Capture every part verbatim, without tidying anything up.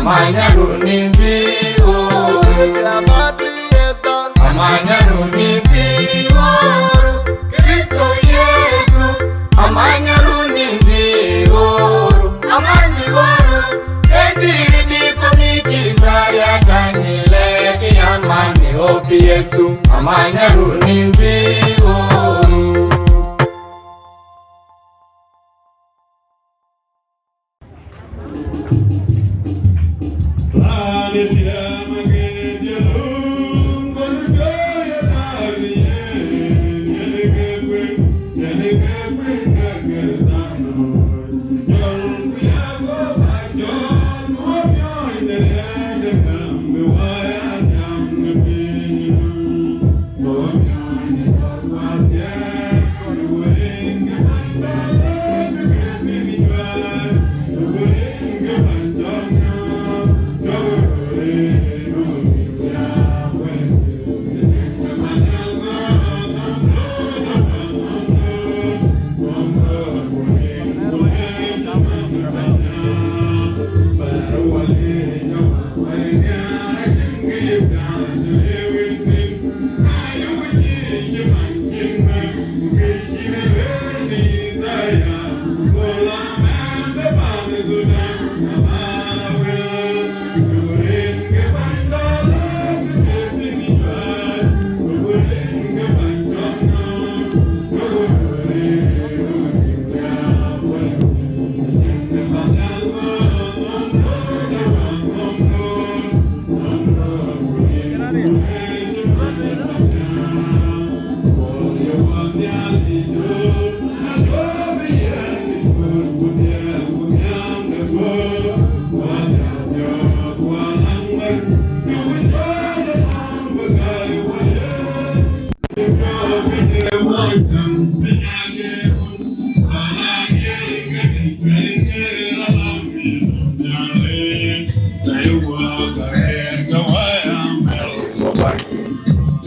Amanyarun in thii woru. Amanyarun in thii woru. Kristo Yesu. Amanyarun in thii woru. Amanyarun. Kendiri di komiki saya tani leki amani opi Yesu. Amanyarun in thii woru.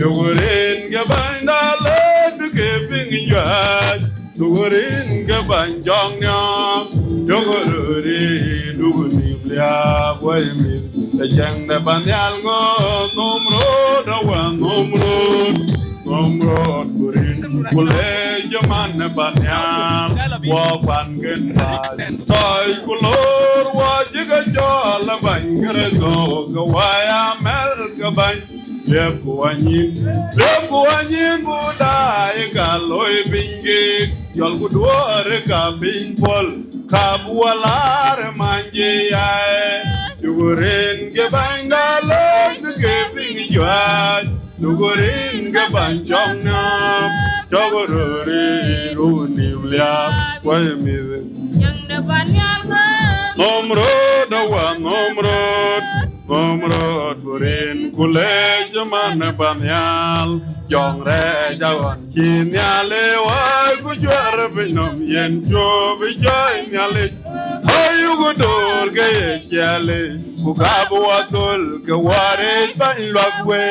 Dugurin ke bany dalek ke piny juac. Dugurin ke bany jɔŋ niɔm. Dugururi dugunim liap wai mith. Te cɛŋ de pan nhial ŋö nom rot awa nom rot. Nom rot kurin ku le jɔman ne pan nhial. Wɔ pan gen baai. Tɔc ku lor wɔ cï ke cɔl abany Kërtho ke wai amɛl ke bany. Liep ku wanyin, liep ku wanyin bu daai ka loi piny gik. Jɔl ku duɔɔr ka piny pol, ka bu alar manji yae. Dugurin ke bany dalek ke piny juac. Dugurin ke bany cɔŋ niɔm. Cɔk rori runim liap wai mith. Nom rot awa nom rot. Nom rot kurin ku lec man pan nhial. Jɔŋ rɛɛc aɣɔn ci nhial e wai ku juɛr piny nɔm yen cuɔp cɔi nhialic. Ayuk dor ke ye ciɛlic ku kap wa thol ke waric bany luak we.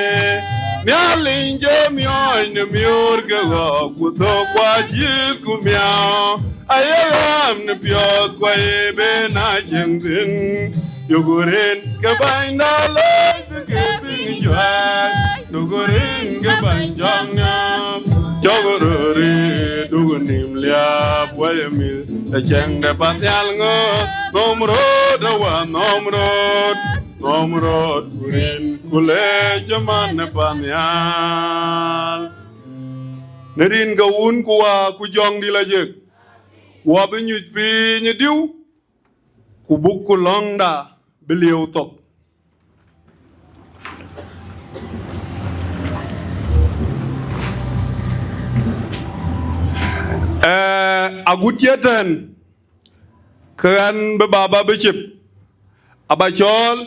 Nhialic je miɔɔc ne miöör ke ɣɔɔk ku thok wa jith ku miau. Aye ɣam ne piɔth kua ye ben a cieŋ thin. Dugurin ke bany dalek ke piny juac. Dugurin ke bany jɔŋ niam. Cɔk rori dugunim liap wai mith. Te cɛŋ de pan nhial ŋö nom rot awa nom rot. Nom rot kurin ku lec man ne pan nhial. Ne rin ke wun ku wa ku jɔŋ di la jek. Wa bi nyuc piny diu. Ku buk ku lɔŋda bi lieu thok. Eh, agut ye tɛn ke ɣɛn bi baba bi cip aba cɔɔl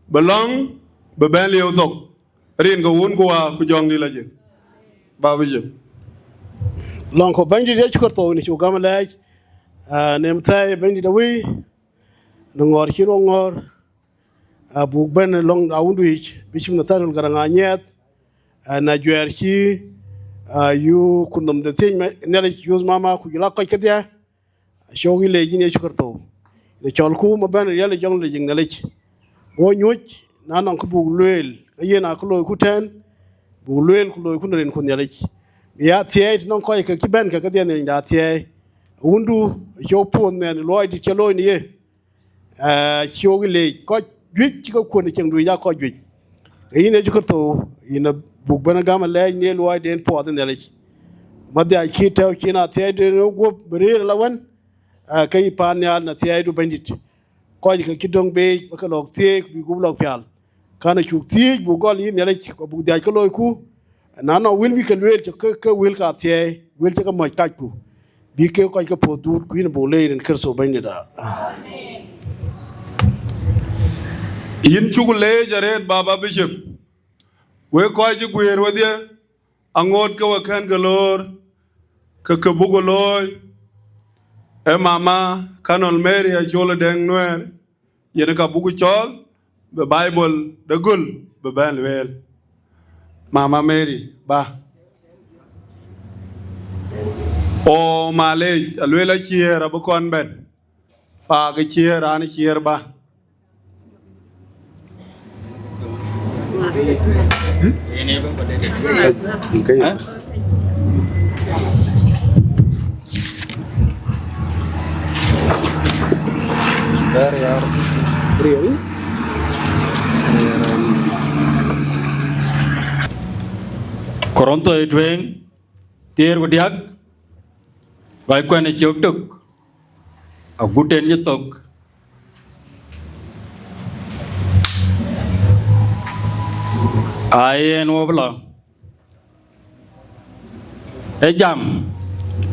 bi lɔŋ bi bɛn lieu thok. Rin ke wun ku wa ku jɔŋ di la jek. Ba bi jek. Lɔŋ ku Bɛ̈nydït Yecu Kërtho ni cu gam lɛɛc. Ah, nem thɛɛi Bɛ̈nydït awei. Në ŋɔɔr cïn wɔ ŋɔɔr, ah, buk bɛ̈n lɔŋ awundu yic, Bishop Nathaniel Garaŋ Anyiɛth, ah, na juɛɛr cï, ah, yuk ku nhom de thiëc Nhialic, youth mama, ku jɔl a kɔc kedhie, acuk yï leec yïn Yecu Kërtho. Në cɔlku ma bɛ̈n riɛl ë jɔŋ lec Nhialic. Wo nyuc, na nɔŋ kë buk lueel, ke yen akë loiku tɛ̈n, buk lueel ku loiku në rinku Nhialic. Bï ya thiɛɛi të nɔŋ kɔc ke cï bɛ̈n ke kedhie Nhialic da thiɛɛi. Wundu, cï wo puɔ̈th mɛn luɔi dït cï looi në ye. Aa, cï wok leec kɔc juëc cï ke kuɔ̈n ë cieŋdu yic, aa kɔc juëc. Ke yïn Yecu Kërtho, yïn abuk bɛ̈n gäm alɛɛc në luɔiden puɔth ë Nhialic. Madhiac cï tɛ̈ɛ̈u cin athiɛɛiden ë guöp bï rëër ë la wën, aa, ke yï paan nhial në thiɛɛidu Bɛ̈nydït. Kɔc ke cï döŋ beec bä ke lɔ̈k thiëëc bï gup lɔ̈k pial. Kän acuk thiëëc buk gɔl yïn Nhialic, ku buk dhiac ke loiku. Na nɔŋ wël bï ke lueel cï ke, ke wël ka thiɛɛi, wël cï ke mɔc kacku, bï ke kɔc ke puɔ̈th duut, ku yïn buk leec rin Kërtho Bɛ̈nydït. Amen. Yïn cuk leec arëët, Baba Bishop. Wek kɔc cï guëër wedhie, aŋoot ke we kɛ̈n ke loor, ke ke buk looi, ee Mama Colonel Mary Acol Deŋ Nuɛɛr, yen ka buk cɔɔl, bï Bible de göl bï bɛ̈n lueel. Mama Mary, ba. O, malec, alueel aciëër abï kɔn bɛ̈n. Paak ë ciëër, raan ë ciëër ba. Korintho ë tueŋ, thiëër ku diäk, kɔc kuɛn ë cök tök, agut en cï thök. Aa, yen wo bï lɔ. Ë jam,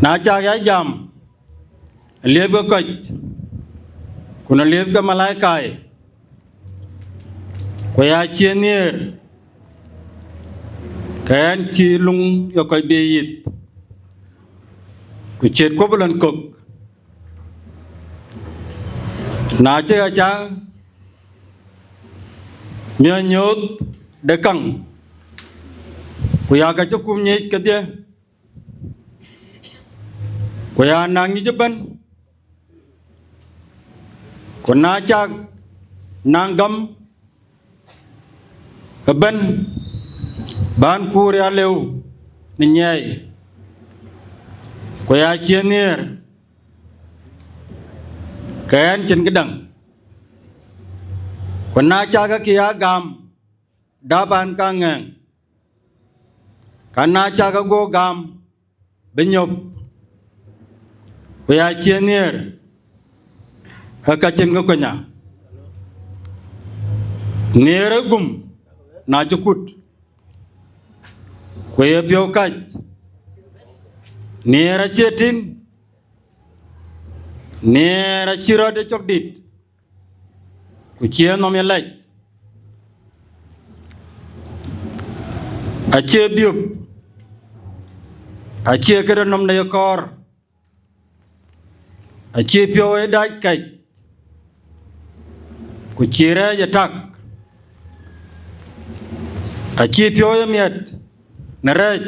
na cak ya jam, liep ke kɔc, ku na liep ke malaikai, ku ya cie nhiëër, ke ɣɛn cï luŋ ye kɔc bï yith, ku ciët kuɔ̈p lɔn kök. Na cï ɣa ca miɔ̈c nyooth de käŋ, ku ya ka cï kum nyic kedhie, ku ya naŋ nyic ëbɛ̈n, ku na cak naŋ gam ëbɛ̈n, bän kuur ya lëu në nyiɛɛi, ku ya cie nhiëër, ke ɣɛn cïn këdäŋ. Ku na cak ke ya gam dap an ka ŋɛɛŋ, ka na cak ke guɔ gam bï nyop, ku ya cie nhiëër, ke ka cïn kë kuny a. Nhiëër ë gum na cï kut, ku ye piɔ̈u kac. Nhiëër acie tïŋ, nhiëër acï rɔt ë cök dït, ku cie nɔm ye lɛc. Acie biöp, acie këde nɔm de ye kɔɔr, acie piɔ̈u ë dac kɛc, ku cie rɛɛc ë tak, acie piɔ̈u ë miɛt në rɛɛc,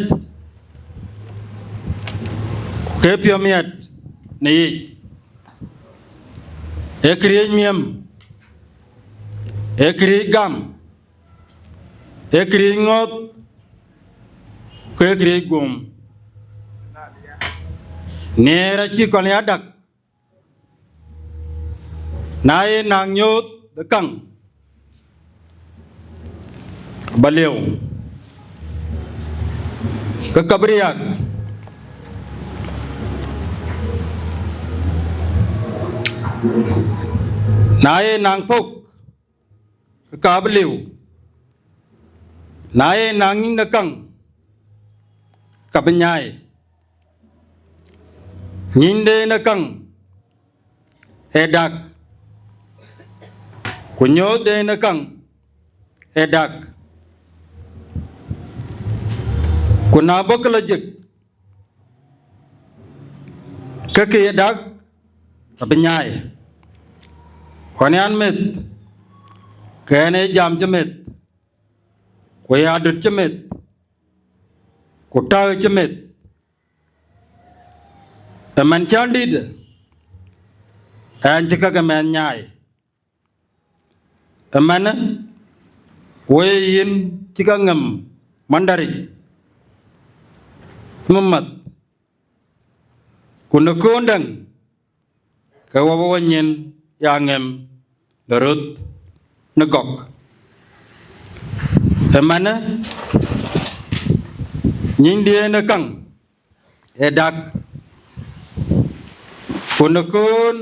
ku ke piɔ̈u miɛt në yic. Ee këriëëc miëm, ee këriëëc gam, ee këriëëc ŋɔ̈ɔ̈th, ku ee këriëëc guöm. Nhiëër acï kɔn ya dak, na ye naŋ nyooth de käŋ, ba lieu, ke ka bï riääk. Na ye naŋ thok, ke ka bï liu. Na ye naŋ nyin de käŋ, ka bï nyaai. Nyinyden ë käŋ ee dak, ku nyoothden ë käŋ ee dak. Ku na bɔ̈ kë lɔ jik, ke kë ye dak abï nyaai. Ɣɔn an meth, ke ɣɛn ee jam cï meth, ku ye adöt cï meth, ku täk cï meth. Ëmën cän dït, ɣɛn cï käk ë mɛnh nyaai. Ëmënë, woi yïn cï ka ŋëm mandaric, mïmath, ku në kööl däŋ, ke wɔ bï wɔ nyin ya ŋëm në röt në gɔk. Ëmënë, nyïnydiɛ̈n ë käŋ ë dak, ku në kööl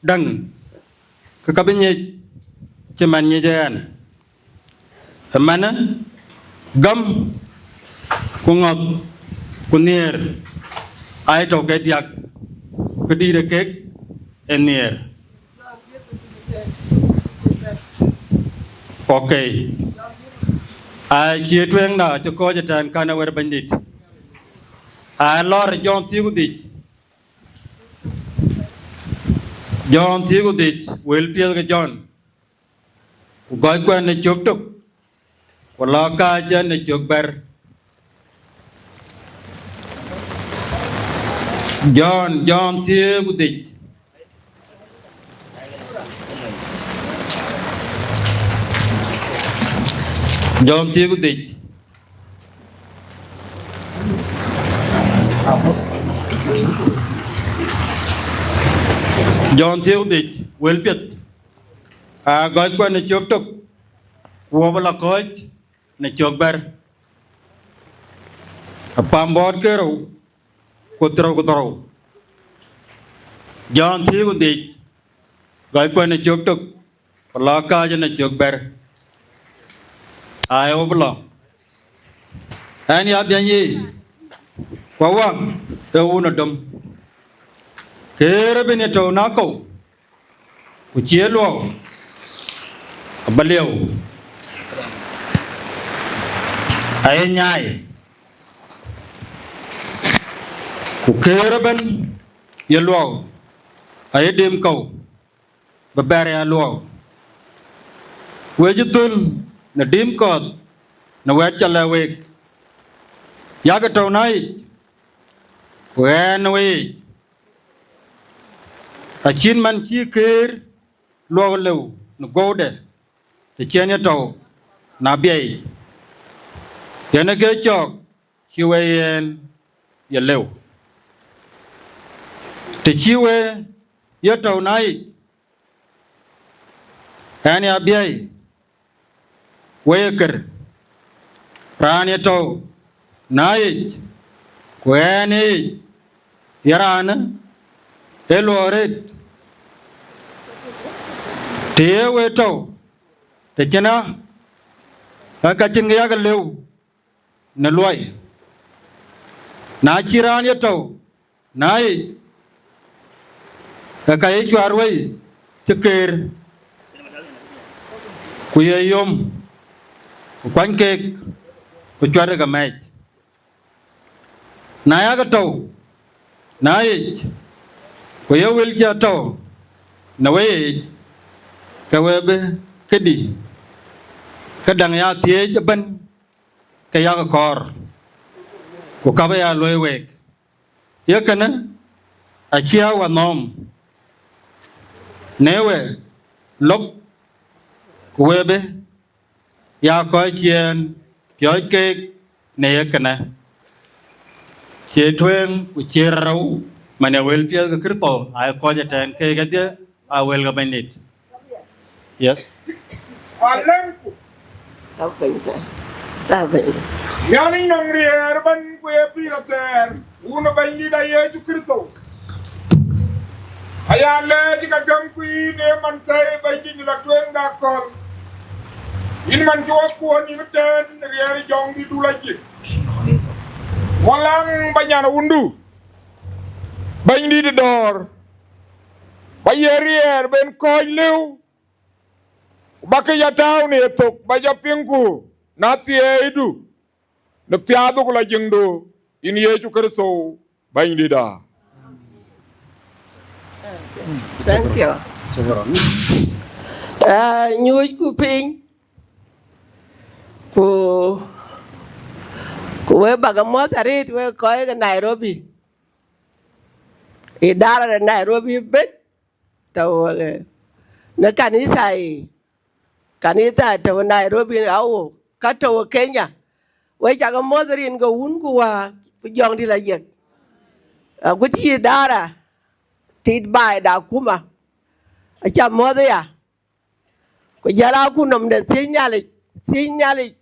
däŋ, ke ka bï nyic cï man nyic ɣɛn. Ëmënë, gäm, ku ŋɔ̈th, ku nhiëër, aa tɔ̈ ke diäk, ku dïït ë kek ë nhiëër. Okay. Aa, cie tueŋda cï kɔ̈ɔ̈c ëtɛ̈ɛ̈n, kän ë wɛ̈t Bɛ̈nydït. Aa, lɔɔr Jɔn thiëër ku dhïc. Jɔn thiëër ku dhïc, wël piɛth ke Jɔn. Ku gɔ̈c kuɛn në cök tök, ku lɔ kääc në cök bɛ̈t. Jɔn, Jɔn thiëër ku dhïc. Jɔn thiëër ku dhïc. Jɔn thiëër ku dhïc, wël piɛth. Aa, gɔ̈c kuɛn në cök tök, ku wɔ bï lɔ kɔ̈ɔ̈c në cök bɛ̈t. Apam bɔ̈t ke rou, ku thiërrou ku dhorou. Jɔn thiëër ku dhïc, gɔ̈c kuɛn në cök tök, ku lɔ kääc në cök bɛ̈t. Aa, ë wɔ bï lɔ. Ɣɛn ya biɛny yiic, ku Wä ë wun ë dom. Këër ëbën ye tɔ̈u në akɔ̈u, ku cie luɔk, abï liëu, aye nyaai. Ku këër ëbën ye luɔk, aye dim kɔ̈u, bï bɛ̈ɛ̈r ya luɔk. Wek cï thöl në dim kɔ̈th në wɛ̈t ca lɛ̈k wek. Yakë tɔ̈u në ɣayic, ku ɣɛɛn në weyiic. Acït man cï këër luɔk lëu në guɔ̈ude, të cï ɣɛn ye tɔ̈u në abiɛc yic, yen ë ke cɔɔk cï wek yen ye lëu. Të cï wek ye tɔ̈u në ɣayic, ɣɛn ya biɛ̈i wek ye kër. Raan ye tɔ̈u në ɣayic, ku ɣɛɛn ë yic, ye raanë ë luɔk arëët. Të ye wek tɔ̈u, të cïn ɣa, ɣa ka cïn kë yakë lëu në luɔi. Na cï raan ye tɔ̈u në ɣayic, ke ka ye cuat wei cï këër, ku ye yom, ku kuany keek, ku cuat ke mɛɛc. Na yakë tɔ̈u në ɣayic, ku ye wël cï tɔ̈u në weyiic, ke we bï këdï këdäŋ ya thiëëc ëbën, ke yakë kɔɔr, ku ka bï ya luɔ̈i week. Ye kënë acï ya wä nhɔ̈ɔ̈m në we lɔ̈k, ku we bï ya kɔc ciëën piɔ̈ɔ̈c keek në ye kënë. Cie tueŋ ku cie rou, man ye wël piɛth ke Kërtho, aa kɔc ëtɛ̈ɛ̈n keek kedhie, aa wël ke Bɛ̈nydït. Yes. Alɛ̈ŋku. Tap piny tɛ̈n. Tap piny. Nhialic nɔŋ riɛɛr ëbɛ̈n ku ye pïïr athɛɛr, Wun ë Bɛ̈nydït a Yecu Kërtho. Aya lɛɛc ke gämku yïn ë man thɛɛi Bɛ̈nydït la tueŋda akɔ̈l. Yïn man cï wä kuɔ̈n yïn ëtɛ̈ɛ̈n riɛɛr ë Jɔŋdït dul ajik. Walaŋ ba nyan wundu, Bɛ̈nydït ë dɔ̈ɔ̈r, ba ye riɛɛr ben kɔ̈ɔ̈c lëu, ku ba kë ya tääu në yethok ba jɔ piŋku në athiɛɛidu, në piathdu ku la jiŋdu, yïn Yecu Kërtho Bɛ̈nydïtda. Thank you. Ah, nyuucku piny, ku, ku we bäk muɔ̈th arëët, we kɔc ke Nairobi, idara de Nairobi ëbën, tɔ̈u, eh, në kanitha yic. Kanitha tɔ̈u Nairobi, awo, ka tɔ̈u Kenya. Wek cak mɔ̈th rin ke wun ku wä, ku jɔŋdït la yiëk. Agut yï dara, tit baai da kuma. Aca mɔ̈th ya. Ku jɔl a kun nɔm de thiëc Nhialic, thiëc Nhialic,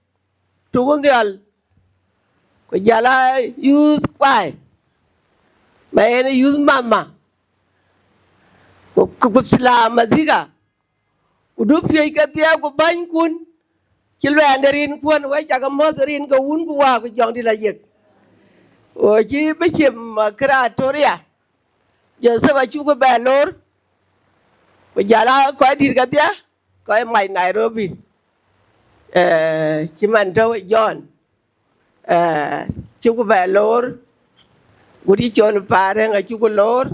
tuk nhial. Ku jɔl a youth kuai, ma yen youth mama. Ku, ku, ku silam madhika. Ku du piöc kedhie ku bänykun, cï luɛɛnde rinkuɔn, wek cak mɔ̈th rin ke wun ku wä, ku jɔŋdït la yiëk. Wo cï bï cim, uh, Pretoria. Joseph acuk bɛ lor, ku jɔl a kɔc dït kedhie, kɔc mac Nairobi, eh, cï man tɔ̈u John, eh, cuk bɛ lor, gut yï col Parëŋ acuk lor,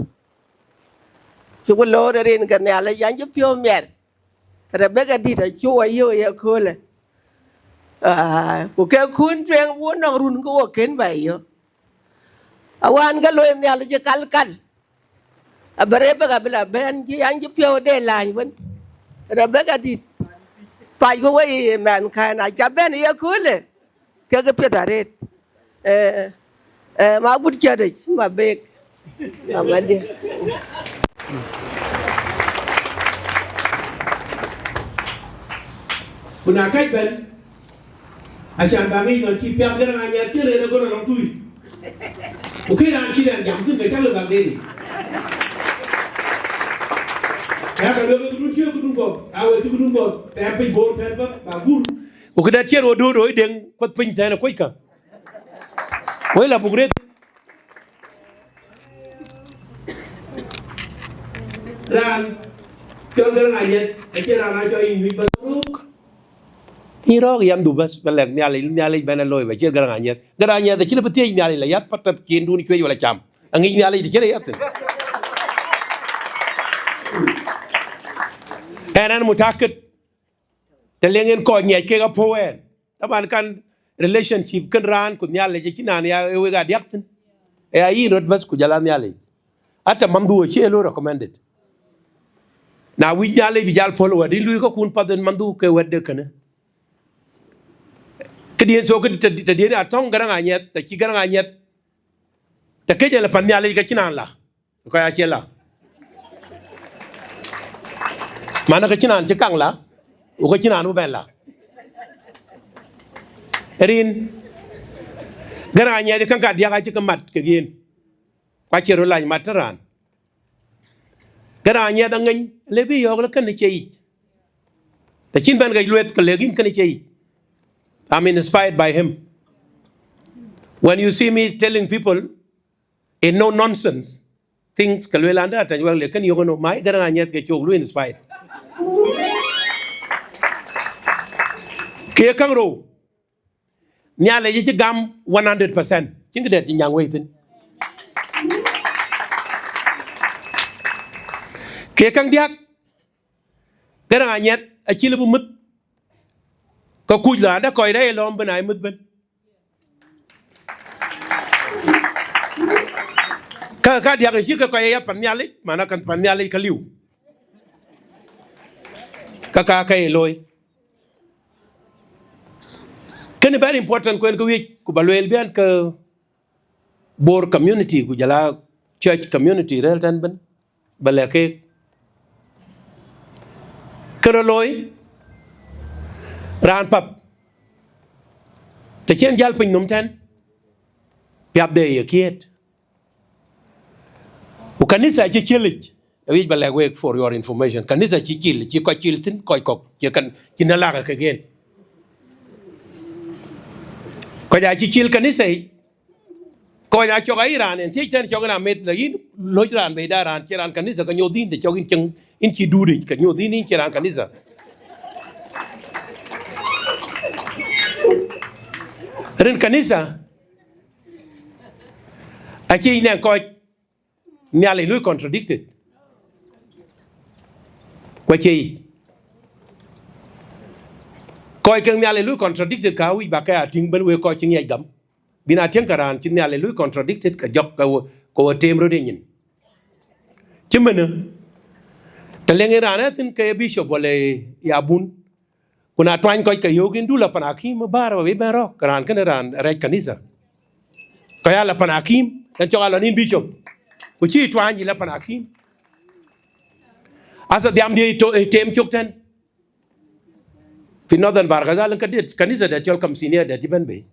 cuk lor rin ke Nhialic, an cï piɔ̈u miɛt. Rebecca dït acuk wä yök ye köölë. Ah, ku ke kun tueŋ wun nɔŋ run ke wo kën bɛ yök. Awään ke loi Nhialic ë kalkal. Abï Rebecca bï la bɛ̈n, cï an cï piɔ̈u de läny wën. Rebecca dït, pac ku wei mɛnhkɛn, aca bɛ̈n ye köölë, kek piɛth arëët. Eh, eh, ma gut cätëc, ma bek, ma madï. Ku na kɛc bɛ̈n, acan bä ŋic nɔn cï piath Garaŋ Anyiɛth cïn rëër ë gɔl alɔŋ tui. Ku këc raan cï rɛn jam thïn, ke cäk lë bäk deet yic. Yak lueel ke këdun cï këdun guɔ̈p, a wek cï këdun guɔ̈p, tɛɛr piny Bor tɛ̈n bä, bä gur. Ku këdɛ̈t cï rɔt duööt rööc deŋ kuɔth piny tɛ̈n ë kuöckë. Wël abuk rëët. Raan cɔl Garaŋ Anyiɛth, acïn raan aa cɔl yïn nyuc bä röök. Yïn rɔ̈ɔ̈k yɛn du bäs, bä lɛ̈k Nhialic, Nhialic bɛ̈n ë looi, bä cït Garaŋ Anyiɛth. Garaŋ Anyiɛth acï lë bï thiëëc Nhialic la yäth patap ciëëndun cuëc wala cam. Aŋic Nhialic të cïn ë yäth thïn. Ɛn, ɛn mutakit, të leŋ en kɔc ŋiɛc kek apuɔ̈u ɛn. Taban kan relationship kën raan ku Nhialic acï naan ya ë wek aa diäk thïn. Ë ya yïn röt bäs ku jɔl a Nhialic. Hata manhdu acï ë loi recommended. Na wïc Nhialic bï jal puɔ̈l wɛ̈t, yïn luui käkkun path en manhdu ke wɛ̈tde kënë. Këdiën, so, këdï të, të diën a thɔ̈ŋ Garaŋ Anyiɛth, të cï Garaŋ Anyiɛth, të këc en la pan Nhialic ke cïn raan la. Kɔc acie la. Manë ke cïn raan cï kaŋ la, ku ke cïn raan bï bɛn la. Rin Garaŋ Anyiɛth käŋ kadiäk acï ke mat kek yen. Ku acie röt lac mat të raan. Garaŋ Anyiɛth aŋeny, le bï yɔ̈ɔ̈k lë kënë cie yic. Të cïn bɛn ke lueth, ke lëk yïn kënë cie yic. I'm inspired by him. When you see me telling people in no nonsense things, ke lueel an, dë atɛ̈ny wek le kën yök ënö, ma ye Garaŋ Anyiɛth ke cök lueel inspired. Ke ye käŋ rou, Nhialic acï gam one hundred percent. Cïn këdɛ̈t cï nyaŋ wei thïn. Ke ye käŋ diäk, Garaŋ Anyiɛth acï lëu bï mïth, ke kuc la, an, dë kɔc rɛ̈ɛ̈c ë lɔ̈ɔ̈m bï na ye mïth bën. Ka, kadiäk cï ke kɔc ë ya pan Nhialic, manë kan pan Nhialic ka liu. Ka, ka, ka ye looi. Kënë very important ku en ke wiëc, ku bä lueel bï ɛn ke Bor community, ku jɔl a church community rëër tɛ̈n bën, bä lɛ̈k keek. Kë rɔt looi, raan path, të cï en jäl piny nɔm tɛ̈n, piathde ye kiët. Ku kanitha acï cil yic, awiëc bä lɛ̈k week for your information. Kanitha acï cil, cï kɔc cil thïn, kɔc kɔ̈k, cï kan, cïn alaka kek yen. Kɔc acï cil kanitha yic, kɔc acɔk ayï raan en thiëc tɛ̈n cɔk en amet, la yïn lɔc raan bei da raan, cie raan kanitha, ke nyuɔth yïn, të cɔk yïn cieŋ, yïn cï duut yic, ke nyuɔth yïn, yïn cie raan kanitha. Rin kanitha, acï nɛŋ kɔc Nhialic lui contradicted. Ku acie yic. Kɔc ke Nhialic lui contradicted, ka wïc bä ke a tïŋ bën wek kɔc cï ŋiɛc gam. Bï na tiëŋ ke raan cï Nhialic lui contradicted, ke jɔk ke we, ke we teem röt ë nyin. Cï mënë, të leŋ en raan ë thïn ke ye bishop wala ye abun, Ku na tuany kɔc ke yök yïn du la pan akïm, bäär abï bɛ̈n rɔ̈k, ke raan kënë raan rɛc kanitha. Ka ya la pan akïm, yen cɔk alɔ nïn bicop. Ku cï tuany yï la pan akïm. Asa dhiam dië tem cök tɛ̈n. Fi Northern Bahr el Ghazal ka dɛ̈t, kanitha dɛ̈t cɔl Kamsinia dɛ̈t cï bɛ̈n bei.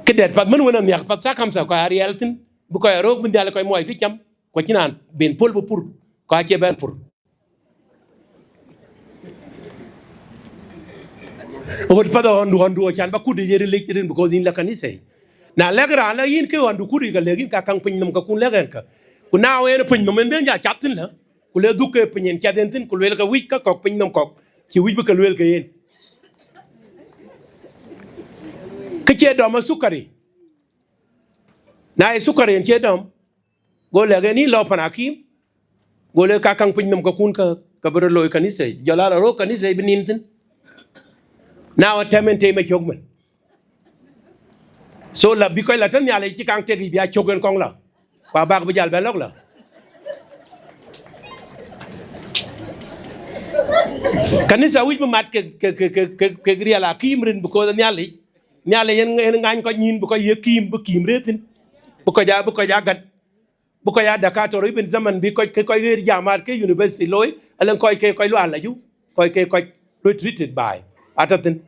Kë dɛ̈t path mën wën anhiäk path thaa kamsa kɔc ariɛl thïn, bï kɔc aröök bï nhial kɔc muɔc kë cam, ku acïn raan ben puɔ̈l bï pur, ku acie bɛ̈n pur. Ɣöt path ɣɔndu, ɣɔndu acan ba kut yic ril yic rin, because yïn la kanitha. Na lɛ̈k raan la yïn kë ɣɔndu kut yic, ka lëk yïn ka kaŋ piny nɔm ka kun lɛ̈k ɣɛn ka. Ku na ɣɛn piny nɔm yen ben ja cath thïn la, ku le dhuk ke piny yen cath yen thïn, ku luel ke wïc ka kɔ̈k piny nɔm kɔ̈k, cï wïc bï ke luel ke yen. Kë cie dɔm ë sukari. Na ye sukari yen cie dɔm, go lɛ̈k yen yïn lɔ pan akïm, go le ka kaŋ piny nɔm ka kun ka, ka bï röt looi kanitha, jɔl a la röök kanitha bï nin thïn. Na ɣöt tɛ̈m yen tem ë cök mën. So la bï kɔc la tënë Nhialic cï kaŋ tek yic bï a cök yen kɔŋ la. Ku abak bï jal bɛ̈n lɔ̈k la. Kanitha wïc bï mat ke, ke, ke, ke, ke, ke riɛl akïm rin, because Nhialic, Nhialic yen, yen ŋany kɔc nyïn bï kɔc ye kïm, bï kïm rëër thïn. Bï kɔc a, bï kɔc a gät. Bï kɔc a dakator, even zaman bï kɔc, ke kɔc ɣer jamaat ke university looi, alëŋ kɔc ke kɔc lual la ju, kɔc ke kɔc luɔi treated by. Atɔ̈ thïn.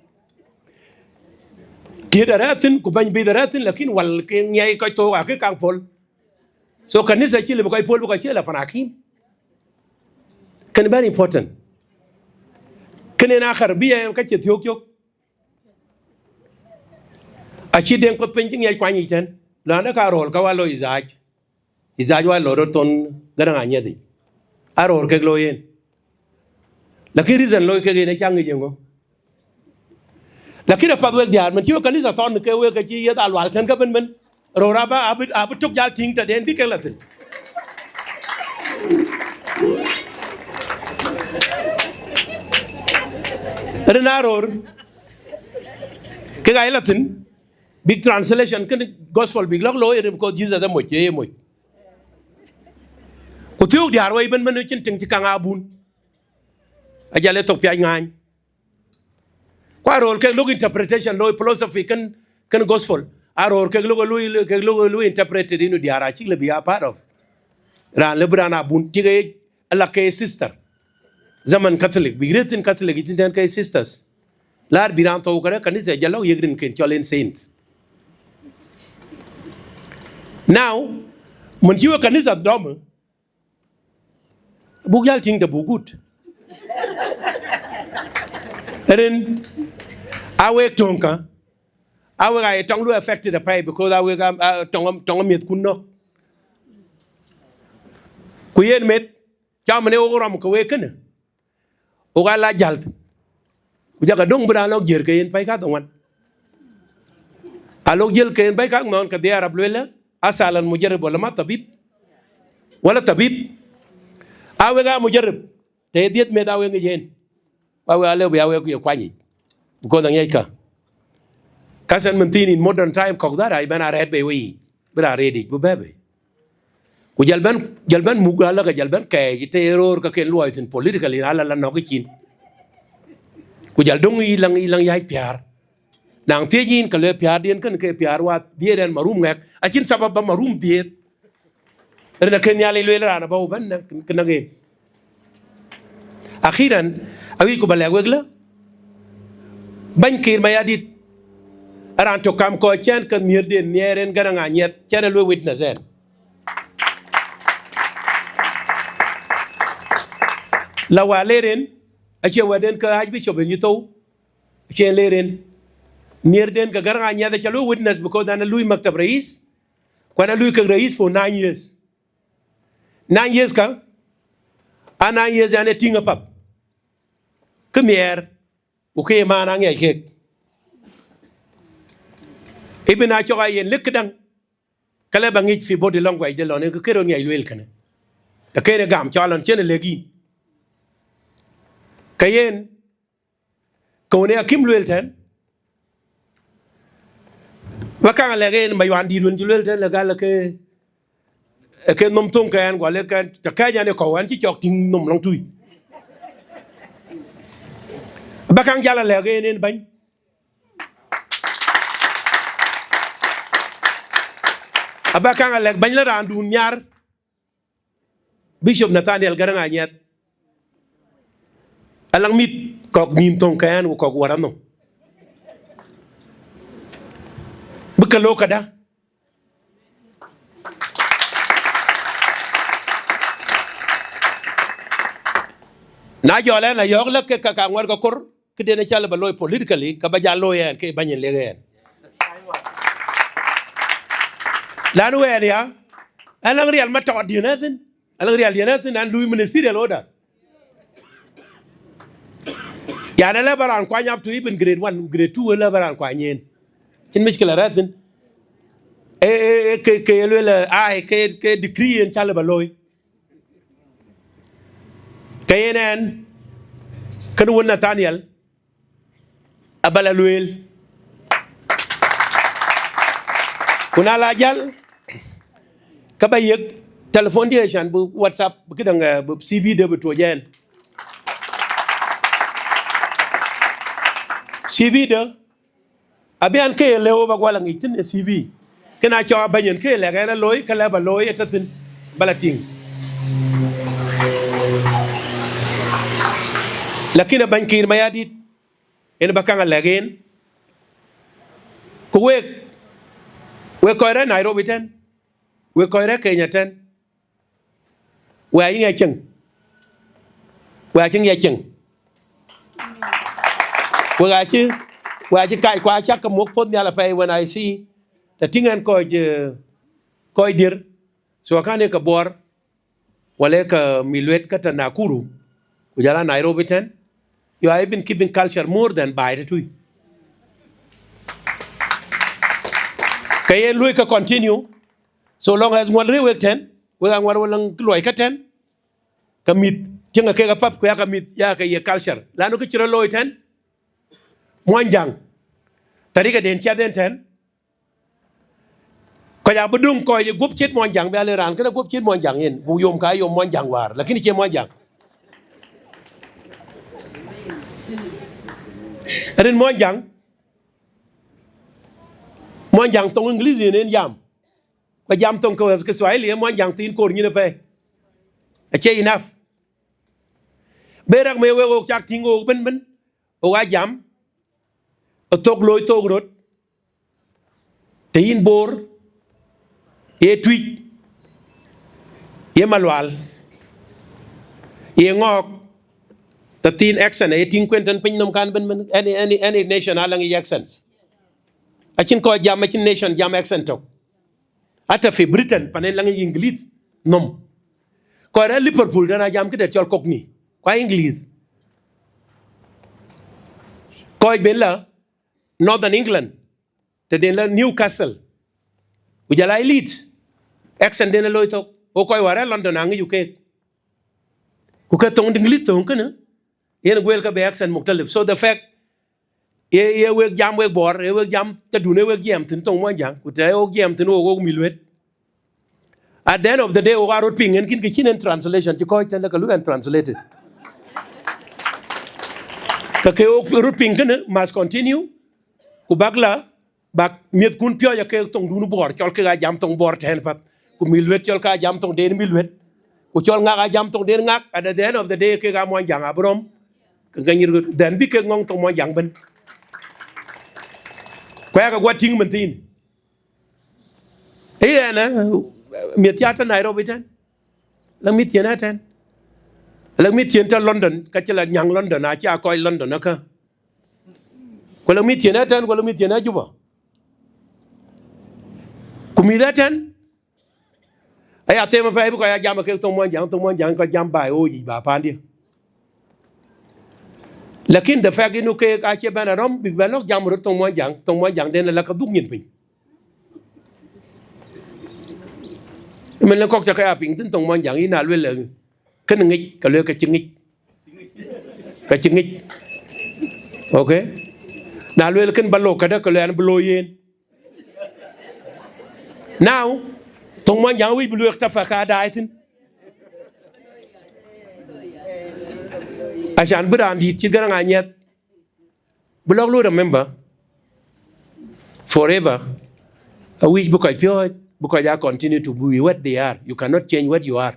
Tiët arɛ̈ɛ̈r thïn, ku bɛ̈ny bith arɛ̈ɛ̈r thïn, lakin wal ke ŋiɛc kɔc thook akë kaŋ pɔ̈l. So kanitha cï lëu bï kɔc pɔ̈l bï kɔc cie la pan akïm. Kënë very important. Kënë yen akhar bï yen ka cie thiök cök. Acï Deŋ Kuoth Piny cï ŋiɛc kuany yic tɛ̈n. Lɔn ë ka röör ka wa lɔ Isaac. Isaac wa lɔ röt thon Garaŋ Anyieth yic. A röör kek looi yen. Lakin reason looi kek yen ë cä ŋic yeŋö. Lakin apath wek diäär, mën cï wek kanitha thɔn ke wek ke cï yeth a lual tɛ̈n ke bën bën. Röör abä, abï, abï tök jal tïŋ tɛ̈den bï kek la thïn. Rin a röör, kek aa ye la thïn, bïk translation kënë gospel bïk lɔ̈k looi rin, because Jesus ë moc, ë ye moc. Ku thiök diäär wei bën bën cïn tiŋ cï kaŋ a bun. Ajal ë thok piac ŋaany. Ku a röör kek lök interpretation looi philosophy kën, kën gospel. A röör kek lök looi, kek lök looi interpreted inu diäär acïk le bï a part of. Raan le bï raan abun tik ë ala ke sister. Zaman Catholic, bï rëër thïn Catholic yic thïn tɛ̈n ke sisters. Laar bï raan thou kërë kanitha jal lɔ̈k yek rin ken cɔl en saints. Now, mën cï wek kanitha dɔm, buk jal tïŋ të buk gut. Rin, a wek töŋ ka, a wek aa ye tɔŋ lu affected apɛi, because a wek a, a, tɔŋ, tɔŋ miɛ̈thkun nɔ̈k. Ku yen meth, cam ne wok rɔm ke wek kënë, wok aa la jäl thïn. Ku jaka döŋ bï raan lɔ̈k jiër ke yen pɛ̈i kadhoŋuan. A lɔ̈k jiël ke yen pɛ̈i kadhoŋuan ke dhiɛɛr Arab lueel, asal al mujarib wala ma tabib? Wala tabib? A wek aa mujarib, të ye dhiëth meth a wek ŋic yen. Wa wek alëu bï a wek ku ye kuany yic. Because aŋiɛc ka. Ka sen mën thiin in modern time kɔ̈k dhär a bɛ̈n a rɛ̈ɛ̈t bei wei yic. Bï raan rëër yic, bï bɛ̈ɛ̈i bei. Ku jal bɛ̈n, jal bɛ̈n muk ala ke jal bɛ̈n kɛɛc të ye röör ke ken luɔi thïn politically, ala la nɔ̈k yïcin. Ku jal döŋ yï läŋ, yï läŋ yäc piäär. Naŋ thiëc yïn, ke lueel piäärdiɛn kënë ke piäär wa dhiëëth ɛn marum ŋɛk. Acïn sabab ba marum dhiëëth. Rin akën Nhialic lueel raan abä wä bɛ̈n në, kë nɔŋ en. Akhiran, awïcku ba lɛ̈k wek lä, bɛ̈ny Kiir Mayardit, raan tök kam kɔc cɛn ke nhiërden nhiɛɛr en Garaŋ Anyieth, cɛn e lueel witness ɛn. La wa leer en, acie wɛ̈tden ke Archbishop en yï thou, acie leer en. Nhiërden ke Garaŋ Anyieth aca lueel witness because an a lui maktab rais, ku an a lui kek rais for nine years. Nine years ka, a nine years an e tïŋ apath. Kë nhiɛɛr, ku kë ye maan aŋiɛc kek. Ibïn a cɔk a yen lëk këdäŋ, ke le ba ŋic fi body language de lɔn en kë kërö ŋiɛc lueel kënë. Të kënë gam cɔl lɔn cïn e lëk yïn. Ke yen, ke wën e akïm lueel tɛ̈n, ba kaŋ lɛ̈k en ba yuan dït wën cï lueel tɛ̈n, le gal ke, ke nhom thöŋ ke ɛn, guɔ lek ɛn, të kɛ̈c ɛn ë kɔ̈u, ɛn cï cɔk tïŋ nhom lɔŋ tui. Ba kaŋ jal alɛ̈k en, en bɛ̈ny. Aba kaŋ alɛ̈k bɛ̈ny la raandun nhiaar, Bishop Nathaniel Garaŋ Anyiɛth. Alaŋ mïth kɔ̈k nïïm thöŋ ke ɛn ku kɔ̈k wär anhom. Bï ke look këdä. Na jɔl ɛn ayɔ̈ɔ̈k lä ke ka, ka ŋuɛ̈t ke kor, këden acä lë ba looi politically, ka ba jal looi ɛn ke bäny en lek ɛn. Lan wɛɛn ya, alaŋ riɛl ma tɔɔt diën ëthïn, alaŋ riɛl diën ëthïn, an lui ministerial order. Yan ëlë ba raan kuany up to even grade one, grade two ëlë ba raan kuany en. Cïn mickila rɛ̈ɛ̈r thïn. E, e, e, ke, ke ye lueel, ai, ke, ke decree en cä lë ba looi. Ke yen ɛn, kën wën Nathaniel, aba la lueel. Ku na la jäl, ka ba yiëk telephone dië can bï WhatsApp, bï këdäŋ, eh, bï C V de bï tuɔ̈c ɛn. C V de, abï an ke ye lëu ba gual aŋic thïn ë C V. Kën a cɔk abäny en ke ye lɛ̈k ɛn alooi, ka lɛ̈k ba looi ë tɔ̈ thïn, ba la tïŋ. Lakin abäny Kiir Mayardit, en ba kaŋ alɛ̈k en. Ku wek, wek kɔc rɛ̈ɛ̈r Nairobi tɛ̈n, wek kɔc rɛ̈ɛ̈r Kenya tɛ̈n, wek ayï ŋiɛc cieŋ, wek acï ŋiɛc cieŋ. Wek acï, wek acï kac, ku acäk ke muk puɔ̈th nhial apɛi when I see, të tïŋ ɛn kɔc, eh, kɔc diër, so akɛ̈n ye ke Bor, wala ye ke Miluet ke tɔ̈ Nakuru, ku jɔl a Nairobi tɛ̈n, you are even keeping culture more than baai tëtui. Ke yen luɔi ke continue, so long as ŋuɔl rëër wek tɛ̈n, wek aŋuɔl wek lëŋ luɔi ke tɛ̈n, ke mïth tiëŋ kek apath, ku ya ke mïth ya ke ye culture. Lanu kë cï rɔt looi tɛ̈n, Muɔnyjäŋ, tarika den ciɛth en tɛ̈n, kɔc abï döŋ kɔc ë guɔ̈p ciët Muɔnyjäŋ, bï ale raan kënë guɔ̈p ciët Muɔnyjäŋ yen, ku yom ka yom Muɔnyjäŋ wäär, lakini cie Muɔnyjäŋ. Rin Muɔnyjäŋ, Muɔnyjäŋ thoŋ English yen en jam. Ku jam thoŋ ke Kiswahili, ee Muɔnyjäŋ thiin koor nyin apɛi. Acie enough. Be rak me wek wok cak tïŋ wok bën bën, wok aa jam, ë thok looi thok röt, të yïn Bor, ye Tuic, ye Malual, ye Ŋɔɔk, të thiin accent, ye tïŋ kuën tën piny nɔm kan bën bën, any, any, any nation alaŋ yic accents. Acïn kɔc jam, acïn nation jam accent tök. Hata fi Britain, panen laŋ English nhom. Kɔc rɛ̈ɛ̈r Liverpool tɛ̈n aa jam këde cɔl Cockney, ku aa English. Kɔc ben la Northern England, të den la Newcastle, ku jɔl aa Leeds, accent den ë looi thok. Wo kɔc wäär rɛ̈ɛ̈r London aŋic ku keek. Ku ke thoŋ English thoŋ kënë, yen gueel ke be accent muktalif. So the fact, ye, ye wek jam wek Bor, ye wek jam tëdun, ye wek jiɛɛm thïn thoŋ Muɔnyjäŋ, ku të ye wok jiɛɛm thïn wok, wok Miluet. At the end of the day, wok aa röt piŋ en kïn kë cïn en translation, cï kɔc tɛ̈n lë ke lui en translated. Ke ke wok röt piŋ kënë must continue, ku bäk la, bäk miɛ̈thkun piɔ̈ɔ̈c ake thoŋdun Bor, cɔl kek aa jam thoŋ Bor tɛ̈n path, ku Miluet cɔl ke aa jam thoŋden Miluet, ku cɔl Ŋak aa jam thoŋden Ŋak, and at the end of the day, kek aa Muɔnyjäŋ abï rɔm, ke ke nyïr röt, then bï kek ŋɔ̈ŋ thoŋ Muɔnyjäŋ bën. Ku yakë guɔ tïŋ mën thiin. Ee yen, eh, miɛ̈th cä tɔ̈ Nairobi tɛ̈n, la mïth cien ë tɛ̈n, la mïth cien tɔ̈ London, ka cï la nyäŋ London, acï aa kɔc London akä. Ku la mïth cien ë tɛ̈n, ku la mïth cien ë Juba. Ku mïth ë tɛ̈n, aya them apɛi bï kɔc aa jam kek thoŋ Muɔnyjäŋ, thoŋ Muɔnyjäŋ kɔc jam baai ɣöö yic ba paandiɛ̈. Lakin the fact inu keek acie bɛ̈n arɔm bïk bɛ̈n lɔ̈k jam röt thoŋ Muɔnyjäŋ, thoŋ Muɔnyjäŋ den ala ke dhuk nyin piny. Ëmën lë kɔ̈k cä ke ya piŋ thïn thoŋ Muɔnyjäŋ, yïn a luel, eh, kën ŋic, ke luel ke cï ŋic. Ke cï ŋic. Okay? Na luel kën ba lok këdë, ke luel an bï looi yen. Now, thoŋ Muɔnyjäŋ wïc bï luel tafa ka daai thïn. Acan bï raan dït cï Garaŋ Anyiɛth, Bï lɔ̈k lɔ remember forever. Awïc bï kɔc piɔ̈ɔ̈c, bï kɔc aa continue to be what they are. You cannot change what you are.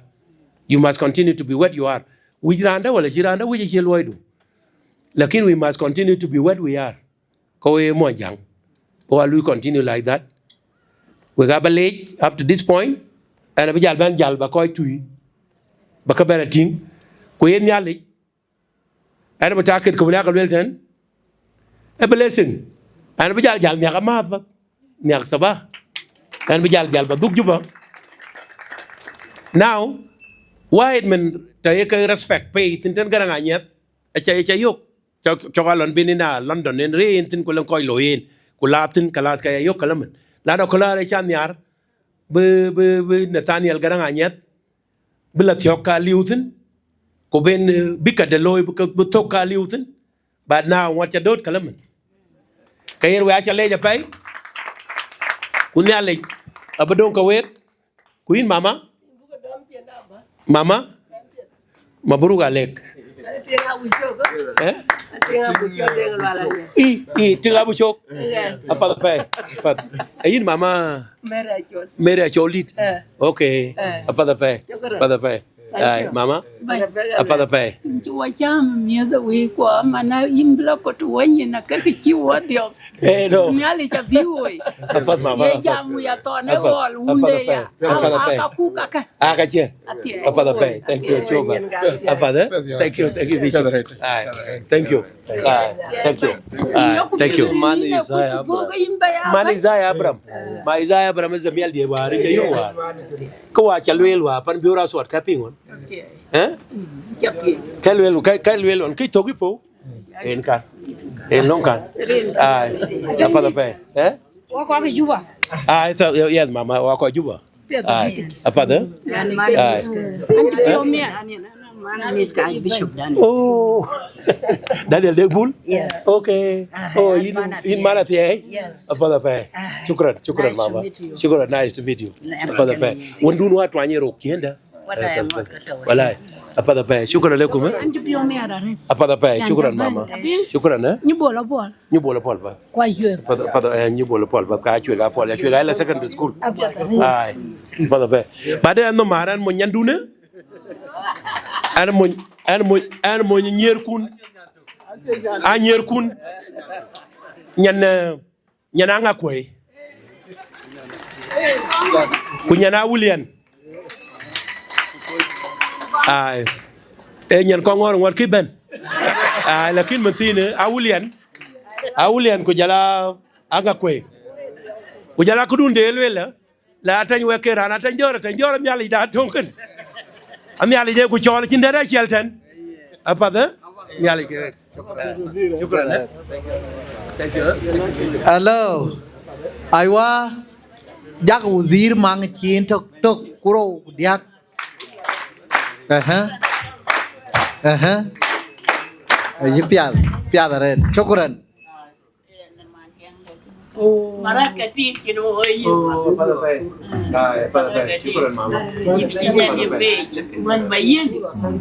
You must continue to be what you are. Wïc raan dɛ̈ wala cï raan dɛ̈ wïc, acï luɔidu. Lakin we must continue to be what we are. Ka we Muɔnyjäŋ, ka wa lui continue like that. Wek aa ba leec up to this point, ɛn abï jal bɛ̈n jal ba kɔc tui, ba ke bɛ̈n a tïŋ. Ku yen Nhialic, ɛn abï tak ket ke wën aa ke luel tɛ̈n, a blessing. Ɛn abï jal jal nhiak amääth ba, nhiak sabah. Ɛn abï jal jal ba dhuk Juba. Now, why it mean tɔ̈ ye ke respect pay thïn tɛ̈n Garaŋ Anyiɛth, aca, aca yök. Cɔk, cɔk alɔn bï nin a London, en rëër en thïn, ku lëŋ kɔc looi en, ku la thïn, kalas, ka ya yök këlä mën. Lana kɔlä rɛc ca nhiaar, bï, bï, bï Nathaniel Garaŋ Anyiɛth, bï la thiɔ̈k ka liu thïn, ku ben, eh, bï ka de looi, bï ka, bï thök ka liu thïn. But now, ŋuɔt ca dööt këlä mën. Ka yen we aca leec apɛi, ku Nhialic abï döŋ ke week, ku yïn mama, mama, mabruk alek. Eh? I, i, tiŋ abu cök. Apath apɛi, apath. Eh, yïn mama Mary Acol dït. Okay. Apath apɛi. Apath apɛi. Ai, mama. Apath apɛi. Nci wa cam miɛth a wei kua mana yïn bï la kɔt wä nyin a kek cï wä dhiɔp. Eh, no. Nhialic abï woi. Apath mama. Ye jam wei athɔn e ɣɔl wunde ya. Apath apɛi. Aka kuk aka. Aka cie. Apath apɛi. Thank you, Chuba. Apath, eh? Thank you, thank you, Bishop. Ai, thank you. Ai, thank you. Ai, thank you. Man Isaiah Abraham. Man Isaiah Abraham. Ma Isaiah Abraham is a mial dia wari ke yo wa. Ke wa ca lueel wa pan biɔr aswat ka piŋ ɣɔn. Eh? Ka lueel, ka, ka lueel ɣɔn, ke thök ipo. En ka. En lɔŋ kan. Ai, apath apɛi. Eh? Wa kɔc Juba. Ai, tha, yes, mama, wa kɔc Juba. Ai, apath, eh? Ai. An cï piɔ̈u miɛt. Oh. Daniel Dek Bul? Yes. Okay. Oh, yïn, yïn man athiɛɛi? Yes. Apath apɛi. Shukran, shukran, mama. Shukran, nice to meet you. Apath apɛi. Wëndun wa tuany ë rok ciënda. Walai, apath apɛi. Shukran alaikum, eh? Apath apɛi. Shukran, mama. Shukran, eh? Nyi bol apɔl. Nyi bol apɔl ba. Apath, apath, eh, nyi bol apɔl ba. Ka cuek apɔl. Ya cuek ala secondary school. Ai. Apath apɛi. Ba de an no maran mo nyandune. An mo, an mo, an mo nyierkun. A nyierkun. Nyan, eh, Nyan Aŋakuei. Ku nyan Awulian. Ai. E nyan kɔŋ ŋɔr ŋuɔt kï bɛ̈n. Ai, lakin mën thiinë Awulian. Awulian ku jɔl a Aŋakuei. Ku jɔl a këdun de lueel la. La atɛny wek ke raan atɛny jɔ̈ɔ̈r, atɛny jɔ̈ɔ̈r Nhialic da töŋ kën. Nhialic ee ku cɔɔl cïn dɛ̈t aciɛl tɛ̈n. Apath, eh? Nhialic ke. Shukran, eh? Thank you, eh? Hello. Aywa. Jak wazir maŋ cin tök, tök, ku rou, ku diäk. Aha. Aha. Ayi piath, piath arëët. Shukran. Marat ka tik cïn woi yï. Oh, Father Fay. Ai, Father Fay. Shukran, mama. Cïn, cïn nyan ye page. Wan ba yïn.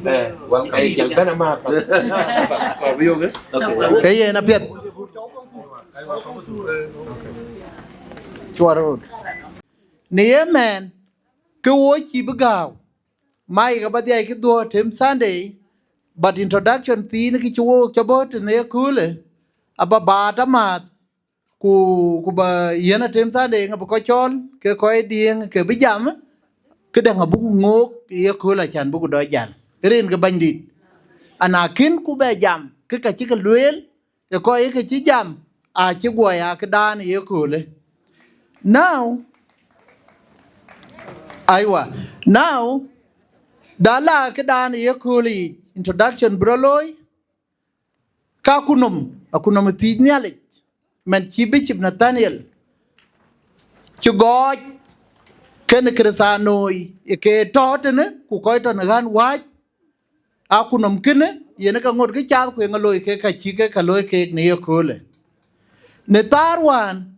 Eh, welcome. Ai, jal bɛ̈n ama. Kɔɔr bï yök, eh? Okay. Ee yen apiɛth. Cuar rot. Në ye mɛn, ke wo cï bï gääu. Mai ka ba dhiac kï dhuɔ̈k tem Sunday, but introduction thiin kï cï wook cä bɔ̈ tënë ëköölë, aba baat amääth, ku, ku ba yiɛ̈n atem Sunday ŋa bï kɔc cɔɔl, ke kɔc diëŋ ke bï jam, këdäŋ abuk ŋook ë yeköölë acan buk dɔ jäl. Rin ke bɛ̈nydït. Ana kën ku bɛ jam, ke ka cï ke lueel, ë kɔc ë ke cï jam, acï guɔ ya këdan ë yeköölë. Now, aywa, now, da la këdan ë yeköölë yic, introduction bï rɔ looi, ka kunɔm, akunɔm ë thiic Nhialic, man cï Bishop Nathaniel, cï gɔɔc, kën Krithianoi, ë ke tɔ̈ tënë, ku kɔc tɔ̈ në ɣän wääc, Akunɔm kënë, yen ke ŋot kë cath ku yen ë loi kek ka cï ke ka looi keek në yeköölë. Në thaar wään,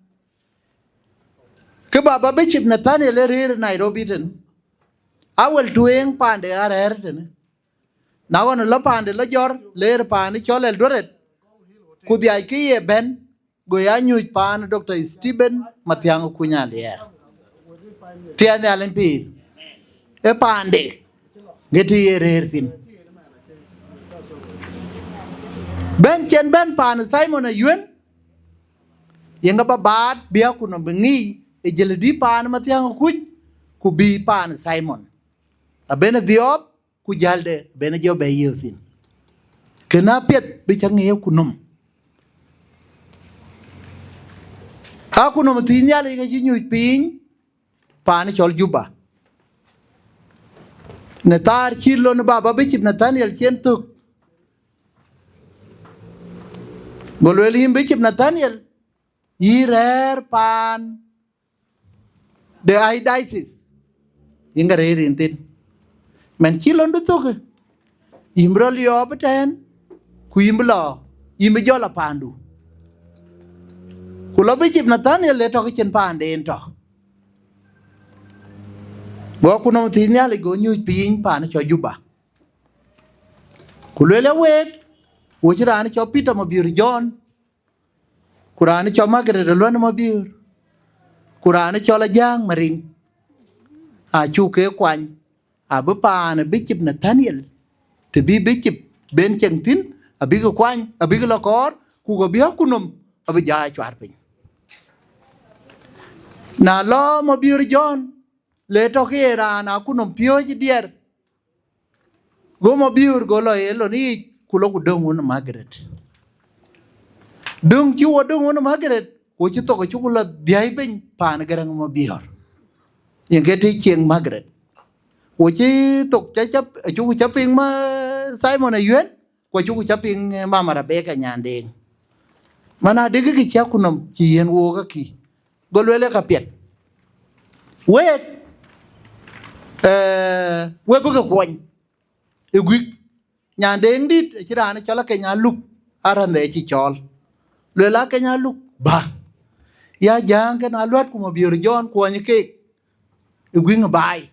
kë baba Bishop Nathaniel ë rëër ë Nairobi tën, awel tueŋ paande arɛ̈ɛ̈r tënë. Na ɣɔn lɔ paande lɔ jɔr, leer paan ë cɔl Eldoret, Ku dhiackë ye bɛ̈n, go ya nyuc paan Doctor Stephen Mathiang Kuny Aliɛɛr. Thiɛɛi Nhialic pïïr, ë paande, ŋic të ye rëër thïn. Bɛ̈n cen bɛ̈n paan Simon Ayuen, yen ke ba baat bï akutnɔm bï ŋic ë jël dï paan Mathiang Kuc, ku bï paan Simon. Abën dhiɔɔp, ku jälde bɛn jɔ bɛ yiëë thïn. Kënë apiɛth bï cä ŋic akutnɔm. Akutnɔm thiin Nhialic ke cï nyuc piny paan cɔl Juba. Në thaar cï lon baba Bishop Nathaniel cien thök, go lueel, yïn Bishop Nathaniel, yï rɛ̈ɛ̈r paan de archdiocese, yïn ke rëër yïn thïn. Mɛn cï lon bï thök, yïn bï rɔ liɔɔp ëtɛ̈ɛ̈n, ku yïn bï lɔ, yïn bï jɔl a paandu. Ku lɔ Bishop Nathaniel le tɔ̈ ke cïn paanden tɔ̈. Go akutnɔm thiin Nhialic go nyuc piny paan cɔl Juba. Ku lueel ë week, wo cï raan cɔl Peter Mabiör John, ku raan cɔl Margaret Aluɔn Mabiör, ku raan cɔl Ajäŋ Mariŋ, acuk ke kuany, abï paan Bishop Nathaniel, të bï Bishop ben ceŋ thïn, abïk kuany, abïk lɔ kɔɔr, ku abï akutnɔm abï jɔ a cuaar piny. Na lɔ Mabiör John, le tɔ̈ ke ye raan akutnɔm piööc diɛɛr, go Mabiör go lɔ ye lon yic, ku lɔ ku döŋ wun Margaret. Döŋ cï wo döŋ wun Margaret, wo cï thok cuk lɔ dhiäi piny paan Gäräŋ Mabiör. Yen ke të cieŋ Margaret. Wo cï thok cä, cä, cuk cä piŋ ma Simon Ayuen, ku acuk cä piŋ, eh, Mama Rebecca Nyandeŋ. Man adï kë cï akutnɔm cï yiën wook akï. Go lueel ë ka piɛth. Week, eh, we bï ke kuɔny ë guik. Nyandeŋ dït acï raan cɔl Akeny Aluk, aränhde cï cɔɔl. Lueel Akeny Aluk, bä. Ya Ajäŋ kën Aluɔt ku Mabiör John kuɔny keek ë guik baai.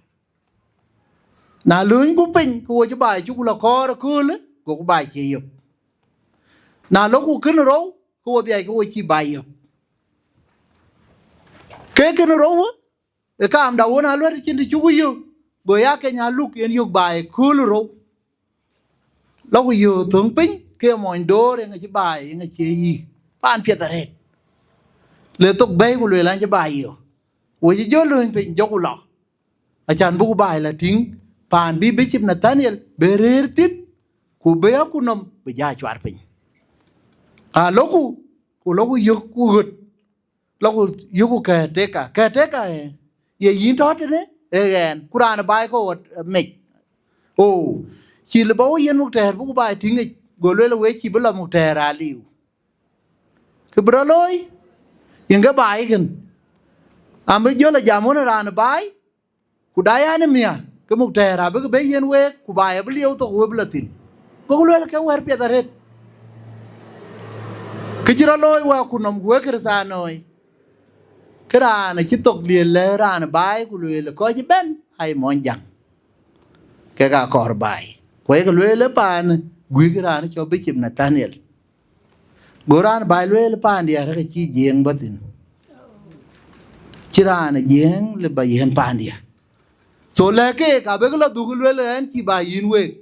Na löönyku piny, ke wo cï baai cuk lɔ kɔɔr ëköölë, goku baai cie yök. Na lɔku kënë rou, ke wo dhiac ke wo cï baai yök. Ke kënë rou, ë kaamda wën Aluɔt cïn të cuk yök, go ya Akeny Aluk yen yök baai ëköölë rou. Lɔku yök thöŋ piny, ke mony door yen acï baai, yen acie yï. Paan piɛth arëët. Le thok bɛ̈i ku lueel an cï baai yök. Wo cï jɔ lööny piny, jɔku lɔ. Acan bï ku baai la tïŋ, paan bï Bishop Nathaniel bï rëër thïn, ku bï akutnɔm bï jɔ a cuaar piny. Alɔku, ku lɔku yök ku ɣöt, lɔku yökku caretaker. Caretaker, eh, ye yïn tɔ̈ tënë, ee ɣɛn, ku raan baai kɔ̈u ɣöt, eh, mec. Oo, cï lë bä wo yiën muk tɛ̈ɛ̈r bï ku baai tïŋ yic, go lueel we cï bï lɔ muk tɛ̈ɛ̈r aliu. Kë bï rɔ looi, yen ke baai kën. An bï jɔl a jam wën raan baai, ku da yan ë miäk, ke muk tɛ̈ɛ̈r abïk bɛ̈i yiën week, ku baai abï lieu thok we bï lɔ thïn. Gok lueel ke wɛ̈ɛ̈r piɛth arëët. Kë cï rɔ looi wek ku nɔm ku wek Kërthanoi, ke raan acï thok liel lɛ raan baai, ku lueel kɔc ëbɛ̈n aa ye mony Jäŋ. Kek aa kɔɔr baai. Ku ayek lueel ë paan guik raan cɔl Bishop Nathaniel. Go raan baai lueel paandiɛ̈ arëk acï Jiëëŋ bɔ̈ thïn. Cï raan ë Jiëëŋ lë bä yiën paandiɛ̈. So lɛ̈k keek abëk lɔ dhuk lueel ɣɛn cï bä yïn week.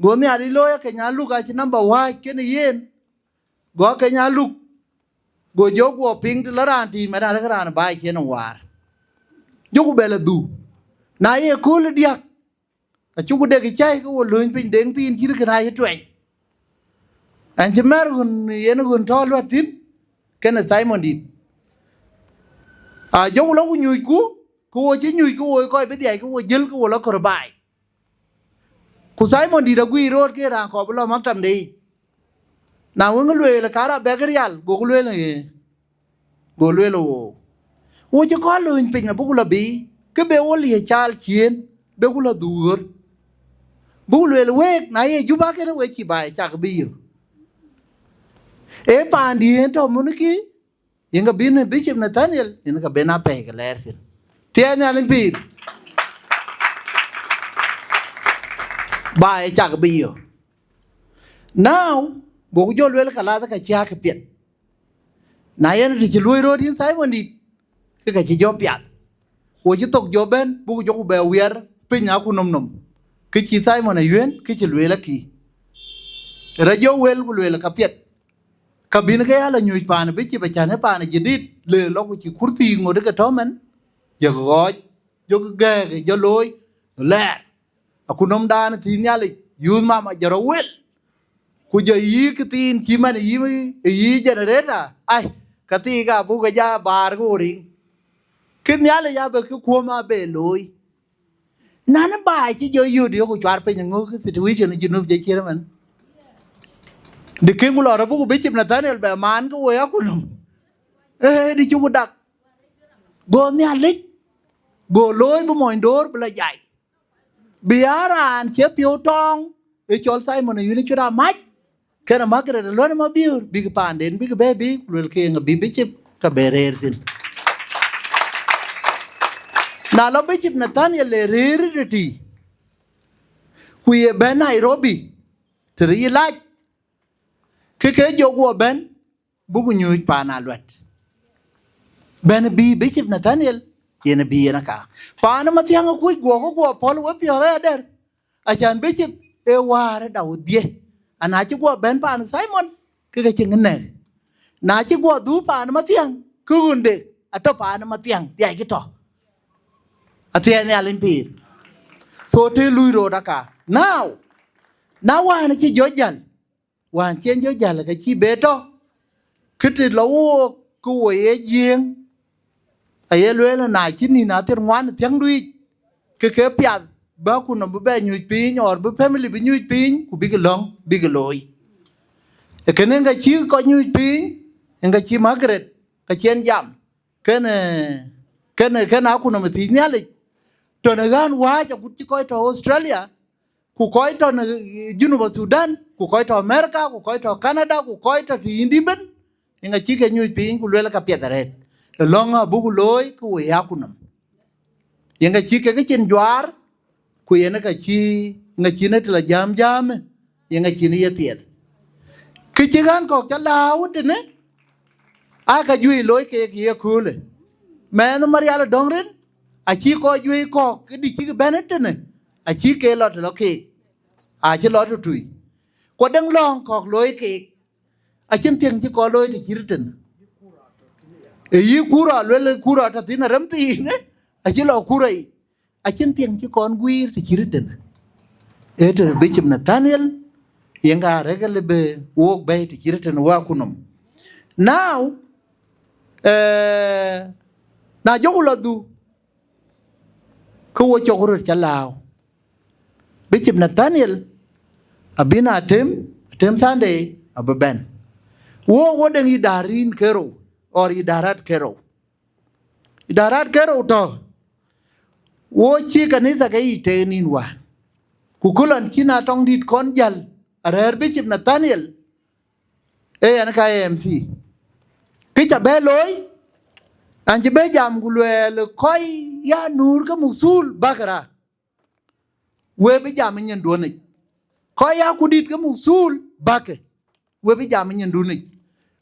Go Nhialic looi Akeny Aluk acï namba wääc kenë yen. Go Akeny Aluk, go jɔ guɔ piŋ të lɔ raan tïï mɛn arëk raan baai cïn ë waar. Jɔku bɛ lɔ dhuk. Na ye kööl ë diäk, acuku dek cäi ke wo lööny piny deŋ thiin cït kën aa ye tuɛny. Ɛn cï mɛ̈r ɣön yen ɣön tɔ̈ luɔt thïn, kenë Thaimon dït. A jɔku lɔ ku nyucku, ke wo cï nyuc ke wo kɔc bï dhiac ke wo jël ke wo lɔ kör baai. Ku Thaimon dït aguiir roor ke raan kɔp bï lɔ maktamde yic. Na wëŋ lueel, ka rɔ bɛ̈k rial, goku lueel ë, go lueel ë woou. Wo cï kɔn lööny piny abuk lɔ biic, ke be wo liëc caal ciëën, beku lɔ dhuk ɣör. Buk lueel week, na ye Juba kënë we cï baai cak bï yök. Ee paandiɛ̈ tɔ̈ mun kï, yen ke bïn Bishop Nathaniel, yen ke ben apɛi ke lɛɛr thïn. Thiɛɛi Nhialic pïïr. Baai cak bï yök. Now, Goku jɔ lueel ka lath ka cä ke piɛth. Na yen të cï luöi röt yïn Simon dït, ke ka cï jɔ piath. Wo cï thok jɔ bɛ̈n, buk jɔku bɛ wiɛr piny aku nɔm nɔm. Kë cï Simon Ayuen, kë cï lueel akï. Rɔt jɔ wel ku lueel ka piɛth. Ka bïn ke ya la nyuc paan bï cï bɛ cän ë paan jidit, le lɔ ku cï kurthi ŋot ke tɔ̈ mɛn, jɔ ɣɔɔc, jɔ gɛ̈ɛ̈k, jɔ looi, lɛɛr. Aku nɔm daan thïn Nhialic, yuth mama jɔ rɔ wel. Ku jɔ yï këthiin cï man yï, yï generator, ai, ka thii ka buk ke ja baar ke wo riŋ. Kë Nhialic abë kë kuɔ̈m abë looi. Nan baai cï jɔ yöt yok ku cuar piny ŋö kë situation ë Junub jɔ cier man. Dë kïŋ ku lɔ rɔ buk Bishop Nathaniel bɛ maan ke woi aku nɔm. Ee, dë cuk dak. Go Nhialic, go looi bï mony door bï la jai. Bï aa raan cï piɔ̈u tɔɔŋ, ë cɔl Simon Ayuen cï raan mac, kenë Margaret Aluɔn Mabiöör, bïk paanden, bïk bɛ̈ɛ̈i bï, ku luelkï ŋa bï Bishop ke bɛ rëër thïn. Na lɔ Bishop Nathaniel le rëër tëtï, ku ye bɛ̈n Nairobi, të rï lac, ke ke jɔ guɔ bɛ̈n, buk nyuc paan Aluɛt. Bɛ̈n bï Bishop Nathaniel, yen bï yen aka. Paan Mathiäŋ akuc guɔ ke guɔ pɔ̈l we piɔ̈ɔ̈th aya dɛ̈r. Acan Bishop ë wäär ë dau dhië. Ana cï guɔ bɛ̈n paan Simon, ke ke cï ŋic nɛ̈k. Na cï guɔ dhuu paan Mathiäŋ, ke ɣönde atɔ̈ paan Mathiäŋ, dhiackï tɔ̈. Athiɛɛi Nhialic pïïr. So të lui rot aka. Now, na wään cï jɔ jäl, wään cï en jɔ jäl, ke cï be tɔ̈, kë të lɔ wook, ke wo ye Jiëëŋ, aye lueel na cï nïn athiër ŋuan thiäŋdu yic, ke ke piath, bä ku nɔm bï bɛ nyuc piny, or bï family bï nyuc piny, ku bïk lɔ̈ŋ, bïk looi. Ee kënë ŋa cï kɔc nyuc piny, ŋa cï Margaret, ka cï en jam, kënë, kënë, kënë aku nɔm ë thiëc Nhialic, tɔ̈ në ɣän wääc agut cï kɔc tɔ̈ Australia, ku kɔc tɔ̈ në Junub Thudan, ku kɔc tɔ̈ America, ku kɔc tɔ̈ Canada, ku kɔc tɔ̈ të yïn dï bën, yen acï ke nyuc piny, ku luel ka piɛth arëët. Ë lɔ̈ŋ abuk looi, ke wo ya ku nɔm. Yen acï ke cin juaar, ku yen ka cï, yen acï në të la jääm jäämë, yen acï në ye thiɛth. Kë cï ɣän kɔ̈k ca lääu tënë, aa ka juëc looi keek ye köölë. Mɛɛn Marial ë dɔ̈ŋ rin, acï kɔc juëc kɔ̈k, ke dï cïk bɛ̈n tënë, acï ke lɔ të lɔ keek, acï lɔ të tui. Ku deŋ lɔ̈ŋ kɔ̈k looi keek, acïn thiëŋ cï kɔn looi të cït tënë. Ë yï kura luel kura tɔ̈ thïn arem thiinë, acï lɔ kura yic. Acïn thiëŋ cï kɔn guiir të cït tënë. Ee të Bishop Nathaniel, yen ka rɛ̈k lë bë wok bɛ̈i të cït tënë wä ku nɔm. Now, eh, na jɔku lɔ dhuk, ke wo cɔk röt ca lääu. Bishop Nathaniel abï na tem, tem Sunday abï bɛ̈n. Wo, wo deŋ idarin kerou, or idarat kerou. Idarat kerou tɔ̈, wo cï kanitha ke yic tëë nïn wään. Ku kulɔn cï na tɔŋ dït kɔn jäl, arɛ̈ɛ̈r Bishop Nathaniel, ee yɛn ka M C. Kë ca bɛ looi, an cï bɛ jam ku luɛɛl kɔc ya nuur ke muk thul bakë ra. We bï jam ë nyin duɔ̈nic. Kɔc ya ku dït ke muk thul bakë. We bï jam ë nyin duɔ̈nic.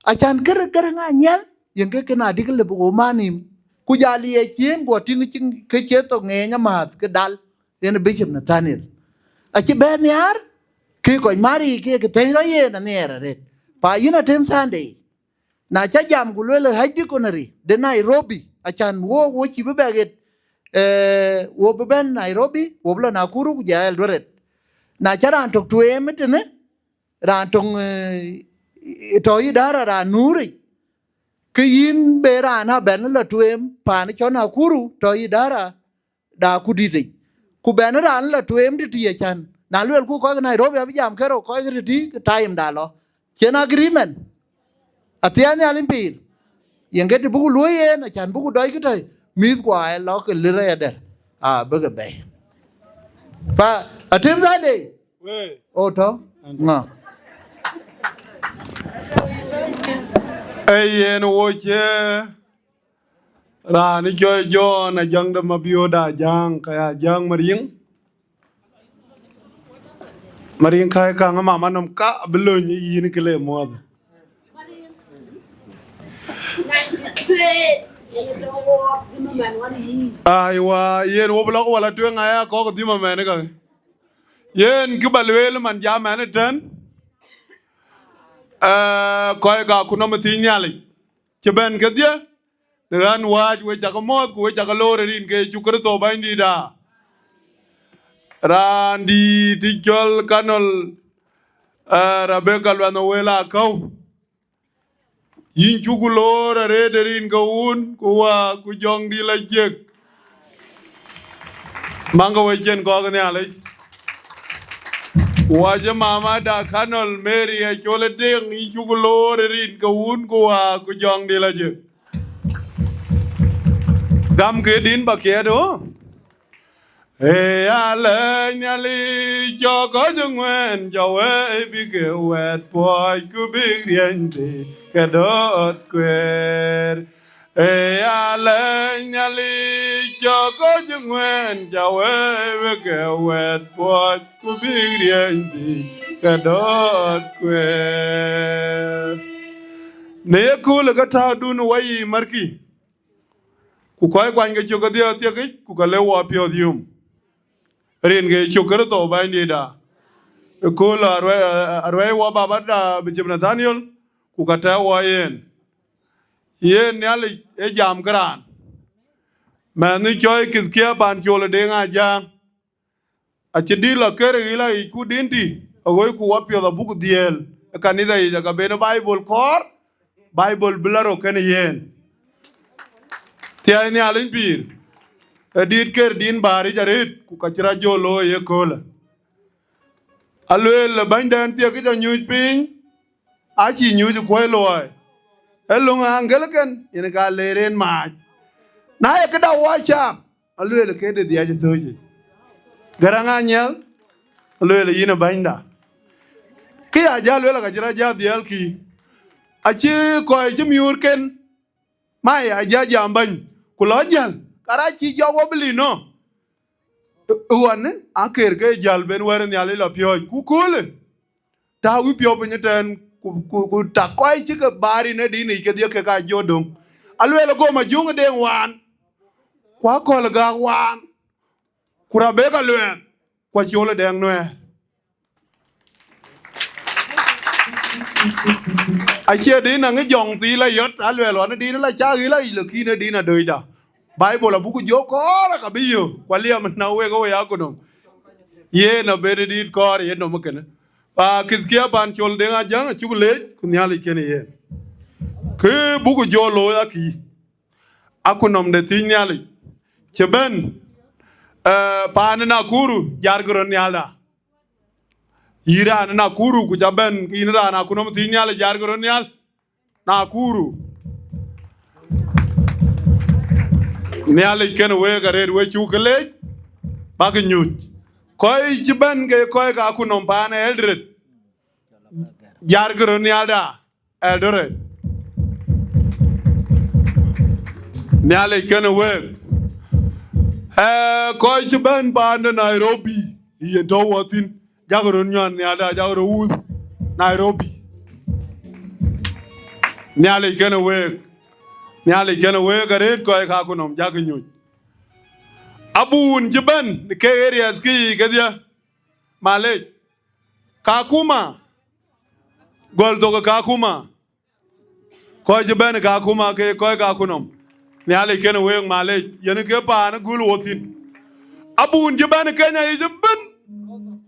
Acan kërë kërë ŋa nyiɛl, yen ke kën adïk lëp wo manïm. Ku jal ye cien guɔ tïŋ cïn ke cie thok ŋeeny amääth ke dal, yen Bishop Nathaniel. Acï bɛ nhiaar, ke kɔc mari ke ke thëny rɔ yen anhiɛɛr arëët. Pa yïn atem Sunday. Na ca jam ku luel ë haj dictionary de Nairobi, acan wo, wo cï bï bɛ ɣet, eh, wo bï bɛ̈n Nairobi, wo bï lɔ Nakuru ku jɔ Eldoret. Na ca raan tök tueem ëtënë, raan töŋ, eh, tɔ̈ idara raan nuuric, ke yïn be raan abɛ̈n lɔ tueem paan cɔn Nakuru tɔ̈ idara da ku dïtic. Ku bɛn raan lɔ tueem tëtï acan. Na luelku kɔc ke Nairobi abï jam kerou kɔc ke tëtï, ke taimda lɔ. Cien agreement. Athiɛɛn Nhialic pïïr. Yen ke të buku luöi yen, acan buku dɔc kë tɔ̈i, mïth kua ë lɔ ke lir ayadɛ̈r. Aa, bï ke bɛ̈i. Pa, atem Sunday. Wee. O tɔ̈? Ŋa? Ee yen wo cie raan cɔl John Ajaŋ de Mabiööt Ajaŋ, ka ya Ajaŋ Mariŋ. Mariŋ Käi Käŋ, mama nɔm ka bï lööny yïn kë le muɔ̈th. Aiwa, yen wo bï lɔk wala tueŋ aya kɔ̈k dhim amɛn ka. Yen kë ba lueel man jam ɛn ëtɛ̈n, ee, kɔc ka ku nɔm ë thiëc Nhialic cï bɛ̈n kedhie, në ɣän wääc we cakë mɔ̈ɔ̈th ku we cakë loor ë rin ke Yecu Kërtho Bɛ̈nydïïtda. Raandït ë cɔl Kanɔl, ee, Rebecca Luɛnh Awël Akäu, yïn cuk loor arëët ë rin ke Wun ku Wä ku Jɔŋdït Lajik. Maŋkë we cïn kɔ̈k Nhialic. Wä cï mamada Kanɔl Mary Acol Deŋ, yïn cuk loor ë rin ke Wun ku Wä ku Jɔŋdït Lajik. Gam ke din ba kiɛɛt ɣo. Ee ya lɛɛc Nhialic cɔk kɔc ŋuɛ̈ɛ̈n, cɔk wëi bïk ke wɛ̈t puɔ̈c ku bïk riɛnythii ke dɔ̈ɔ̈t kueer. Ee ya lɛɛc Nhialic cɔk kɔc ŋuɛ̈ɛ̈n, cɔk wëi bïk ke wɛ̈t puɔ̈c ku bïk riɛnythii ke dɔ̈ɔ̈t kueer. Në ye köölë ke tääudun wä yiic märkï, ku kɔc kuany ke cök kedhie thiekic, ku ke le wɔ piɔ̈ɔ̈th yum, rin ke Yecu Kërtho Bɛ̈nydïïtda. Ëkööl aruɛi, aruɛi wɔ babada Bishop Nathaniel, ku ka tɛ̈ɛ̈u wɔ yen. Yen Nhialic ë jam kë raan. Mɛnhë cɔl Kithkia Pancol Deŋ Ajäŋ, acï dït lɔ kër ë ɣila yic, ku dïn tï, aɣööc ku wɔ piɔ̈ɔ̈th abuk dhiëël ë kanitha yic, aka ben Baibul kɔɔr, Baibul bï la rok kenë yen. Thiɛɛi Nhialic pïïr, ë dït kër din bäär yic arëët, ku ka cï rɔt jɔ looi ye köölë. Alueel ë bänydɛn thiekic anyuc piny, acï nyuc ë kuɔ̈i luɔi. Ee löŋ aŋgëlken yen ka leer en maac. Na ye këda wɔ cam, alueel ke de dhiac ë thööc yic. Gäräŋ Anyiɛth, alueel yïn ë bänyda. Kë ya jal lueel ka cï rɔt jal dhiɛlkï. Acï kɔc cï miöörken, ma ya jal jam bäny, ku lɔ jäl, ka rɔt cï jɔk wɔ bï lïn nɔ. Ë ɣɔn, akër ke jäl ben wɛ̈t Nhialic lɔ piɔ̈ɔ̈c, ku köölë. Tääu wï piɔ̈u piny ëtɛ̈ɛ̈n, ku, ku, ku tak kɔc cï ke baar yïn ë dïn yic kedhie kek aa jɔ döŋ. Alueel Gom Ajuŋ Deŋ Waan, ku Akɔ̈l Gäk Waan, ku Rebecca Luɛɛth, ku Acol Deŋ Nuɛɛr. Acie dïn aŋi jɔŋ thii la yɔt, aluɛɛl ɣɔn dïn la cak ɣila yic, lakin ë dïn adööcda. Baibul abuk jɔ kɔɔr aka bï yök, ku aliɛm na wek ë we ya ku nɔm. Yen abëde dït kɔɔr yen nɔm kënë. Pa Kithkia Pancol Deŋ Ajäŋ acuk leec, ku Nhialic kenë yen. Kë buk jɔ looi akï, aku nɔm de thiëc Nhialic. Cï bɛ̈n, ee, paan ë Nakuru, jarkï röt nhialda. Yïn raan ë Nakuru, ku ca bɛ̈n, yïn raan aku nɔm thiëc Nhialic, jarkï röt nhial. Nakuru. Nhialic kenë week arëët, we cuk ke leec, bäk nyuc. Kɔc cï bɛ̈n ke kɔc ka aku nɔm paan ë Eldoret, jarkï röt nhialda, Eldoret. Nhialic kenë week. Ee, kɔc cï bɛ̈n paan de Nairobi, yen tɔ̈u wɔ thïn, jakï röt nyuan nhialda, jakï röt wuth Nairobi. Nhialic kenë week. Nhialic kenë week arëët, kɔc ka aku nɔm, jakï nyuc. Abun cï bɛ̈n ke areas kï kedhie, malec. Kakuma, gɔl thok ë Kakuma. Kɔc cï bɛ̈n ë Kakuma ke kɔc ka aku nɔm. Nhialic kenë week, malec, yen ke paan ë gul wɔ thïn. Abun cï bɛ̈n ë Kenya yic ëbën,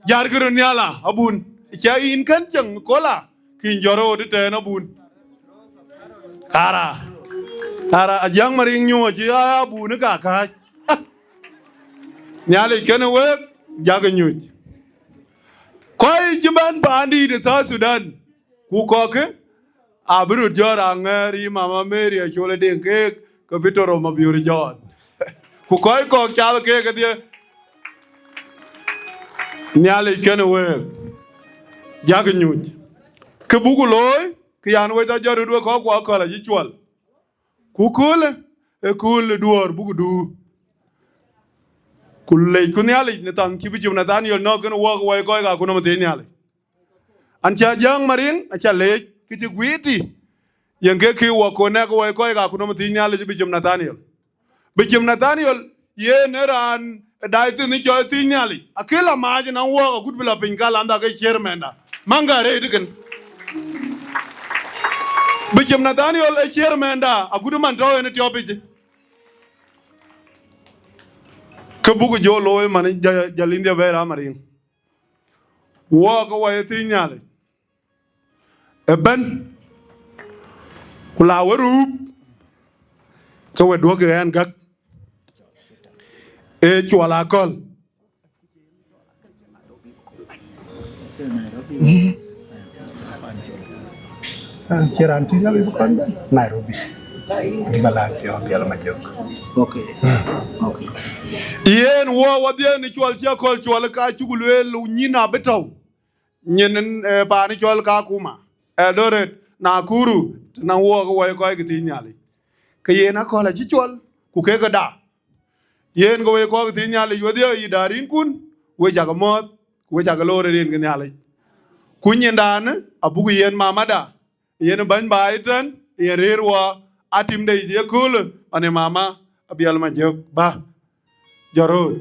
jarkï röt nhial a, abun. Cia yïn kën ceŋ kola, kïn jɔt röt ëtɛ̈ɛ̈n abun. Kara, kara, Ajäŋ Mariŋ Nyuɔɔc cï aa abun ë ka kääc. Ah! Nhialic kenë week, jakï nyuc. Kɔc cï bɛ̈n paandït ë South Sudan, ku kɔ̈kkë abï röt jɔt aŋɛɛr yï Mama Mary Acol Deŋ keek, ke bï tɔ̈ röm abiöör jɔt. Ku kɔc kɔ̈k cath keek kedhie, Nhialic kenë week, jakï nyuc. Kë buk looi, kë yan we ca jɔt röt we kɔ̈k ku Akɔ̈l acï cuɔl. Ku köölë, ë kööl ë duɔ̈ɔ̈r buk duur. Ku lecku Nhialic në thaŋ cï Bishop Nathaniel nɔ̈k kënë, wɔk wɔ ye kɔc ke akutnɔm ë thiëi Nhialic. An cä Jäŋ Mariŋ, acä leec kë cï guiir tï, yen ke kë wɔ kɔn nɛ̈k wɔ ye kɔc ke akutnɔm ë thiëi Nhialic, Bishop Nathaniel. Bishop Nathaniel yen ë raan ë dai thïn cɔl ë thiëi Nhialic. Akëc la maac ënɔŋ wɔɔk agut bï la piny ka landha ke chairman da. Maŋ ka rëët kën. Bishop Nathaniel ë chairman da agut man tɔ̈u en ë tiɔp yic. Ke buk jɔ looi man ja, ja lindhia bɛ̈ɛ̈r Mariŋ. Wɔɔk ke wɔ ye thiëi Nhialic ëbɛ̈n, ku la we ruup, ke we duɔ̈kkë ɣɛn gäk, ee cuɔl akɔ̈l. Cï raan tïŋ abï bï kɔn bɛ̈n Nairobi. Dï bä laŋ thiɔ̈k Biɛl Majök. Okay. Okay. Yen wɔ wadhiɛ në cuɔl cï akɔ̈l cuɔl ka cuk lueel nyïn abï tɔ̈u. Nyin, eh, paan cɔl Kakuma, Eldoret, Nakuru, tënɔŋ wɔɔk wɔ ye kɔc ke thiëi Nhialic. Ke yen akɔ̈l acï cuɔl, ku kek këda. Yen ke we kɔc ke thiëi Nhialic wedhie, yï daarinkun, we cakë mɔ̈ɔ̈th, ku we cakë loor ë rin ke Nhialic. Ku nyindan abuk yen mamada, yen bäny baai tɛ̈n, yen rëër wɔ atimde yic ye köölë, ane mama Abiɛl Majök bä. Jɔt röör.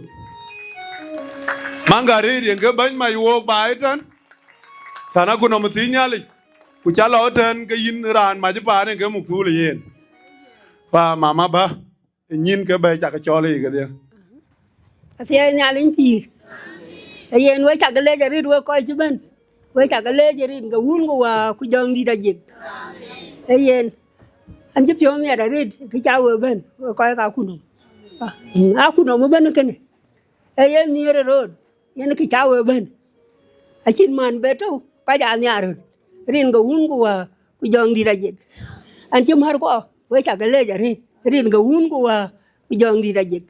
Maŋ ka rëër yen ke bäny mac wook baai tɛ̈n, tɛ̈n akutnɔm ë thiëi Nhialic, ku ca lɔ tɛ̈n ke yïn raan mac paan yen ke muk thuul ë yen. Pa mama bä, ë nyïn ke bɛ̈ɛ̈i cakë cɔl ë yic kedhie. Athiɛɛi Nhialic pïïr. Ee yen we cakë leec arëët we kɔc cï bɛ̈n. We cakë leec ë rin ke Wun ku Wät ku Jɔŋdït Ajik. Ee yen, an cï piɔ̈u miɛt arëët kë ca we bɛ̈n, we kɔc ke akutnɔm. Ah, mm, akutnɔm ëbɛ̈n kënë. Ee yen nhiëër ë röt, yen kë ca we bɛ̈n. Acïn man bë tɔ̈u, kɔc aa nhiaar röt. Rin ke Wun ku Wät ku Jɔŋdït Ajik. An cï mär kuɔ, we cakë leec arëët. Rin ke Wun ku Wät ku Jɔŋdït Ajik.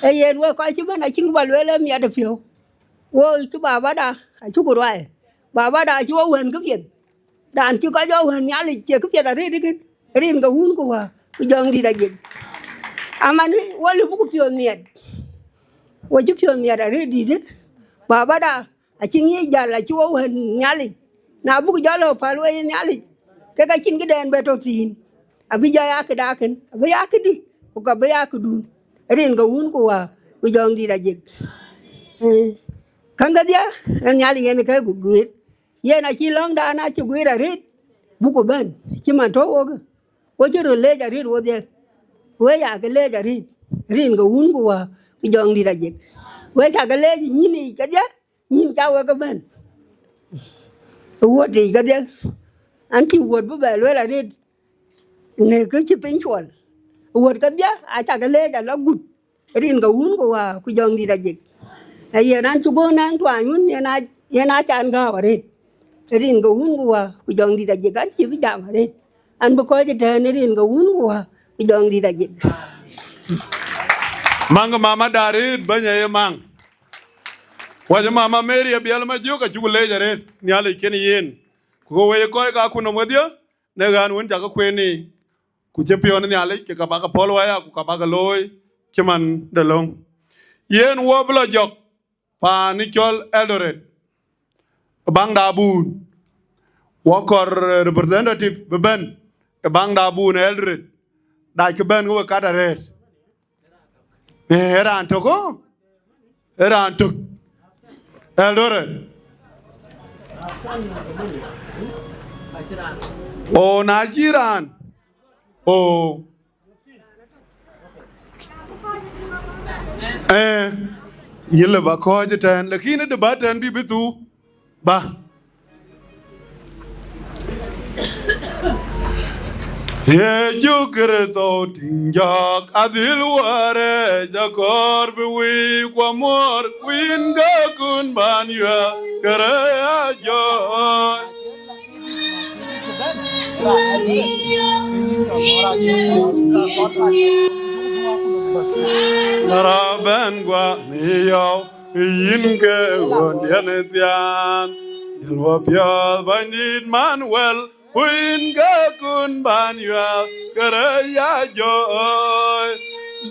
Ee yen we kɔc cï bɛ̈n acïn kë bä lueel ë miɛt ë piɔ̈u. Wo cï babada acuk ruai. Babada acï wo wën këpiɛth. Raan cï kɔc jɔ wën Nhialic cie këpiɛth arëët ëkën. Rin ke Wun ku Wät ku Jɔŋdït Ajik. Aman, wo lëu buk piɔ̈ɔ̈th miɛt. Wo cï piɔ̈ɔ̈th miɛt arëët dït. Babada acï ŋiɛc jäl acï wo wën Nhialic. Na buk jɔ lɔ päl we ye Nhialic, ke ka cïn këden bë tɔ̈ thïn. Abï jɔ ya këda kën, abï ya këdï, ku ka bï ya këdun. Rin ke Wun ku Wät ku Jɔŋdït Ajik. Eh, käŋ kedhie, ee Nhialic yen ke guiir. Yen acï lɔ̈ŋdan acï guiir arëët, buk ku bɛ̈n, cï man tɔ̈u wok. Wo cï röt leec arëët wodhie. We ya ke leec arëët, rin ke Wun ku Wät ku Jɔŋdït Ajik. We cakë leec nyïn yic kedhie, nyïn ca wek ëbɛ̈n. Wuɔ̈t yic kedhie, an cï wuɔ̈t bï bɛ lueel arëët, në kë cï piny cuɔl. Wuɔ̈t kedhie, acakë leec ala gut, rin ke Wun ku Wät ku Jɔŋdït Ajik. Ee yen an cï guɔ̈n nɛŋ tuany wun, yen a, yen a can gääu arëët. Rin ke Wun ku Wät ku Jɔŋdït Ajik, an cï bï jam arëët. An bï kɔc ëtɛ̈ɛ̈n rin ke Wun ku Wät ku Jɔŋdït Ajik. Maŋ ke mama darit bɛ̈ny aye maŋ. Wacë mama Mary Abiɛl Majök acuk leec arëët, Nhialic kën yen. Ku we kɔc ke akutnɔm wedhie, në ɣän wën cakë kueeni, ku cï piɔ̈n Nhialic, ke ka bäk pɔ̈l waya, ku ka bäk looi cï man de löŋ. Yen wɔ bï lɔ jɔk paan cɔl Eldoret, ë baŋ de abun. Wɔ kɔɔr, eh, representative bï bɛ̈n ë baŋ de abun Eldoret, dac kë bɛ̈n ke we kat arëët. Eh, ë raan tök, oh, ë raan tök. Eldoret. O, na cï raan. O. Eh, yï lë ba kɔ̈ɔ̈c ëtɛ̈ɛ̈n, lakin ë dë ba tɛ̈ɛ̈n bï bï thuu. Ba. Yecu Kërtho tïŋ jɔ̈k adhil wärë, jakɔɔr bï wïc kuɔ muɔɔr, kuin ke kun ban yuɛ̈ɛ̈k kërë ajɔ̈ɔ̈c. Rɔt bɛ̈n guɔ në yɔu, yïn ke ɣöndiɛ̈n ë thiaan, yen wɔ piɔ̈ɔ̈th Bɛ̈nydït man wɛl, kuin ke kun ban yuɛ̈ɛ̈k kërë ya jɔ̈ɔ̈c.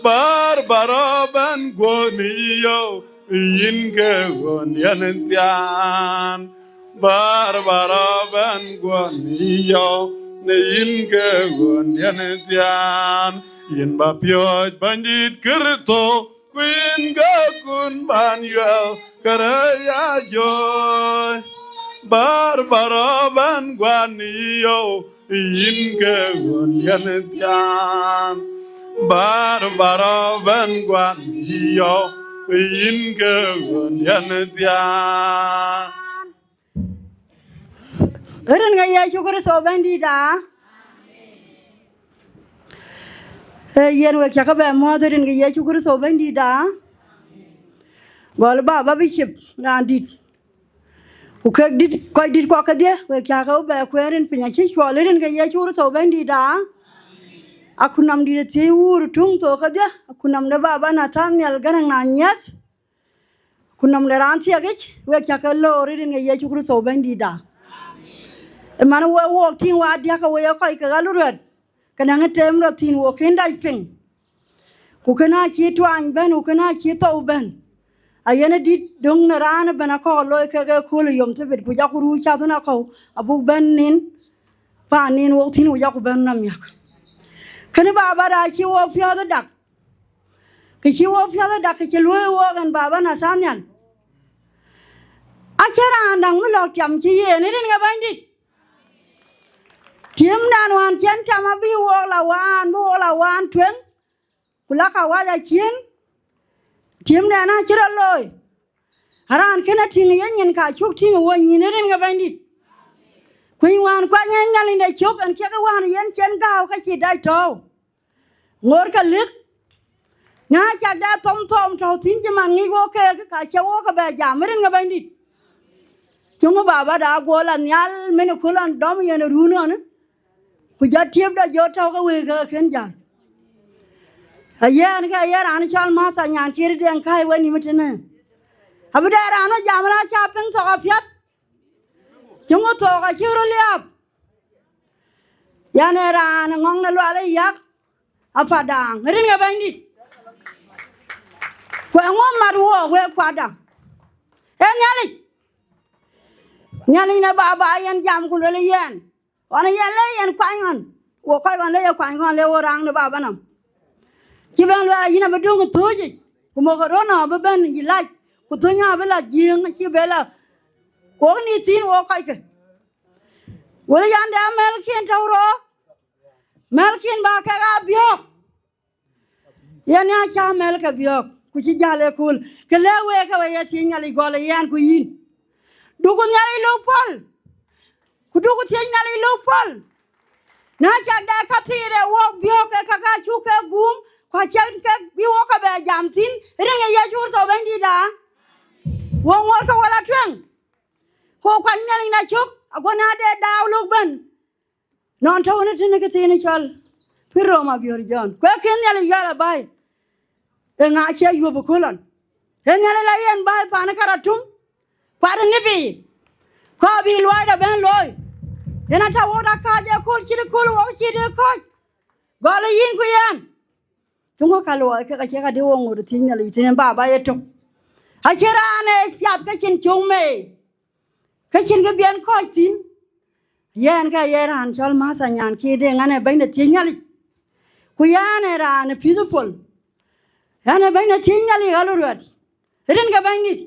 Barbara bɛ̈n guɔ̈n yɔu, yïn ke ɣöndiɛ̈n thiaan. Barbara bɛ̈n guɔ̈n yɔu, yïn ke ɣöndiɛ̈n thiaan. Yïn ba piɔ̈ɔ̈c Bɛ̈nydït Kërtho, ku yïn ke kun ban yuɛl kërɛɛc ya jɔ̈ɔ̈i. Barbara bɛ̈n guɔ̈n yɔu, yïn ke ɣöndiɛ̈n thiaan. Barbara bɛ̈n guɔ̈n yɔu, yïn ke ɣöndiɛ̈n thiaan. Rin ke Yecu Kërtho Bɛ̈nydït aa. Ee yen wek cä ke bɛ muɔ̈ɔ̈th rin ke Yecu Kërtho Bɛ̈nydït aa. Gɔl baba bï cïp raan dït. Ku kek dït, kɔc dït kɔ̈k kedhie, wek cä ke bɛ kueer rin piny acï cuɔl rin ke Yecu Kërtho Bɛ̈nydït aa. Akunɔm dït ë thiëi wuur tuŋ thok kedhie, akunɔm de baba Nathaniel Gäräŋ na nyiɛth. Ku nɔm de raan thiɛkic, wek cä ke loor rin ke Yecu Kërtho Bɛ̈nydït aa. Ë man wek wook tïŋ wa diäk ke wek ye kɔc ke ɣalu ruɛt, ke nɛŋ ë tem rɔt thïn wok kën dac piŋ. Ku kën aa cï tuany bɛ̈n, ku kën aa cï thou bɛ̈n. Ayen ë dït döŋ në raan ëbɛ̈n akɔ̈u looi kek ëkööl ë yom thebit, ku jɔku ruuc cath ën akɔ̈u, abuk bɛ̈n nin, paan nin wok thïn, ku jɔku bɛ̈n nɔm miäk. Kënë baba da cï wok piɔ̈ɔ̈th ë dak. Kë cï wok piɔ̈ɔ̈th ë dak, kë cï luöi wok en baba Nathaniel. Acïn raan däŋ bï lɔ̈k tiam cï yen rin ke Bɛ̈nydït. Tiëmdan wään cïn tam abï wok la waan, bï wok la waan tueŋ, ku la ka wac aciën. Tiëmdan acï rɔt looi. Araan kënë tïŋ ë yenyin ka cuk tïŋ ë wonyïn rin ke Bɛ̈nydït. Kuëny wään kuany en Nhialic de cök, en kiɛk wään yen cïn gääu ka cï dac tɔ̈ɔ̈u. Ŋoot ke lëk, na cak dɛ thom thom tɔ̈u thïn cï man ŋic wok keek, ka cï wok ke bɛ jam rin ke Bɛ̈nydït. Cï ŋö baba da guɔ la nhial, min ë köl ɣɔn dɔm yen ë run ɣɔn, ku jɔ tiëpda jɔ tɔ̈u ke wëëk ke kën jäl. Ayɛn ke aye raan cɔl Martha nyan Kiir Deŋ Käi we nïm tënë. Abï dɛ raan ë jam la ca piŋ thok apiɛth. Cï ŋö thok acï röt liääp. Yan ee raan ŋɔ̈ŋ në Lual ë Yak, Apadaŋ, rin ke Bɛ̈nydït. Ku eeŋö mat wok wek kuatda? Ee Nhialic. Nhialic në baba yen jam ku luel yɛn. Ɣɔn ë yɛn le yen kuany ɣɔn, wo kɔc ɣɔn le ye kuany ɣɔn le wo raŋ de baba nɔm. Cï bɛ̈n luɛɛl yïn abï döŋ ë thööc yic, ku mok ë röt nɔm abï bɛ̈n yï lac, ku thöny abï la jiëëŋ acï bɛ la. Wok ni thïn wok kɔckë. Wël yan de amɛ̈lkiɛn tɔ̈u rɔɔk, mɛ̈lkiɛn ba kek aa biɔ̈ɔ̈k. Yen ya cä mɛ̈l ke biɔ̈ɔ̈k, ku cï jäl ëkööl, ke lëk week ke we ye thiëc Nhialic gɔl ë yɛn ku yïn. Duku Nhialic luk pɔ̈l, ku duku thiëc Nhialic luk pɔ̈l. Na cak dɛ ka thiir ë wok biɔ̈ɔ̈k ke ka ka cuk ke guum, ku acïn kek bï wok ke bɛ jam thïn, rin ë Yecu Kërtho Bɛ̈nydït aa. Wok ŋuɔ̈t ke wala tueŋ, ku kuany Nhialic na cök, ago na de daaw luk bɛ̈n. Nɔn tɔ̈u në tënë këthiin cɔl Pirom Abiöör Jɔn. Ku ee kën Nhialic yɔl abäi, ee ŋa cie yuöp ë köl ɣɔn? Ee Nhialic la yen bäi paan ë Karatum, kuat ë Nibi, kɔɔr bï luɔida bɛ̈n looi. Yen atɔ̈ wok da kääc ë kööl cït ë kööl wok cït ë kɔc. Gɔl ë yïn ku yɛn. Cï ŋö ka luɔi kek acie ka dï wok ŋot ë thiëc Nhialic tënë baba ye tök. Acie raan ee piath ke cïn cöŋ mei, ke cïn kë biɛn kɔc thïn. Yɛn ke ye raan cɔl Martha nyan Kiir Deŋ, ɣɛn ee bɛ̈ny de thiëc Nhialic. Ku yɛn ee raan ë peaceful. Ɣɛn ee bɛ̈ny de thiëc Nhialic ɣalu ruɛt. Rin ke Bɛ̈nydït.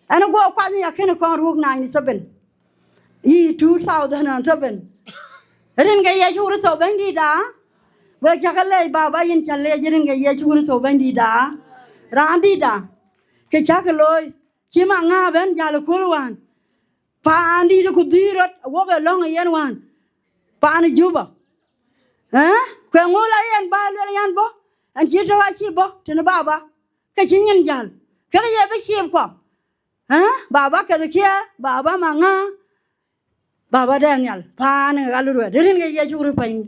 Ɣɛn ë guɔ kuany ya kënë kɔn ruk ninety seven. Yï two thousand and seven. Rin ke Yecu Kërtho Bɛ̈nydït aa. Wek cä ke leec baba yïn cä leec rin ke Yecu Kërtho Bɛ̈nydït aa. Raandït aa. Kë cä ke looi. Cï ma ŋa bɛ̈n jäl ë kööl wään. Paandït ku dhïïr rɔt, awok ë lɔ̈ŋ ë yen wään. Paan ë Juba. Ë? Ku eeŋö la yen bä luel yan bɔ̈? Ɛn cï tɔ̈u acï bɔ̈ tënë baba. Ke cï nyin jäl. Kek ye bï ciëëp kuɔ. Ë? Baba kedhie kiɛɛr, baba ma ŋa? Baba Daniel, paan ë ɣalu ruɛt, rin ke Yecu Kërtho Bɛ̈ny,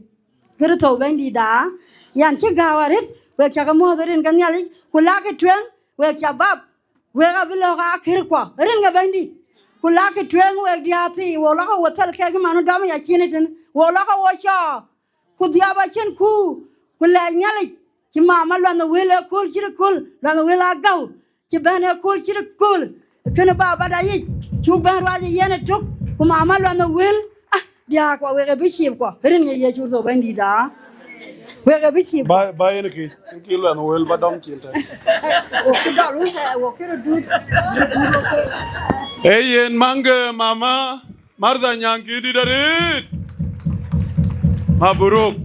Kërtho Bɛ̈nydït aa, yan cï gääu arëët, wek cä ke muɔ̈ɔ̈th rin ke Nhialic, ku lakï tueŋ, wek cä bap, wek abï lɔ̈k aa kër kuɔ, rin ke Bɛ̈nydït, ku lakï tueŋ, wek diäär thii, wok lɔ̈k ke wo thɛl kek man dɔm ya cin ëtën, wok lɔ̈k ke wo cɔɔk, ku dhiap acïn ku, ku lɛc Nhialic, Cï mama luath në wël ë kööl cït ë kööl, luath në wël agäu, cï bɛ̈n ë kööl cït ë kööl. Kënë babada yic, cuk bɛ̈n ruac ë yen ëtök, ku mama luath në wël, ah, diäär kuɔ wek ë bï ciëp kuɔ, rin ŋic Yecu thou Bɛ̈nydït aa. Wek ë bï ciëp. Ba, ba yen kï, yen kï luath në wël ba dɔm cin tɛ̈. Wo kï dɔl wun thɛɛr, wo kï röt dut. Ee yen maŋ ke mama Martha Nyaŋ kï dït arëët. Mabruk.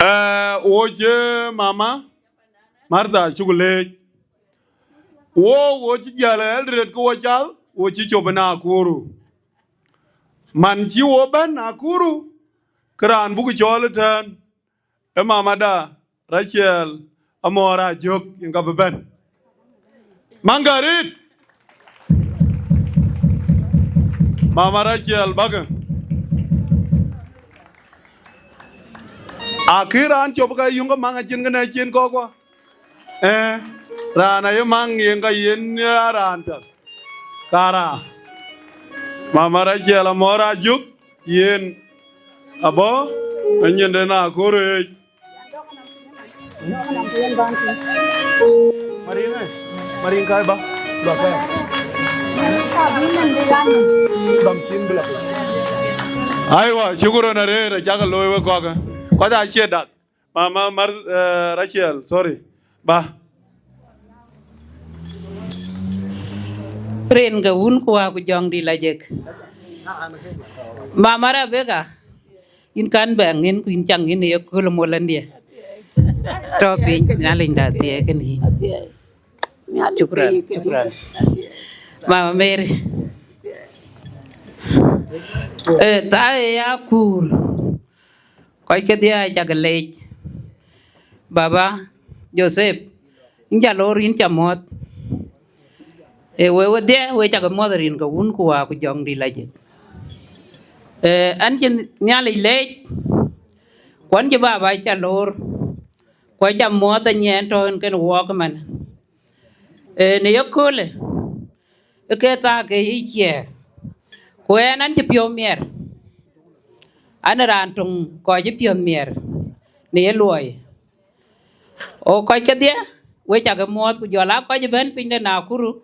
Eh, wo cï mama Martha cuk leec. Wo, wo cï jäl Eldoret ke wo cath, wo cï cop ë Nakuru. Man cï wo bɛ̈n Nakuru, ke raan buk cɔɔl ëtɛ̈ɛ̈n, ë mamada Rachel Amɔ̈ɔ̈r Ajök, yen ka bï bɛ̈n. Maŋ ke arëët. Mama Rachel bäkë. Akï raan cop ka yöŋ ke maŋ acïn kënë acïn kɔ̈kua. Eh, raan aye maŋ yen ka yen, eh, raan piɛth. Kara. Mama Rachel Amɔ̈ɔ̈r Ajök, yen abɔ̈, anyinde Nakuru ëëc. Marin, eh, marin kai ba, ba kai. Dam cin bila. Aiwa, shukran arëët, acak looi wek kɔ̈k. Kɔc acie dak. Mama Mar-, eh, Rachel, sorry. Ba. Rin ke wun ku wa ku jɔŋ di la jek. Mama Rebecca, yïn kan bɛ̈ŋ yïn ku yïn caŋ yïn ye kööl mol andiɛ. Tɔ piny, Nhialic da thiëëk kënë yïn. Shukran, shukran. Mama Mary. Eh, thaa ë ya kuur. Kɔc kedhie acak leec. Baba Joseph, yïn ca lor, yïn ca muɔ̈th. Ee, we wedhie, we cak muɔ̈th rin ke wun ku wa ku jɔŋ di la jek. Ee, an cï Nhialic leec, ku an cï baba ca lor, ku aca muɔ̈th anyiɛɛn tɔ̈ en kën wɔɔk man. Ee, në ye köölë, ë ke thaa ke yic ciɛɛr, ku ɛn an cï piɔ̈u miɛr, an raan töŋ kɔc cï piɔ̈th miɛr në ye luɔi. O kɔc kedhie, we cak muɔ̈th, ku jɔl aa kɔc ëbɛ̈n piny de Nakuru,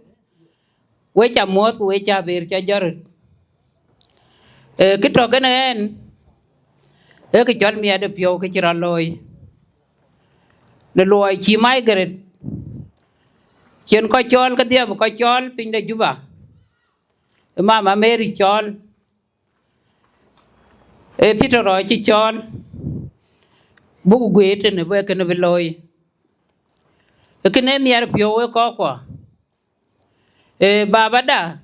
we ca muɔ̈th, ku we ca ber ca jɔt röt. Ee, kë tɔ̈ kënë ɛn, ee kë cɔl miɛt ë piɔ̈u kë cï rɔt looi. Në luɔi cï Margaret, cïn kɔc cɔɔl kedhie bï kɔc cɔɔl piny de Juba, ë Mama Mary cɔɔl, ë Peter Roc cï cɔɔl, buk guiir tënë bï kënë bï looi. Ee kënë miɛt piɔ̈u wek kɔckua. Ee, babada,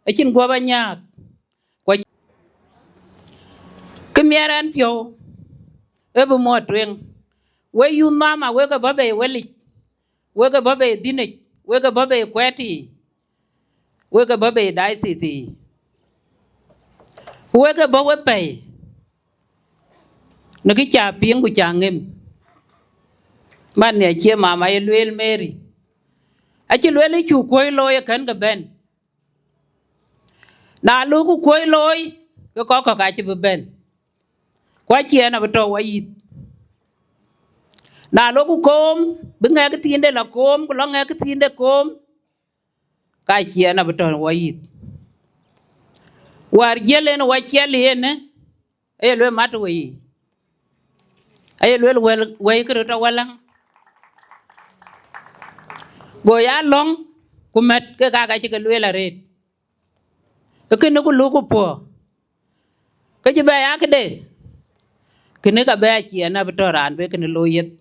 acïn guɔ̈p anyääk. Ku kë miɛt ɛn piɔ̈u, ee bï muɔ̈th tueŋ. We youth mama, wek ke bɔ̈ bei wëlic, wek ke bɔ̈ bei dhïnic, wek ke bɔ̈ bei kuɛ̈ɛ̈t yiic, wek ke bɔ̈ bei diocese yiic. Wek ke bɔ̈ we pɛ̈i në kë ca piŋ ku ca ŋëm. Man nhiac cie mama ye lueel Mary. Acï lueel ë cuk kuɔ̈i looi ë kën ke bɛ̈n. Na loku kuɔ̈i looi, ke kɔc kɔ̈k acï bï bɛ̈n. Ku aciɛɛn abï tɔ̈ wayïth. Na loku koom, bï ŋɛk thiinde la koom, ku lɔ ŋɛk thiinde koom, ka aciɛɛn abï tɔ̈ wayïth. Wäär jiël en waciɛl yen, aye lueel mat wei, aye lueel wɛl, wɛi kë röt awäläŋ. Go ya lɔ̈ŋ, ku mät ke kak acï ke lueel arëët. Ee kënë ku luk ku puɔ̈u, ke cï bɛ ya këde, kënë ka bɛ aciɛɛn abï tɔ̈ raan bï kënë looi yeth.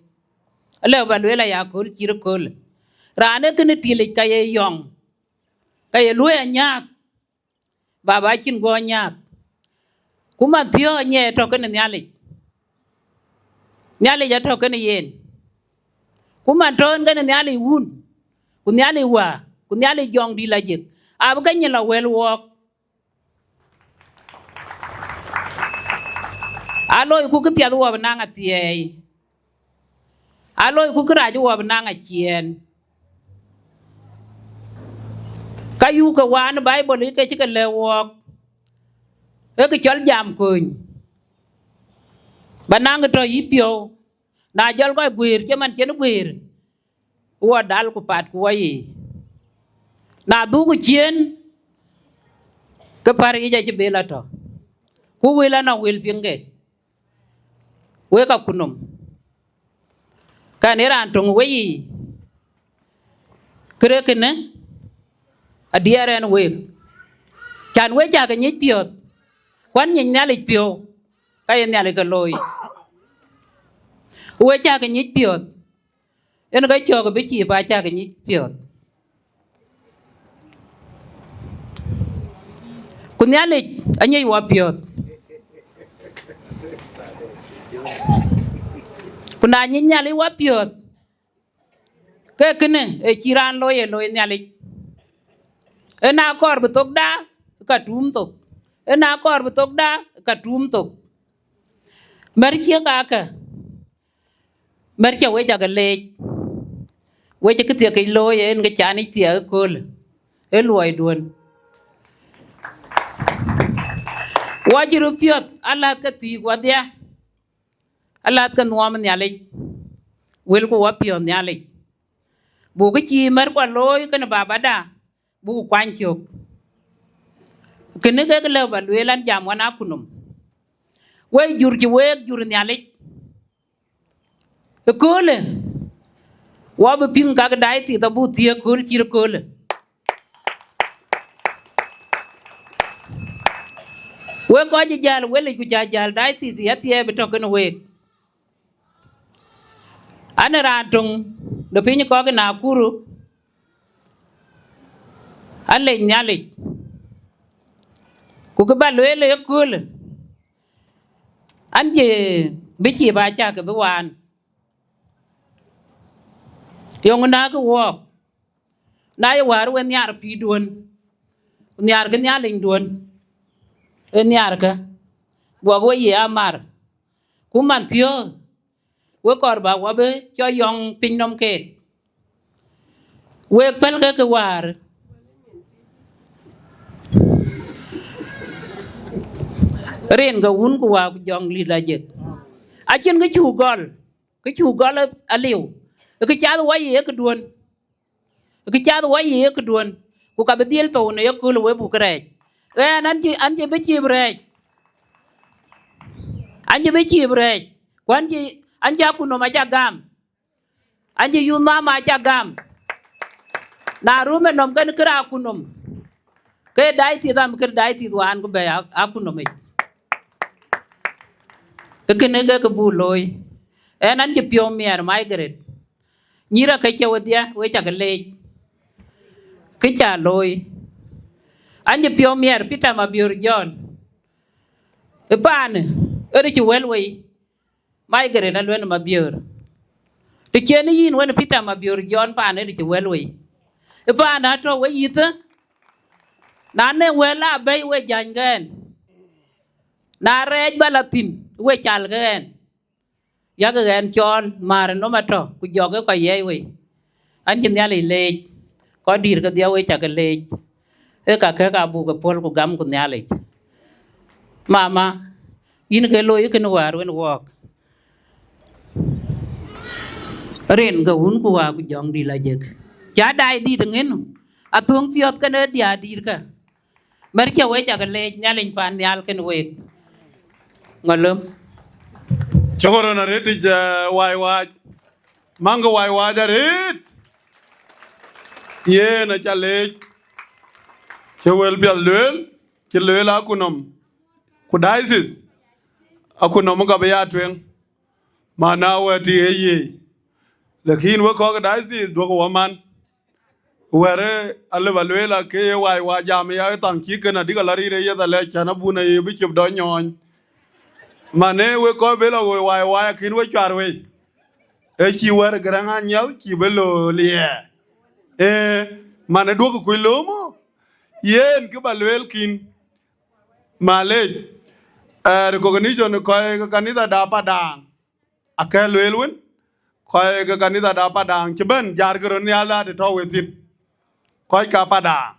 Alëu ba lueel aya kööl cït kööl. Raan ee kënë tilic ka ye yɔŋ, ka ye luɔ̈i anyääk. Baba acïn guɔ nyääk. Ku man thiɔ̈k anyiɛɛi tɔ̈ kënë Nhialic. Nhialic atɔ̈ kënë yen. Ku man tɔ̈ en kënë Nhialic Wun, ku Nhialic Wä, ku Nhialic Jɔŋdït Lajik, abï ke nyin la wël wɔɔk. Aloiku këpiɛth wɔ bï naŋ athiɛɛi. Aloiku kërac wɔ bï naŋ aciɛɛn. Ka yuk ke waan Baibol yic ke cï ke lɛ̈k wɔɔk, ee kë cɔl jam köny. Ba naŋ tɔ̈ yï piɔ̈u, na jɔl kɔc guëër cï man cïn guëër, wɔ dal ku pat ku wɔ yiic. Na dhuk ciëën, ke pär yic acï bï la tɔ̈. Ku wël anɔŋ wël piŋ ke, wek akunom. Kɛn ë raan töŋ ë weyiic, kërë kënë adiɛɛr ɛn week, can we cä ke nyic piɔ̈ɔ̈th, kuan nyic Nhialic piɔ̈u, ka ye Nhialic ke looi. We cä ke nyic piɔ̈ɔ̈th, en ke cɔk bï cïï pa cä ke nyic piɔ̈ɔ̈th. Ku Nhialic anyic wapiɔ̈ɔ̈th. Ku na nyic Nhialic wapiɔ̈ɔ̈th, ke kënë ë cï raan looi, ë looi Nhialic. Ë na kɔɔr bï thokda, ka tuum thok. Ë na kɔɔr bï thokda, ka tuum thok. Mär cië kakë, mär cä we cä ke leec, we cï këthiek yic looi, en ke can yic thiek ëköölë, ë luɔiduön. Wɔ cï röt piɔ̈ɔ̈th, alath ke thiik wadhia, alath ke nuɔɔm Nhialic, wëlku wapiɔ̈ɔ̈th Nhialic. Buk kë cï märkuɔ looi kënë babada, buk kuany cök. Kënë kek lëu ba lueel an, jam wan akunom. Wek jur cï week jur Nhialic. Ëköölë, wɔ bï piŋ kak dai thith abuk thiëëk kööl cït ëköölë. Wek kɔc ë jäl welic ku cä jäl dai thith ya thiëëp ë tɔ̈ kënë week. An, ë raan töŋ de piny kɔ̈k ë Nakuru, alec Nhialic, ku kë ba lueel ë köölë, an, cï bï cïï ba cä ke bï waan. Yöŋ na kë wɔɔk, na ye wäär we nhiaar pïïrduön, ku nhiaarkë Nhialicduön, ë nhiaarkë, guɔk we ye amar, ku man thiöök, we kɔɔr ba wɔ bï cɔ yɔŋ piny nɔm keek. Wek pälkë kë wäär, rin ke wun ku waa ku jɔŋ lïth ajek. Acïn kë cuk gɔl, kë cuk gɔl aliu, kë cath wɔ ye këduön, kë cath wɔ ye këduön, ku ka bï dhil thou në yekööl we buk rɛɛc. Ɣɛn an cï, an cï bï cïïp rɛɛc, an cï bï cïïp rɛɛc, ku an cï, an cï akunom acä gam. An cï yuth mama acä gam. Na rum ë nɔm kën kërë akunom, ke dai thith am kër dai thith waan ku bɛ̈i a- akunom yic. Ke kënë ke kë buk looi. Ɣɛn an cï piɔ̈u miɛɛr Margaret. Nyïïr akë cï wedhia, we cä ke leec. Kë cä looi. An cï piɔ̈u miɛɛr Peter Mabiör John. Ë paanë, ë rï cï wɛl wei. Margaret Aluel Mabiör. Të cïn yïn wën Peter Mabiör John paan ë rï cï wɛl wei. Ë paan atɔ̈ we yïthë, na ne wɛl a bɛ̈i we jäny ke ɣɛn. Na rɛɛc ba la thïn, we cal ke ɣɛn. Yak ɣɛn cɔɔl, määr ë nɔm atɔ̈, ku jɔk ë kɔc yɛɛi wei. An cï Nhialic leec, kɔc dïïr kedhia we cä ke leec. Ee ka kek abuk ke puɔ̈l ku gamku Nhialic. Mama, yïn ke looi kënë wäär wën wɔɔk. Rin ke wun ku waa ku jɔŋ dïït la jek. Cä dai dïït ŋën, athöŋ piɔ̈th kënë diäär dïït kä. Mär cä we cä ke leec Nhialic pan nhial kënë week. Ŋɔlöm. Cä ɣɔn arëët ic, eh, wai wac. Maŋkë wai wac arëët. Yen acä leec. Cï wël piɛth lueel, cï lueel akunom. Ku diocese, akunom ka bï ya tueŋ. Mana wɛ̈t tï ë yiëë. Lakin wek kɔ̈k diocese duɔ̈kë wɔ man. Wɛ̈t ë alëu ba lueel ake ye wai wa jam ya thaŋ cï kën adïk ala rïïr ë yeth alɛc cän abun aye bï cop dɔ nyɔɔny. Man ë wek kɔc bë la ɣöö wai wai akïn we cuar wei. Ë cï wɛ̈t ë Garaŋ Anyiɛth cï bï looi liɛɛr. Ee, man ë duɔ̈kë kuc loom. Yen kë ba lueel kïn. Malec, eh, recognition kɔc ke kanitha da Padang. Akë lueel wën, kɔc ke kanitha da Padang cï bɛ̈n jarkë röt nhial da të tɔ̈u we thïn. Kɔc ka Padang.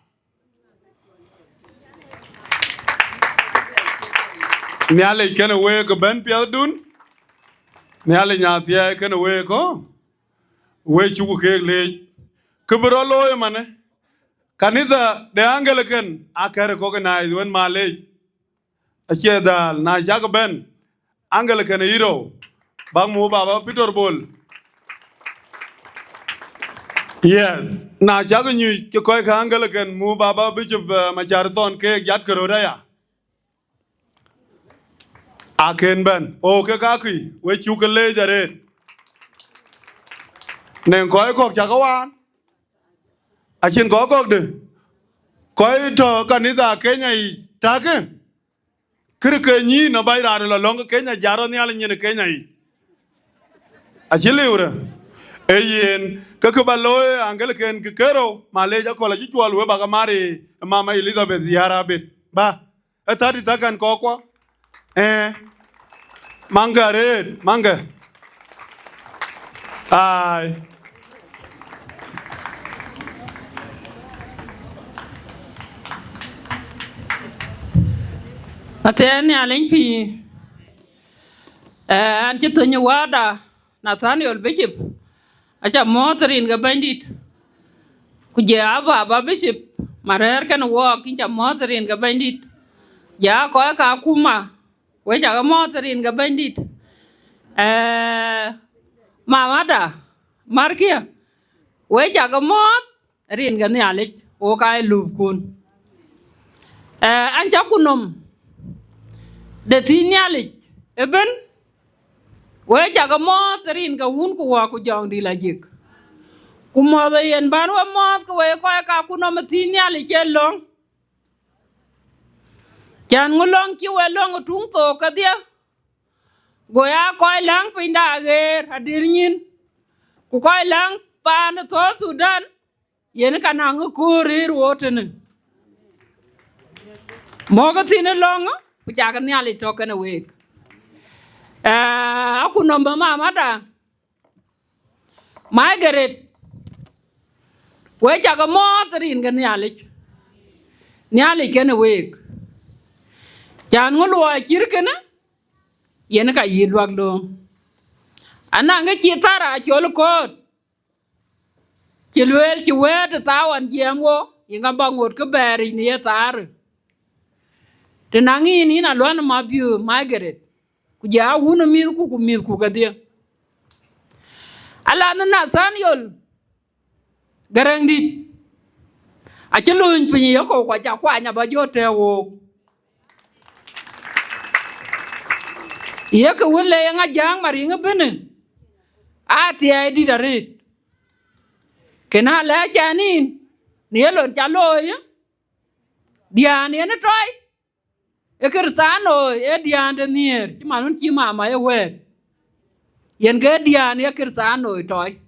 Nhialic kënë week bɛ̈n piɛthdun, Nhialic na thiɛɛi kënë week kɔ̈u, we cuk keek leec. Kë bï rɔt looi ëmënë, kanitha de Anglican akɛ̈r kɔ̈k ë nice wën ma leec. Acie dhal, na cak bɛ̈n Anglican ë yï rou, bäk muk baba Peter Bol. Yes, na cak nyuc ke kɔc ke Anglican, muk baba Bishop, eh, Macar Thɔn, keek jat ke röt aya. Akën bɛ̈n, o, ke kakï, we cuk ke leec arëët. Nɛŋ kɔc kɔ̈k cak waan, acïn kɔc kɔ̈k de, kɔc tɔ̈ kanitha Kenya yic takë, kërë ke nyïïn ë bac raan lɔ lɔ̈ŋ ke Kenya, jat rɔt nhial nyin ë Kenya yic. Acï liu rë. Ee yen, ke kë bä looi Anglican ke kerou, ma leec akɔ̈l acï cuɔl we bä ke mar ë Mama Elizabeth Yar Abit. Bä, ë thäti thäkɛn kɔ̈kkuɔ. Ee, maŋkë arëët, maŋkë. Ai. Athiɛɛn Nhialic pïïr. Ee, an cï thöny ë wääda Nathaniel Bishop, aca mɔ̈ɔ̈th rin ke Bɛ̈nydït. Ku jɛ a baba Bishop, ma rɛ̈ɛ̈r kenë wɔɔk, yïn ca mɔ̈ɔ̈th rin ke Bɛ̈nydït. Jɛ a kɔc ka akuma, we cakë mɔ̈ɔ̈th rin ke Bɛ̈nydït. Ee, mamada, markiɛ, we cakë mɔ̈ɔ̈th rin ke Nhialic, wo ka ye lupkun. Ee, an cä ku nɔm de thïn Nhialic ëbën, we cakë mɔ̈ɔ̈th rin ke wun ku wä ku jɔŋdït lajik. Ku mɔ̈ɔ̈th ee yen bän we mɔ̈ɔ̈th ke we kɔc ka ku nɔm ë thïn Nhialic ë lɔ̈ŋ. Cän ŋö lɔ̈ŋ cï we lɔ̈ŋ ë tuŋ thook kedhie, go ya kɔc läŋ pinyda aɣeer adïr nyïn, ku kɔc läŋ paan ë South Sudan, yen ka naŋ ë köör rëër wo tënë. Mɔ̈kë thïn ë lɔ̈ŋ, ku cakë Nhialic tɔ̈ kenë week. Ee, aku nɔm bä mamada, Margaret, we cakë mɔ̈ɔ̈th rin ke Nhialic. Nhialic kenë week. Cän ŋö luɔi cït kënë, yen ka yï luak lööŋ. Anaŋ kë cï Thara cɔl koot, cï lueel cï wëët ë thaar ɣɔn jiɛɛm wo, yïn ka bä ŋot kë bɛ̈ɛ̈ric në ye thaarë. Të naŋ yïn, yïn aluɔn ë Mabiöör Margaret, ku jɛ a wun ë mïthku ku mïthku kedhie. Alath Nathaniel Gäräŋdït, acï lööny piny ë yekou, ku aca kuany abä jɔ tɛ̈ɛ̈u wook. Ye kë wën le yeŋa Jäŋ Mariŋ ëbënë, aa thiɛɛi dït arëët. Kënë alɛ̈ɛ̈c ɛn yïn, në ye lon ca looi, diään yen ë tɔɔi, ë Kërthanoi ë diään de nhiëër, cï man wën cï mama ye wɛ̈ɛ̈t. Yen ke diään ye Kërthanoi tɔɔi.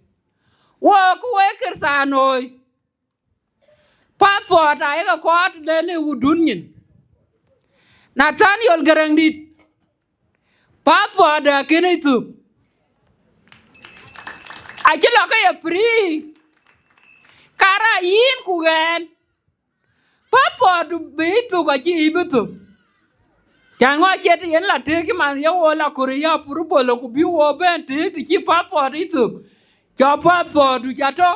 Wo, ku wo ye Kërthanoi, passport ayeke kɔɔr tëde në wudun nyin. Nathaniel Gäräŋdït, passport de akënë thök. Acï lɔ ke ye free. Kara yïn ku ɣɛn, passport du bï thök, acï yï bï thök. Cän ŋö acie të yen la tëëk cï man ye wo la Korea, pur bolo, ku bï wo bɛ̈n tëëk të cï passport yï thök. Cɔ passport du ca tɔ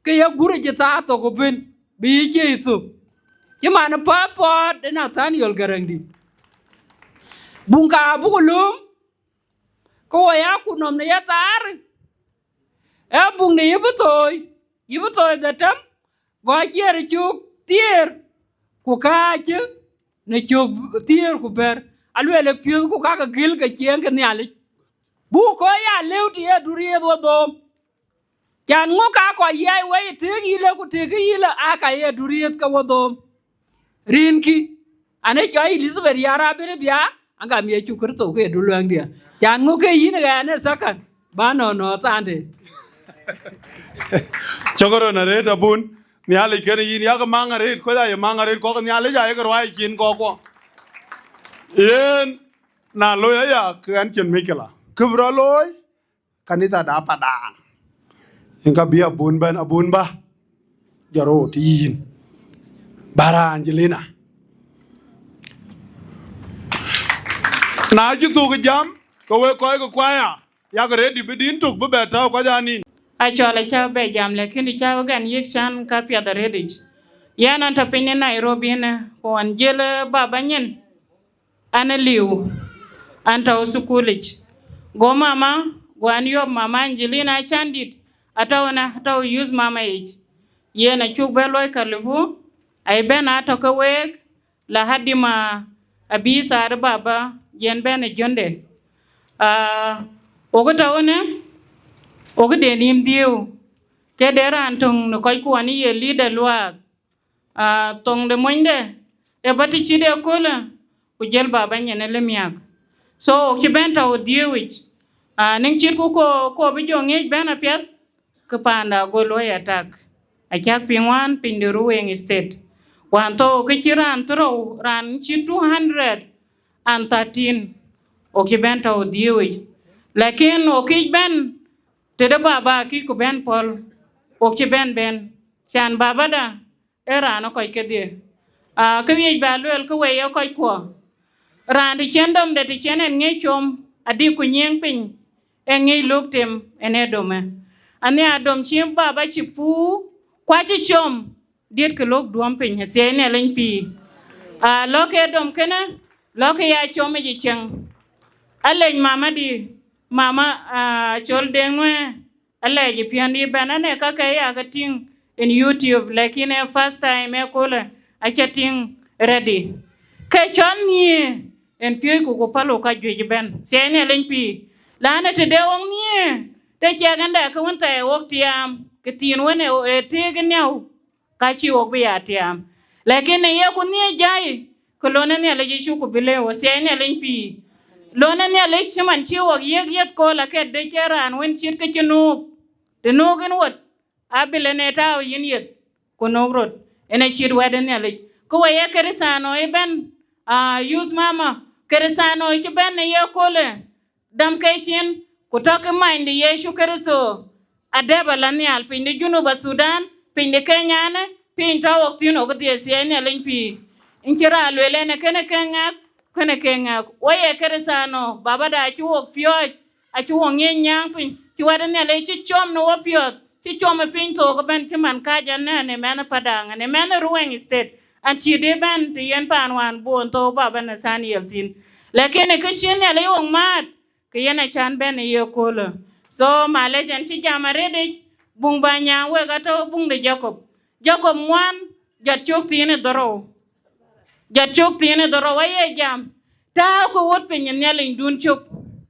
ke ye gurë cï thaar thok ëbën, bï yï cie yï thök. Cï man passport de Nathaniel Gäräŋdït. Buŋ ka buku lööm, ke wo ya ku nɔm në ye thaar, ee buŋ de yï bï thooi, yï bï thooi dhetem, gɔ̈c ciëër cök thiëër, ku kääcë në cök thiëër ku bɛ̈t, alueel ë piöth ku kakë gël ke ciëëŋ ke Nhialic. Buk kɔc ya lëu të ye duriëëth wo dhoom. Cän ŋö ka kɔc yai wei tëëk yïlë ku tëëk yïlë, aa ka ye duriëëth ke wo dhoom. Rinkï, anë cɔl Elizabeth Yar Abit bia, agam Yecu Kërtho ke du luɛŋdiɛ̈. Cän ŋö ke yïn ɣɛn ë thakan, bä nɔ̈ɔ̈nɔ̈ɔ̈ thaande. Cɔk rɔn arëët abun, Nhialic kenë yïn, yak maŋ arëët, kɔc aye maŋ arëët, kɔk Nhialic ayek ruaai cin kɔkkuɔ. Yen, na loi aya, ke ɣɛn cïn mikila. Kë bï rɔt looi, kanitha da Padang. Yen ka bï abun bɛ̈n, abun bä. Jɔt rɔt yïn. Bara Angelina. Na cï thuk jam, ke wek kɔc ke kuaya. Yak ready bï din tök bï bɛ tääu kɔc anin. Acɔl acä bɛ jam, lakin të cä wek ɛn yiëk can ka piath arëëtic. Yɛn an tɔ piny në Nairobi ënë, ku an jiël baba nyin, an ë liu, an tɔ̈u thukulic. Go mama, go an yɔp mama Angelina can dït, atɔ̈u ënë, atɔ̈u youth mama yic. Yen acuk bɛ luɔi kalifu, ai bɛ̈n atɔ̈ ke week, la hadi ma abï thaar baba yen bɛ̈n ë jönde. Ah, wok tɔ̈u ënë, wok de nïïm dhiëëu, ke de raan töŋ në kɔc kuɔn ye leader luaak. Ah, thoŋ de monyde, ë bä të cït ëköölë, ku jël baba nyin ë lë miäk. So, wok cï bɛ̈n tɔ̈u dhiëëu yic. Ah, niŋ cït ku ko, ko bï jɔ ŋiëc bɛ̈n apiɛth, ke paanda go luɔi attack. Acäk piŋ wään piny de Ruweng State. Wään thou ke cï raan thërou, raan cï two hundred and thirteen, wok cï bɛ̈n tɔ̈u dhiëëu yic. Lakin wok kic bɛ̈n tëde baba kic ku bɛ̈n pɔ̈l, wok cï bɛ̈n bɛ̈n. Can babada ee raan ë kɔc kedhie. Ah, kë wiëc bä lueel ke wei ee kɔc kuɔ. Raan të cien dom de të cien en ŋiëc com, adï ku nyiëëŋ piny, e ŋic luk tem en e dome. Anhiar dom cï baba cï puur, ku acï com, diet ke lok duɔm piny, athiɛɛi Nhialic pïïr. Ah, lɔk e dom kënë, lɔk e ya com e cieŋ. Alec mama di, mama, ah, cɔl Deŋ Nuɛɛr, alɛɛc piɔ̈n di bɛ̈n, ane ka ke ya ke tïŋ in YouTube, lakin e first time e kole aca tïŋ ready. Ke cɔl nhiëër, en piööcku ku pälku ka juëc ëbɛ̈n, thiɛɛi Nhialic pïïr. Lanë tëde wok nhiëër, të ciɛk en dɛ ke wën thɛɛr wok tiaam, ke thiin wën e, e tëëk nhiau, ka cï wok bï ya tiaam. Lakin në yeku nhiëër jai, ke lon e Nhialic ë cuk ku bï lëu, athiɛɛi Nhialic pïïr. Lon e Nhialic cï man cï wok yiëk yiëth kol aket de cï raan wën cït ke cï nuuk. Të nuuk en wot, abil en e tääu yïn yeth, ku nuuk rot, en e cït wɛ̈t e Nhialic. Ku wek ye Kërthiano ëbɛ̈n, ah, youth mama, Kërthiano cï bɛ̈n në ye kole, däm ke cin, ku tɔ̈ ke many de Yecu Kërtho, adɛp ala nhial piny de Junub a Thudan, piny de Kenya ënë, piny tɔ̈ wok thïn wok dhiëëth thiɛɛi Nhialic pïïr. Ën cï raan lueel en e kënë ke ŋɛk, kënë ke ŋɛk. Wok ye Kërthiano, babada acï wok piɔ̈ɔ̈c, acï wok ŋiëc nyääŋ piny, cï wɛ̈t e Nhialic cï com në wopiɔ̈ɔ̈th, cï com ë piny thook ëbɛ̈n cï man kääc an, an ë mɛnh ë Padang, an ë mɛnh ë Ruweng State, an cï dee bɛ̈n të yen paan wään bon thou baba Nathaniel thïn. Lakin ë kë cï Nhialic wok maat, ke yen acan bɛ̈n ë ye köölë. So, malec, ɛn cï jam arëëtic, buŋ bä nyaaŋ wek atɔ̈ buŋ de Jacob. Jacob ŋuan, jɔt cök thiin ë dhorou. Jɔt cök thiin ë dhorou aye jam. Tääu ke wot piny ë Nhialic dun cök.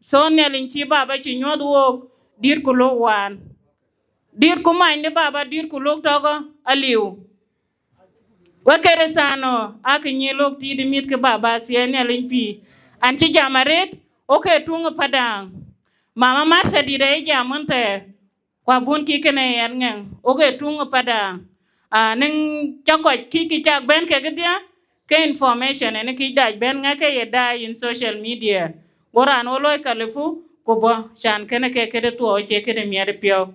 So, Nhialic cï baba cï nyuɔ̈th wook, dït ku lok waan. Dït ku many de baba, dït ku lok tɔ̈kë aliu. Wek Kërthiano, akë nyi lok tiit ë mïth ke baba thiɛɛi Nhialic pïïr. An cï jam arëët, wok ke tuŋ ë Padang. Mama Martha dït aye jam wën thɛɛr. Ku abun kï kënë yɛn ŋɛŋ, wok ke tuŋ ë Padang. Ah, niŋ cä kɔc kï kï cak bɛ̈n kekë dhië, ke information en kï dac bɛ̈n ŋɛk ke ye daai in social media. Go raan wo looi kalifu, ku bɔ̈, can kënë ke këde thuɔɔu cie këde miɛt piɔ̈u.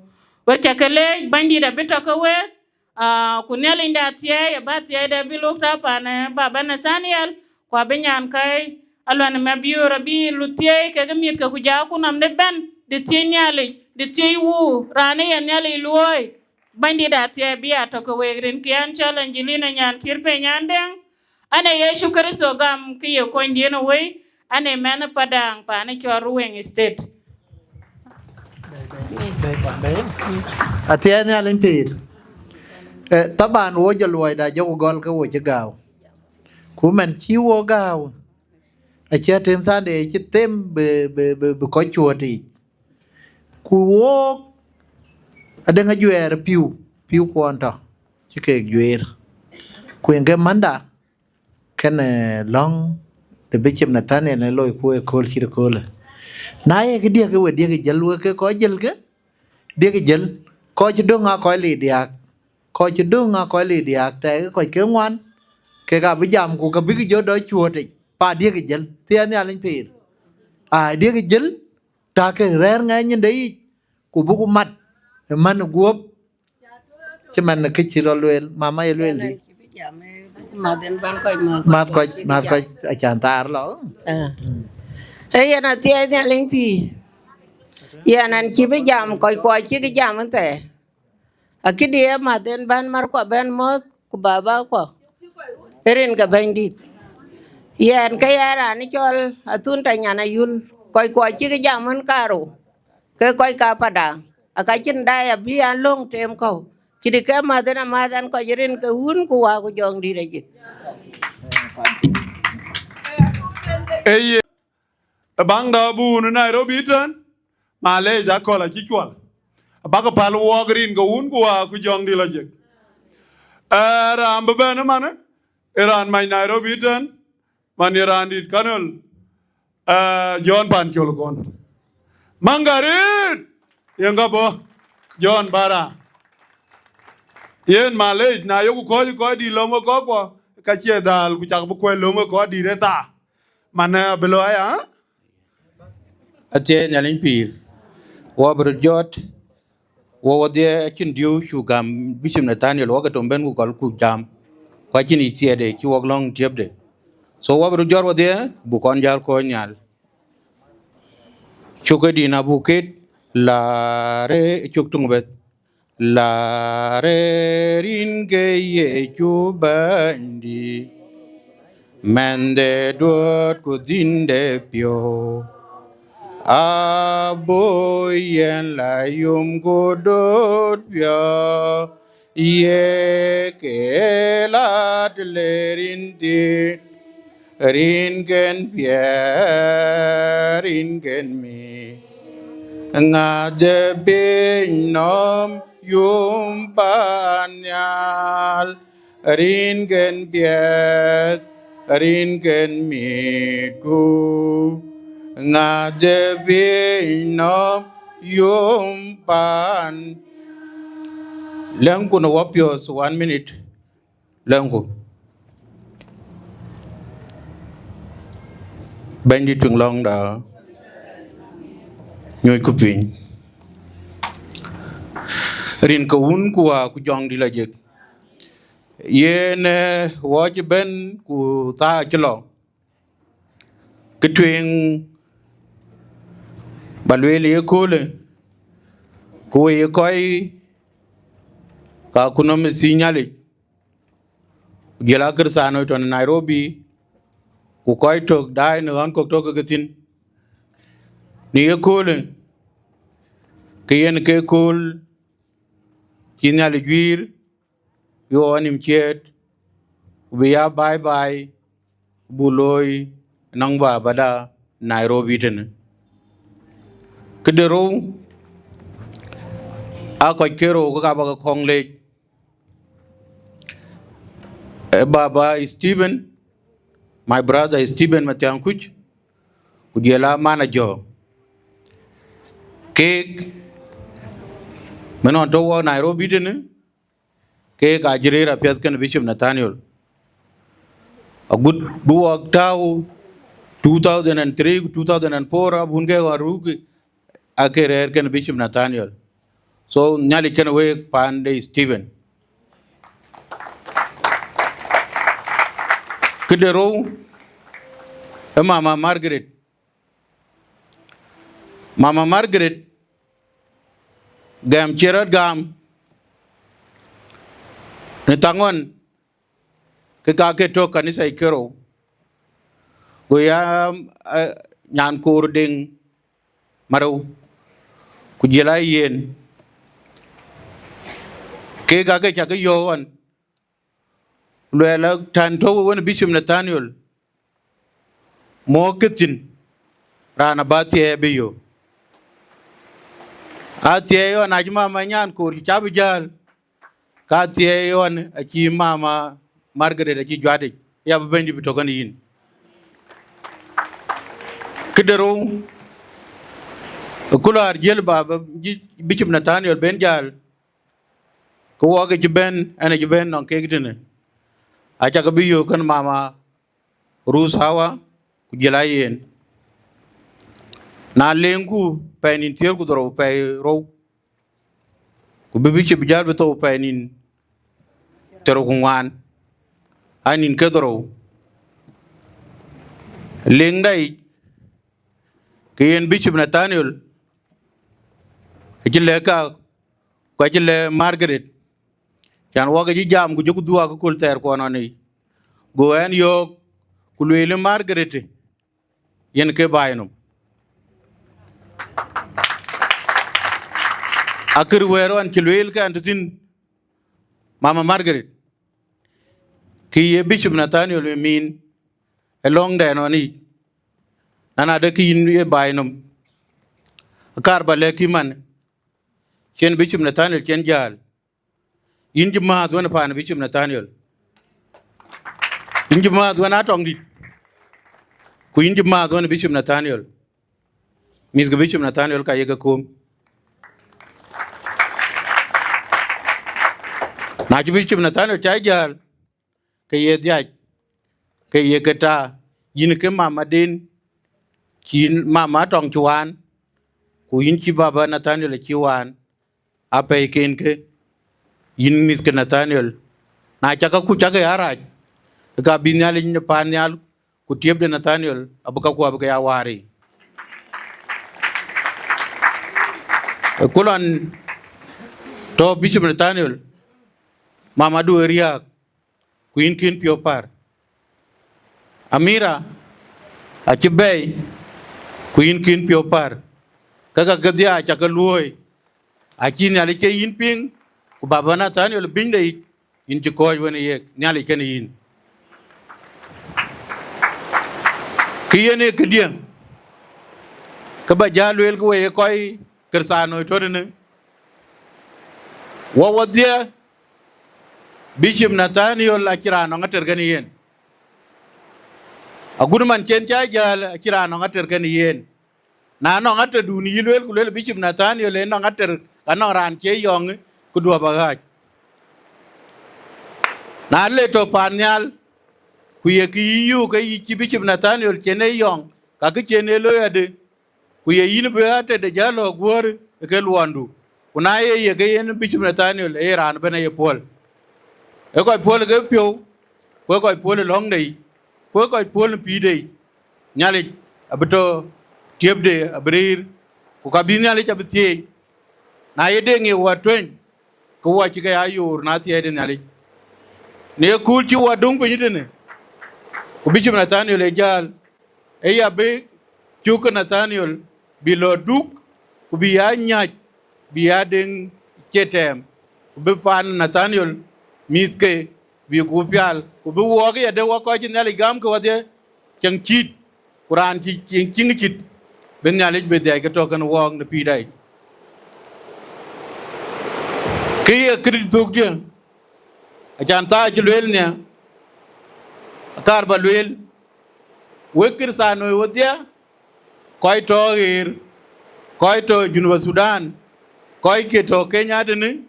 Wek cä ke leec, Bɛ̈nydït abï tɔ̈ ke week, ah, ku Nhialic de athiɛɛi, aba athiɛɛi de bï lok tääu paan, eh, baba Nathaniel, ku abï nyan kai, aluan ë mabiöör abï luth thiëi kekë mïthke, ku ja ku nɔm de bɛ̈n, de thiëi Nhialic, de thiëi wuur, raan ë ye Nhialic luɔ̈ɔ̈i. Bɛ̈nydït athiɛɛi bï a tɔ̈ ke week rin ke an cɔl Angelina nyan Kiir Piny Andeŋ. An ee Yecu Kërtho gam ke ye konydiɛ̈n ë wëi, an ee mɛnh ë Padang paan ë cɔl Ruweng State. Athiɛɛi Nhialic pïïr. Eh, taban wo jɔ luɔida jɔku gɔl ke wo cï gääu. Ku mɛn cï wo gääu, acie tem Sunday cï them bï, bï, bï, bï kɔc cuɔt yiic. Ku wook adëŋ ajuɛɛr pïu, pïu kuɔn tɔ̈, cï keek juëër. Ku yen ke manda, kënë lɔ̈ŋ de Bishop Nathaniel në loi ku ëkööl cït ëköölë. Na ye kë diëk, ke we diëk jël, wek ke kɔc jël ke, diëk jël, kɔc cï döŋ aa kɔc lik diäk, kɔc cï döŋ aa kɔc lik diäk, tɛɛkï kɔc ke ŋuan, kek abï jam, ku ke bïk jɔ dɔ cuɔ̈ɔ̈tic, pa diëk jël, thiɛɛi Nhialic pïïr. Aa, diëk jël, tak ke rɛ̈ɛ̈r ŋɛɛc nyinde yic, ku buku mat ë man ë guöp, cï man kë cï rɔ lueel, mama ye lueel dï? Math en ban kɔc, math kɔc, math kɔc, acan thaar lɔ. Ah. Ee yen athiɛɛi Nhialic pïïr. Yɛn an cï bï jam, kɔc kuɔ cïk jam ëthɛɛr. Akëdï ë mäth en bän märkuɔ bɛ̈n mɔ̈th ku baba kuɔ, ë rin ke Bɛ̈nydït. Yɛn ke yɛn raan cɔl Athun Tɛ̈ Nyan Ayul, kɔc kuɔ cïk jam ën karou, ke kɔc ka Padaŋ, aka cïn daai abï an löŋ tem kɔ̈u, cït ke mäth en amäth an kɔc rin ke wun ku wä ku jɔŋdït ajik. Ë ye, ë baŋda bun Nairobi tɛ̈n, malec akɔ̈l acï cuɔl. Abäk päl wɔɔk rin ke wun ku wä ku jɔŋdït ajik. Ë raan bï bɛ̈n ëmanë, ë raan mac Nairobi tɛ̈n, man ye raandït Kanol, ë John Pancol Kon. Maŋgarit, yen ka bɔ̈, John Bara. Yen malec, na yoku kɔc, kɔcdït löm we kɔckuɔ, ka cie dhal, ku cak bï kuɛl löm we kɔcdït ë thaa. Man, ë, abï lɔ aya, ë? Athiɛɛi Nhialic pïïr, wɔ bï röt jɔt, wɔ wɔdhie acïn diu cu gam Bishop Nathaniel, wɔke tom bɛ̈n ku gɔl ku jam, ku acïn yic thiɛɛtde cï wɔk lɔ̈ŋ tiɛpde. So wɔ bï röt jɔt wɔdhie, buk kɔn jäl kɔ̈ɔ̈c nhial. Cuk ë dïn abuk ket, la re cuk tuŋ bɛ̈th. La re rin ke Yecu Bɛ̈nydït, mɛnhde duɔ̈t ku dhïnde piɔ̈u. Abo yɛn la yom ku döt piɔ̈u, ye ke la të le rin thïn. Rinken piɛth, rinken mïth, ŋäth de piny nɔm yum pan nhial. Rinken piɛth, rinken mïthku, ŋäth de piny nɔm yum pan. Lɛ̈ŋku në wapiɔ̈th, one minute. Lɛ̈ŋku. Bɛ̈nydït tueŋ lɔ̈ŋda, nyucku piny. Rin ke wun ku wä ku jɔŋdït lɔ jek. Yen, eh, wɔ cï bɛ̈n ku thaa cï lɔ. Kë tueŋ ba lueel ye köölë, ku we ye kɔc ka kunɔm ë thii Nhialic, ku jɔl aa Kërthiano tɔ̈ në Nairobi, ku kɔc tök daai në ɣän kɔ̈k tök ke thïn. Në ye köölë, ke yen ke kööl cï Nhialic guiir, bï wɔ nïm ciëët, ku bï ya bye bye, buk looi nɔŋ babada Nairobi tënë. Këde rou, aa kɔc ke rou ke ka bä ke kɔŋ leec. Eh, baba Stephen, my brother Stephen Mathiaŋ Kuc, ku jɔl aa man Ajɔ. Keek, mën ɣɔn tɔ̈ wɔ Nairobi tënë, keek acï rëër apiɛth kenë Bishop Nathaniel. Agut bï wɔk tääu two thousand and three ku two thousand and four, abun ke ɣɔn ruk, ake rɛ̈ɛ̈r kenë Bishop Nathaniel. So Nhialic kenë week paan de Stephen. Këde rou, ë mama Margaret. Mama Margaret, gɛm cï rɔt gam në thaŋ ɣɔn, ke ka ke tök kanitha yic ke rou. Go ya, eh, nyan koor Deŋ Marou, ku jɔl a yen. Keek aake cak yɔ̈ɔ̈k ɣɔn, luɛɛl a tän tɔ̈u wën Bishop Nathaniel, mɔ̈ɔ̈k ke thïn, raan aba thiɛɛi bï yök. Athiɛɛi ɣɔn acï mama nyan koor cï cä bï jäl, ka thiɛɛi ɣɔn acï mama Margaret acï juatic, ya bï Bɛ̈nydït bï tök kenë yïn. Këde rou, ë kulaar jiël ba, ba, Bishop Nathaniel ben jäl, ke wɔk ë cï bɛ̈n, ɛn ë cï bɛ̈n nɔŋ keek tënë. Acakë bï yök kenë mama Ruth Hawa, ku jɔl a yen. Na leŋku pɛɛi nïn thiëër ku dhorou, pɛɛi rou, ku bï Bishop jäl bï thou pɛɛi nïn thiërrou ku ŋuan, aa nïn ke dhorou. Leŋda yic, ke yen Bishop Nathaniel, Acï lɛ̈k ka, ku acï lɛ̈k Margaret, can wɔ ke cï jam ku jɔku dhuɔɔk ë köl thɛɛr kuɔn ɣɔn yic. Go ɣɛn yöök, ku lueel ë Margaret, yen ke baai nɔm. Akër wɛ̈ɛ̈r ɣɔn cï lueel ke ɣɛn tɔ̈ thïn, Mama Margaret, kë ye Bishop Nathaniel ë miin ë lɔ̈ŋdɛn ɣɔn yic, na na de kë yïn ye baai nɔm. Akär ba lɛ̈k kï man, cïn Bishop Nathaniel cïn jäl. Yïn cï määth wën paan Bishop Nathaniel. Yïn cï määth wën Atɔŋdït. Ku yïn cï määth wën Bishop Nathaniel. Mïth ke Bishop Nathaniel ka ye ke kööm. Na cï Bishop Nathaniel cä jäl, ke ye dhiac, ke ye ke ta, yïn ke mamaden, cï mama Atɔŋ cï waan, ku yïn cï baba Nathaniel acï waan, apɛiken ke, yïn mïth ke Nathaniel. Na cakë kuc cakë ya rac, ka bï Nhialic në paan nhial, ku tiëp de Nathaniel abï kakuɔ abï ke ya waar yiic. Ku lɔn tɔ̈ Bishop Nathaniel, mama du ë riääk, ku yïn kïn piɔ̈u pär. Amira acï bɛ̈ɛ̈i, ku yïn kïn piɔ̈u pär. Ke ka kedhie aca ke luööi, acï Nhialic ke yïn piŋ, ku baba Nathaniel bïnyde yic, yïn cï kɔ̈ɔ̈c wën ë yek Nhialic kenë yïn. Kë yen ee këdiɛ̈, ke ba jäl lueel ke we ye kɔc Kërthanoi tɔ̈ tënë, wɔ wɔdhie, Bishop Nathaniel acï raan nɔŋ ater kenë yen. Agut man cen cä jäl acï raan nɔŋ ater kenë yen. Na nɔŋ aterdun yï lueel ku lueel Bishop Nathaniel ë nɔŋ ater, ka nɔŋ raan cie yɔŋ, ku duɔ̈p aɣääc. Na le tɔ̈ paan nhial, ku ye kë yï yöök ke yï cï Bishop Nathaniel cen ë yɔŋ, ka kë cen ë looi adï, ku ye yïn bï aterde jäl lɔ guöör ë ke luɔndu. Ku na ye ye ke yen Bishop Nathaniel ë ye raan ëbɛ̈n aye puɔ̈l. Ë kɔc puɔ̈l ë ke piɔ̈u, ku ë kɔc puɔ̈l ë lɔ̈ŋde yic, ku ë kɔc puɔ̈l ë pïïrde yic. Nhialic abï tɔ̈ tiëpde abï riir, ku ka bï Nhialic abï thieei. Na ye deŋ ye wä tueny, ke wɔ cï ke ya yoor në athiɛɛi de Nhialic. Në ye kööl cï wɔ döŋ piny tënë, ku Bishop Nathaniel ë jäl, ë ya bï cuk ke Nathaniel bï lɔ duk, ku bï ya nyäc, bï ya deŋ cie tɛɛm, ku bï paan Nathaniel mïthke bï ku pial, ku bï wɔɔk ya de wɔ kɔc cï Nhialic gam ke wɔdhie cieŋ cït, ku raan cï cieŋ cieŋ cït, bï Nhialic bï dhiac ke tɔ̈ kenë wɔɔk në pïïrda yic. Kë ye këdït thökdiɛ̈, acan thaa cï lueel nhial, akär ba lueel, wek Kërthanoi wɔdhie, kɔc tɔ̈ ɣeer, kɔc tɔ̈ Junub Thudan, kɔc ke tɔ̈ Kenya tënë,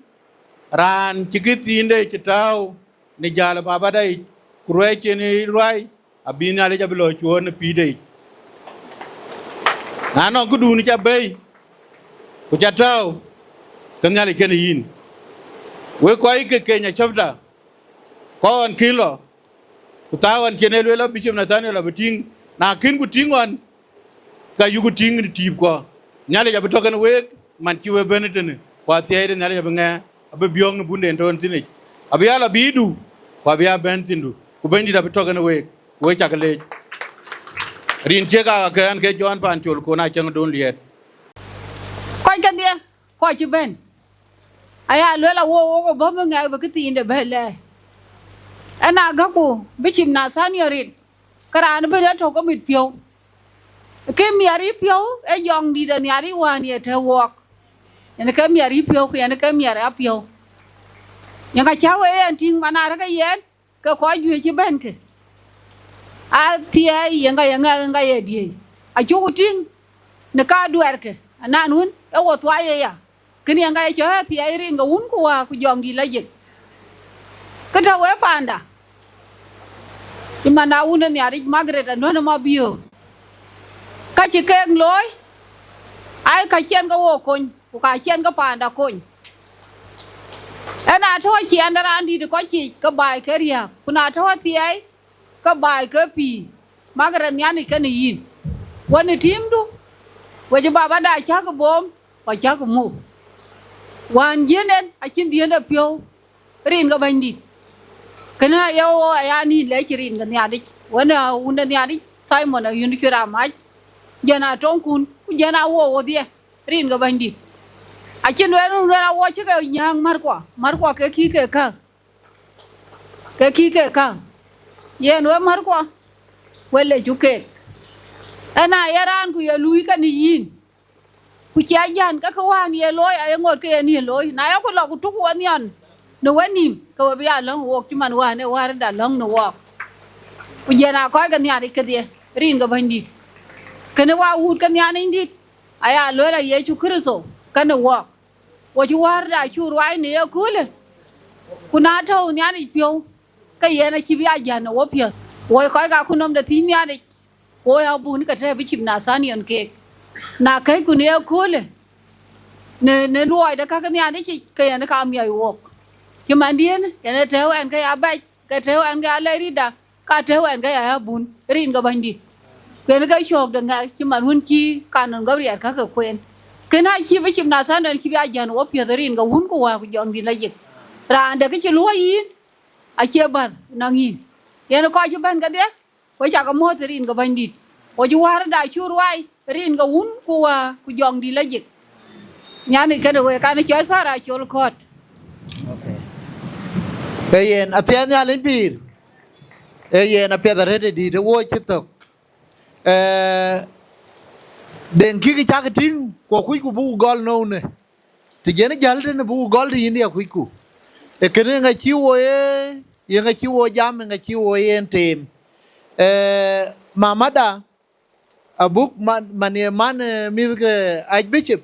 raan cï këthiinde cï tääu në jäl ë babada yic, ku ruɛɛc cïn ë ruai, abï Nhialic abï lɔ cuöör në pïïrde yic. Na nɔŋ këdun ca bɛ̈i, ku ca tääu, ke Nhialic kenë yïn. Wek kɔc ke Kenya chapter, kɔc ɣɔn kïn lɔ, ku thaa ɣɔn cïn ë lueel lɔ Bishop Nathaniel abï tïŋ, na kïn ku tïŋ ɣɔn, ka yuku tïŋ në tiipkuɔ. Nhialic abï tɔ̈ kenë week, man cï we bɛ̈n ëtënë, ku athiɛɛi de Nhialic abï ŋɛɛ, abï biɔ̈ɔ̈k në bunden tɔ̈ thïn yic. Abï ya lɔ bï du, ku abï ya bɛ̈n thïndu, ku Bɛ̈nydït abï tɔ̈ kenë week, wek cak leec. Rin ciek aa ke ɣɛn ke Jɔn Pancol, ku na cäŋ don liɛɛt. Kɔc kedhie, kɔc cï bɛ̈n, aya lueel awok wok ë bɔ̈ bï ŋɛk bï këthiinde bɛ̈n lɛɛr. Ëna gäku Bishop Nathaniel rin, ke raan ëbɛ̈n ë tɔ̈ ke mit piɔ̈u. Ke miɛt yï piɔ̈u ë jɔŋdït ë nhiar yï wään ye tɛ̈ wɔɔk. Yen ke miɛt yï piɔ̈u, ku yen ke miɛt apiɔ̈u. Yen ka cä wek yen tïŋ man arëk ke yen, ke kɔc juëc cï bɛ̈n ke. Athiɛɛi yen ka ye ŋɛk, yen ka ye diëëi. Acuku tïŋ në ka duɛɛrke, anan wën, ë wo thuai ëya. Kënë yen ka ye cɔ̈k athiɛɛi rin ke wun ku wäär ku jɔŋdït lɔ jik. Kë tɔ̈ wek panda, cï man na wun ë Nhialic Margaret Anuɔ̈n ë Mabiöör, ka cï keek looi, ai, ka ciɛn ke wo kony, ku ka ciɛn ke panda kony. Ëna tɔ̈ ciɛɛn de raandït ë kɔc yiic, ke baai ke riääk, ku na tɔ̈ athiɛɛi, ke baai ke pïïr, Margaret Nhialic kenë yïn. Wën ë tiimdu, we cï babada cäk boom, ku acäk muk. Wään jiëënden acïn dhiënde piɔ̈u rin ke Bɛ̈nydït. Kënë aye ɣo aya nïn lɛc rin ke Nhialic, wën a wun de Nhialic Thaimon ayun cï ramac, jɛn a tɔŋkun ku jɛn a wo wodhie rin ke Bɛ̈nydït. Acïn wɛn wun wɛn a wo cï ke nyääŋ märkuɔ, märkuɔ ke kï ke käk, ke kï ke käk. Yen we märkuɔ, we lecu keek. Ëna ye raan ku ye luui ke në yïn, ku cie jän ke kë wään ye looi aye ŋot ke yen ye looi. Na yeku lɔ ku tuk wenhiɔn në wenïïm, ke we bï ya lɔ̈ŋ wok cï man wään ë wärda lɔ̈ŋ në wɔɔk. Ku jɛn a kɔc ke Nhialic kedhie rin ke Bɛ̈nydït. Kënë wa wut ke Nhialic dït, aya lueel a Yecu Kërtho kenë wɔɔk. Wo cï wärda cu ruai në ye köölë, ku na tɔ̈u Nhialic piɔ̈u, ke yen acï bï a jän ë wopiɔ̈th. Woi kɔc ka ku nɔm de thïn Nhialic, woi abun ke tɛ̈ bï cïp Nathaniel keek. Na kɛ̈cku në ye köölë, në, në luɔi de käk Nhialic yic, ke yen ka miɔc wok. Cï mandiën, yen ë tɛ̈u ɛn ke ya bɛc, ke tɛ̈u ɛn ke ya lɛc rïtda, ka tɛ̈u ɛn ke ya abun, rin ke Bɛ̈nydït. Ku yen ke cɔ̈ɔ̈k de ŋɛk cï man wën cï kanon Gabriel käk ke kueen. Kënë acï bï cïp Nathaniel cï bï a jän wopiɔ̈th rin ke wun ku wä ku jɔŋdït lajik. Raan de kë cï luɔi yïn, acie bäth nɔŋ yïn. Yen kɔc cï bɛ̈n kedhie, ku cakë muɔ̈th rin ke Bɛ̈nydït. Ku cï wärda cu ruai rin ke wun ku wä ku jɔŋdït lajik. Nyan ë kënë wek kan cɔl Thara col kɔ̈t. Okay. Ee yen, athiɛɛn Nhialic pïïr. Ee yen, apiɛth arëët ë dït, ë wo cï thök. Ee, deŋ kïk cakë tïŋ, ku akucku buk gɔl nou në. Të jɛn jäl tënë buk gɔl të yïn ya kucku. Ee kënë ŋa cï wo ye, ye ŋa cï wo jam, ye ŋa cï wo yen teem. Ee, mamada, abuk man, man ye man, eh, mïth ke Archbishop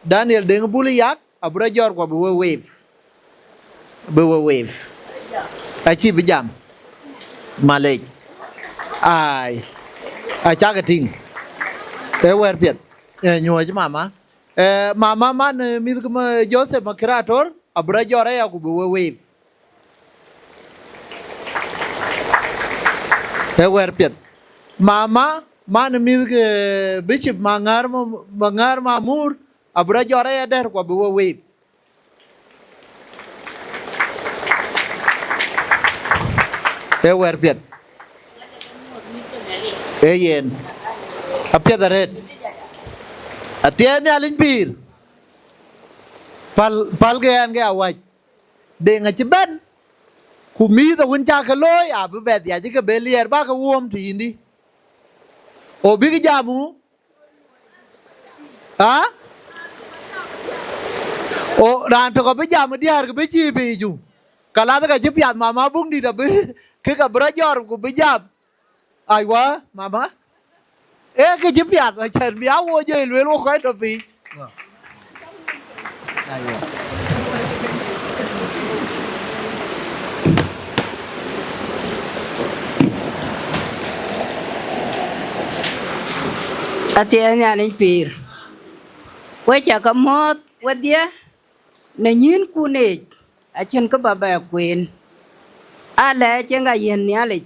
Daniel Deŋ Bul Yak, abï rɔt jɔr ku abï we wave. Bï we wave. Acï bï jam. Malec. Ai. Acakë tïŋ. Ee wɛ̈ɛ̈r piɛth. Ee nyuɔɔc mama. Ee, mama man, eh, mïth ke ma Joseph Makirator, abï rɔt jɔr aya ku bï we wave. Ee wɛ̈ɛ̈r piɛth. Mama, man mïth ke Bishop Maŋäär ma, Maŋäär Mamur, abï rɔt jɔr aya dɛ̈r ku abï we wave. Ee wɛ̈ɛ̈r piɛth. Ee yen. Apiɛth arëët. Athiɛɛn Nhialic pïïr. Päl, päl ke ɛn ke awäc. Deŋ acï bɛ̈n, ku mïïth awën cakë looi, abï bɛ dhiac ke bɛ liɛɛr, bäkë wuɔ̈ɔ̈m të yïndï. O bïk jam wu? Aa? O raan tök abï jam ë diäär, ke bï cïï piicu. Ka lath ka cï piath mama buŋdït abï, kek abï rɔt jɔr ku bï jam. Aiwa, mama. Ee kë cï piath, acän bï a wo jɔ lueel wo kɔc tɔ piny. Aiwa. Athiɛɛn Nhialic pïïr. We cakë mɔ̈ɔ̈th wedhie në nyïnkun yic, acïn kë ba bɛ kueen. Alɛɛc ë ŋa yiën Nhialic.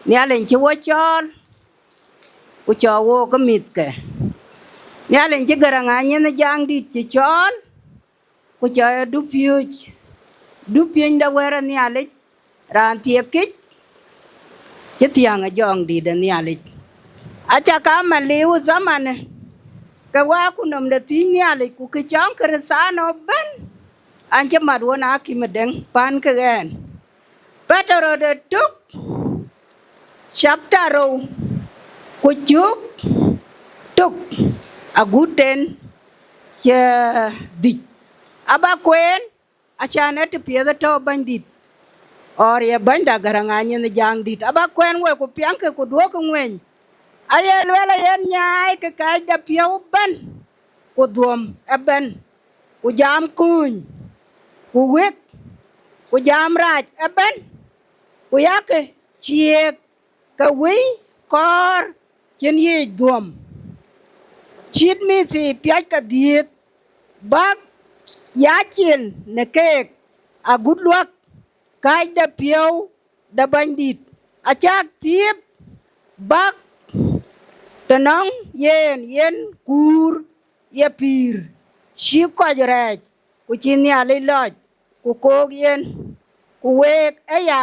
Nhialic cï wo cɔɔl, ku cɔɔk wook ke mïthke. Nhialic cï Garaŋ Anyieth Jaŋdït cï cɔɔl, ku cɔɔk ë dupiööc, dupiööc de wɛ̈t ë Nhialic, raan thiekic cï thiäŋ ë jɔŋdït de Nhialic. Aca ka ma liu ë thamanë, ke wäku nɔm de thïn Nhialic, ku kë cɔŋ Kërëthänooi ëbɛ̈n, an cï mat wën akïm ë deŋ pän ke ɣɛn. Petero de tök, chapter rou, ku cök tök agut ten cï dhïc. Aba kueen, acän ë të piɛth ë tɔ̈u Bɛ̈nydït, ɣɔr ye Bɛ̈nyda Garaŋ Anyieth Jaŋdït. Aba kuɛ̈n wek ku piɛŋkë ku duɔ̈kkë ŋueny. Aye lueel ayen nyaai ke kɛ̈ɛ̈c de piɔ̈u ëbɛ̈n, ku dhuɔ̈m ëbɛ̈n, ku jam kuny, ku wek, ku jam rac ëbɛ̈n, ku yakë ciëëk ke wëi kɔɔr cïn yiic dhuɔ̈m, cït mïthii piac ke dhiëëth, bäk ya cil në keek agut luäk kääc de piɔ̈u de Bɛ̈nydït, acäk thiëëp bäk tënɔŋ yen, yen kuur ye pïïr cï kɔc rɛɛc, ku cï Nhialic lɔc, ku kook yen. Ku week aya,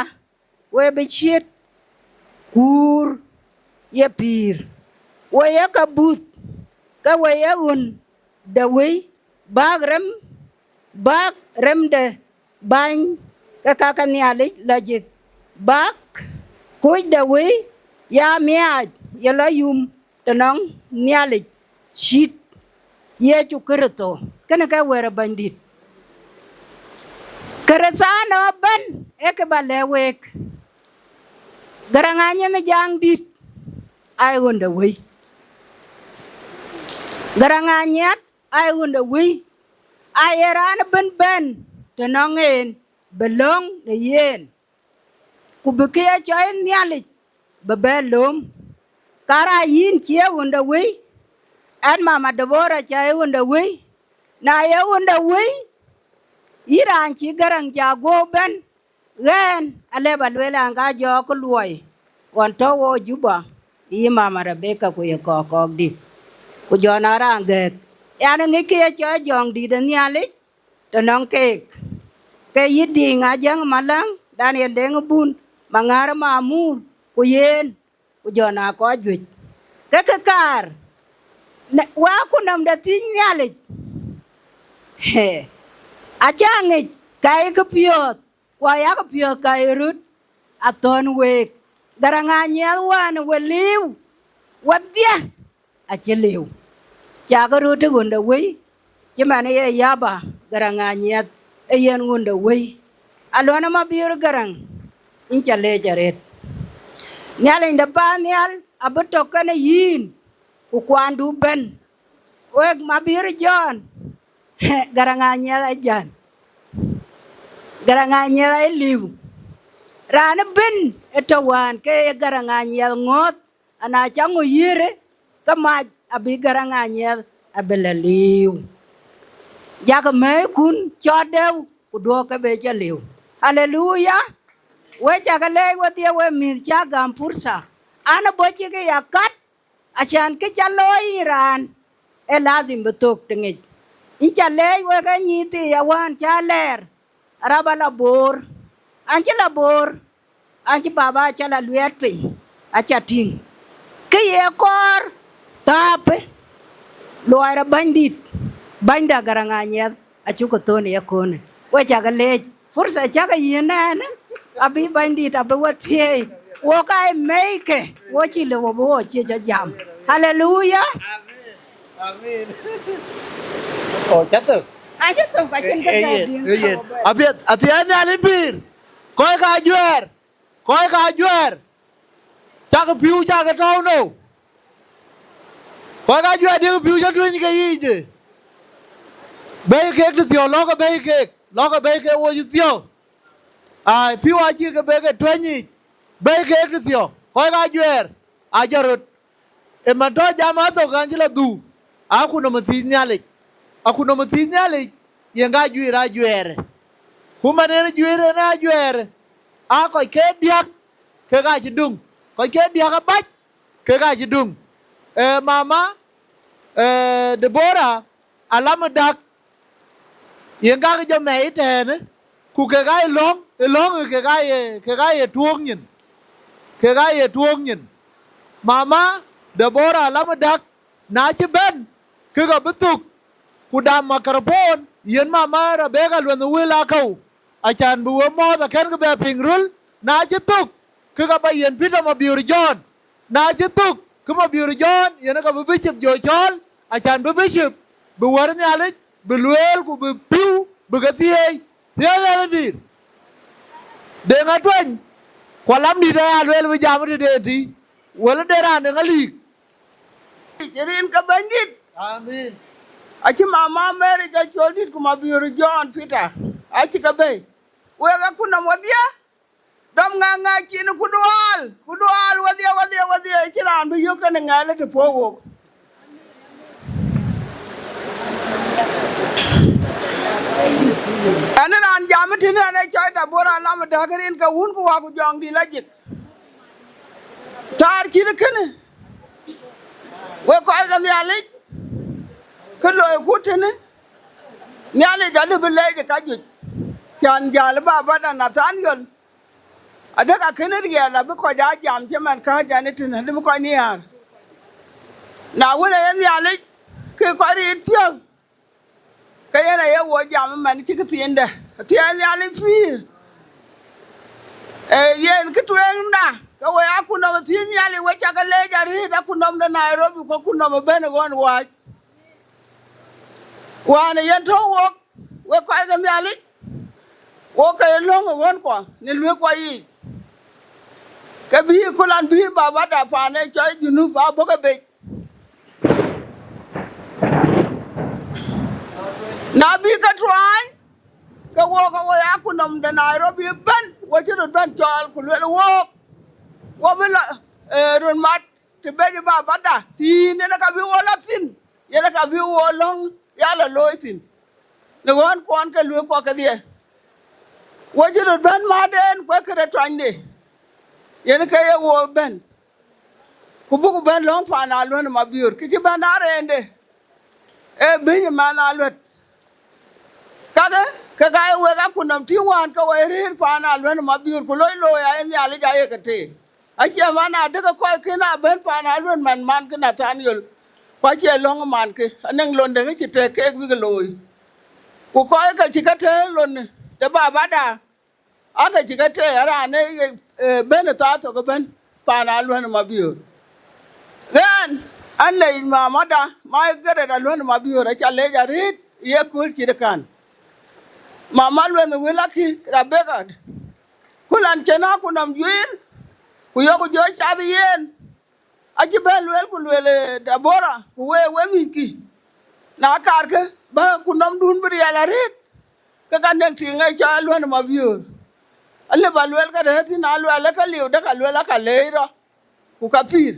we bï ciët kuur ye pïïr, we ye ke buth, ke we ye ɣön de wëi, bäk rem, bäk rem de bäny ke ka ke Nhialic lajik, bäk kuc de wëi ya miaac ye lɔ yum tënɔŋ Nhialic cït Yecu Kërtho. Kënë ke wɛ̈t ë Bɛ̈nydït. Kërëthano ëbɛ̈n ee kë ba lɛ̈k week. Garaŋ Anyieth Jaŋdït aa ye ɣön de wëi. Garaŋ Anyieth aa ye ɣön de wëi. Aa ye raan ëbɛ̈n bɛ̈n tënɔŋ en, bï löŋ në yen, ku bï kë ye cɔl Nhialic bï bɛ lööm. Kara yïn cï ye ɣön de wëi, ɛn Mama Deborah cä ye ɣön de wëi. Na ye ɣön de wëi, yïn raan cï Garaŋ cä guɔ̈p bɛ̈n, ɣɛn alë ba lueel an, ka jɔɔk luɔi ɣɔn tɔ̈ wo Juba, yï Mama Rebecca ku ye kɔ̈k kɔ̈k dït, ku jɔ na raan gɛ̈ɛ̈k. Yan ŋic kë ye cɔl jɔŋdït ë Nhialic tënɔŋ keek, ke yï Diŋ Ajäŋ Maläŋ, Daniel Deŋ Bun, Maŋar Mamur, ku yen, ku jɔ na kɔc juëc. Ke kë kaar, në, wä ku nɔm de thiëc Nhialic, acä ŋic ka ye kë piɔ̈ɔ̈th, ku ayak piɔ̈ɔ̈th ka ye röt athɔ̈n week. Garaŋ Anyieth wään we liu, wadhie acï liu. Cakë röt ë ɣön de wëi, cï man ë ye yaba Garaŋ Anyieth ë yen ɣön de wëi. Aluɔn ë Mabiöör Garaŋ, yïn cä leec arëët. Nhialic de paannhial abï tɔ̈ kenë yïn, ku kuandu bɛ̈n. Wek Mabiöör Jɔn, Garaŋ Anyieth ajän. Garaŋ Anyieth ë liu. Raan ëbɛ̈n ë tɔ̈ wään ke ye Garaŋ Anyieth ŋɔ̈ɔ̈th, ana cä ŋö yiëërë, ke mac abï Garaŋ Anyieth abï lɔ liu. Jakë mɛ̈ɛ̈ikun cɔɔt dɛ̈u, ku duɔ̈kkë bï cä liu. Aleluya! We cakë leec wedhie, we mïth cä gäm pursa. An, ë bɔ̈ cï ke ya kat, acän kë cä looi yïn raan, ee lazim bï thök tëŋic. Yïn cä leec wek ë nyïïr thii ya wään cä lɛɛr, araba la Boor. An cï la Boor, an cï baba cä la luɛɛt piny, acä tïŋ. Kë ye kɔɔr thääpë, luɔi rɔt Bɛ̈nydït, bänyda Garaŋ Anyieth, acuk thöön ë yaköönë. We cakë leec, fursa cakë yiën ɛn, abï Bɛ̈nydït abï we thieei. Wok aa mɛ̈ike, wo cï lëu abï wo ciëc a jam. Haleluya! Amen. Amen. Oh, cä thök. Acï thök, acïn kë. Eh, eh, bɛ̈ɛ̈r yen, eh, yen. Apiɛth, athiɛɛn Nhialic pïïr. Kɔc ka juɛɛr, kɔc ka juɛɛr. Cakë pïu, cakë tɔ̈u nou. Kɔc ka juɛɛr diëkë pïu cä tueny ke yiic de. Bɛ̈i keek tëthiɔ̈k, lɔ̈kë bɛ̈i keek, lɔ̈kë bɛ̈i keek wo cï thiɔ̈k. Ai, pïu acï ke bɛ ke tueny yiic. Bɛ̈i keek tëthiɔ̈k, kɔc ka juɛɛr, ajɔt röt. Ë man tɔ̈ jam athök, an cï la dhuk, akutnɔm ë thiëc Nhialic. Akutnɔm ë thiëc Nhialic, yen ka juiir ajuɛɛrë. Ku man en juiir en ajuɛɛrë, aa kɔc ke diäk kek aa cï döŋ, kɔc ke diäk abac kek aa cï döŋ. Ee, mama, ee, Deborah, alam ë dak, yen kakë jɔ mɛi ëtɛ̈ɛ̈në, ku kek aa ye lɔ̈ŋ, ë lɔ̈ŋ kek aa ye, kek aa ye tuɔ̈ɔ̈k nyin, kek aa ye tuɔ̈ɔ̈k nyin. Mama Deborah alam ë dak, na cï bɛ̈n, ke ka bï thök, ku dam makarapon, yen mama Rebecca Luɛnh Wël Akau, acän bï we mɔ̈ɔ̈th akɛ̈nkë bɛ piŋ röl, na cï thök, ke ka ba yiën Peter Mabiöör Jɔn. Na cï thök, ke Mabiöör Jɔn yen ka bï bicop jɔ cɔɔl, acän bï bicop bï wär Nhialic, bï lueel, ku bï pïu bï ke thieei. Thiëëc ɛn pïïr. Deŋ atuany, ku alam dït aya lueel bï jam tëde tï, wël de raan deŋ aliik. Rin ke Bɛ̈nydït. Amen. Acï mama Mary jɔ cɔl dït, ku Mabiöör Jɔn Peter, acï ke bɛ̈i. Wek akutnɔm wedhie, dɔm ŋɛk ŋɛk cin, ku dual, ku dual wedhie, wedhie, wedhie, cï raan bï yök kenë ŋɛl ë të puɔ̈u wok. Ɛn raan jam tënë, ɛn ë cɔc Deborah alam ë dak rin ke wun ku wak ku jɔŋdït lajik. Thaar cït kënë, wek kɔc ke Nhialic, kë loiku tënë, Nhialic adï bï leec ë kajuëc, cän jäl ë baba da Nathaniel, adek akënë riɛl abï kɔc aa jam cï man kääc ɣɛn ëtënë, adï bï kɔc nhiaar. Na wën, aye Nhialic, ke kɔc riit piɔ̈th, ke yen aye wo jam ëmɛn cï këthiindë, athiɛɛi Nhialic pïïr. Ee, yen kë tueŋda, ke we akutnɔm ë thiëëc Nhialic, we cakë leec arëët, akutnɔm de Nairobi, ku akutnɔm ëbɛ̈n ë ɣɔn wääc. Wään ë yen tɔ̈u wok, wek kɔc ke Nhialic, wok ke ye löŋ ë ɣönkuɔ në luëkkuɔ yiic, ke bï kulan bï baba da paan ë cɔl Junub abɔ̈ ke bec. Na bï ke tuaany, ke wok, ke wo akutnɔm de Nairobi ëbɛ̈n, wo cï röt bɛ̈n cɔɔl, ku luel wok, wo bï lɔ, ee, röt mat të bec baba da thïn, yen ka bï wo lɔ thïn, yen ka bï wo löŋ ya lɔ looi thïn në ɣönkuɔn ke luëkkuɔ kedhie. Wo cï röt bɛ̈n maden, ku ee këde tuanyde, yen ke ye wo bɛ̈n, ku buk bɛ̈n löŋ paan Aluɛ̈n Mabiöör, kë cï bɛ̈n arëënde, ee bïny ë man Aluɛ̈t. Kakë, ke ka ye wek akutnɔm tïŋ wään ke we rëër paan Aluɛ̈n Mabiöör, ku loi looi aye Nhialic aye ke tëë. Acie man adek kɔc kën abɛ̈n paan Aluɛ̈n man, man kë Nathaniel, ku acie löŋ man kë, anɛŋ lon dɛ̈ kë cï tɛ̈k keek bïk looi. Ku kɔc ke cï ke tɛ̈ɛ̈r lon de baba da, ake cï ke tɛ̈ɛ̈r raan ë, ee, bɛ̈n ë thaa thok ëbɛ̈n paan Aluɛ̈n Mabiöör. Ɣɛn, an lec mama da, ma ye gërɛt Aluɛ̈n Mabiöör, aca lec arëët ye kööl cït kan. Mama Lueth Wël Akï Rabeka, kulan cïn akutnɔm juiir, ku yok jɔ cath yen, acï bɛ̈n lueel, ku lueel, ee, Debora, ku wek, wek mïthkï, na kaarkë, bä akutnɔmdun bï riɛl arëët, ke ka nɛŋ tiŋ ë cɔl Aluɛ̈n Mabiöör. Alëu ba lueel ka rɛ̈ɛ̈r thïn, aluɛl ë ka liu, dek aluel aka leec rɔ, ku ka pïïr.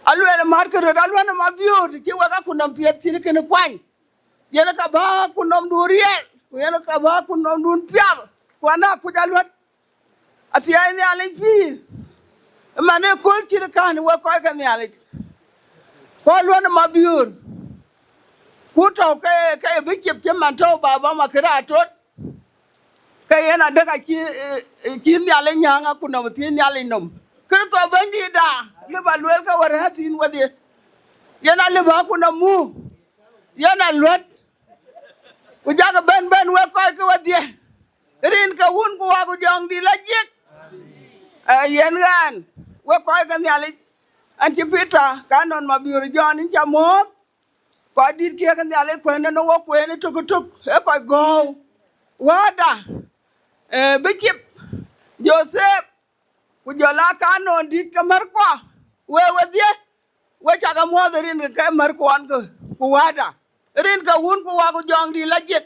Aluel ë mätkë röt Aluɛ̈n Mabiöör, të cï wek akutnɔm piɛth cït kënë kuany. Yen ka bä akutnɔmdun riɛl, ku yen ka bä akutnɔmdun piath, ku ana kuc Aluɛ̈t, athiɛɛi Nhialic pïïr, ëmɛn ë kööl cït kan wek kɔc ke Nhialic, ku Aluɛ̈n Mabiöör, ku tɔ̈u ke, ke ye bicip cï man tɔ̈u baba Makër Atot, ke yen adek acï, ee, ee, cï Nhialic nyääŋ akutnɔm thiëëc Nhialic nɔm. Kërtho Bɛ̈nydïïtda, lëu ba lueel ke we rɛ̈ɛ̈r thïn wedhie. Yen alëu bä akutnɔm muk, yen Aluɛ̈t, ku jakë bɛ̈n bɛ̈n wek kɔc ke wedhie, rin ke Wun ku Wä ku Jɔŋdït lɔ jik. Ee, yen ɣɛn, wek kɔc ke Nhialic, an cï Peter Canon Mabiöör Jɔn, yïn ca muɔ̈ɔ̈th, kɔc dït kiëk Nhialic kuɛ̈n ënë wo kueen ë tök ë tök, ee kɔc gɔ̈ɔ̈u, Wäda, ee, Bicip, Jothep, ku jɔl aa Canon dït ke märkuɔ, wek wedhie, we cakë muɔ̈ɔ̈th rin ke märkuɔn ke, ku Wäda, rin ke Wun ku Wä ku Jɔŋdït lɔ jik.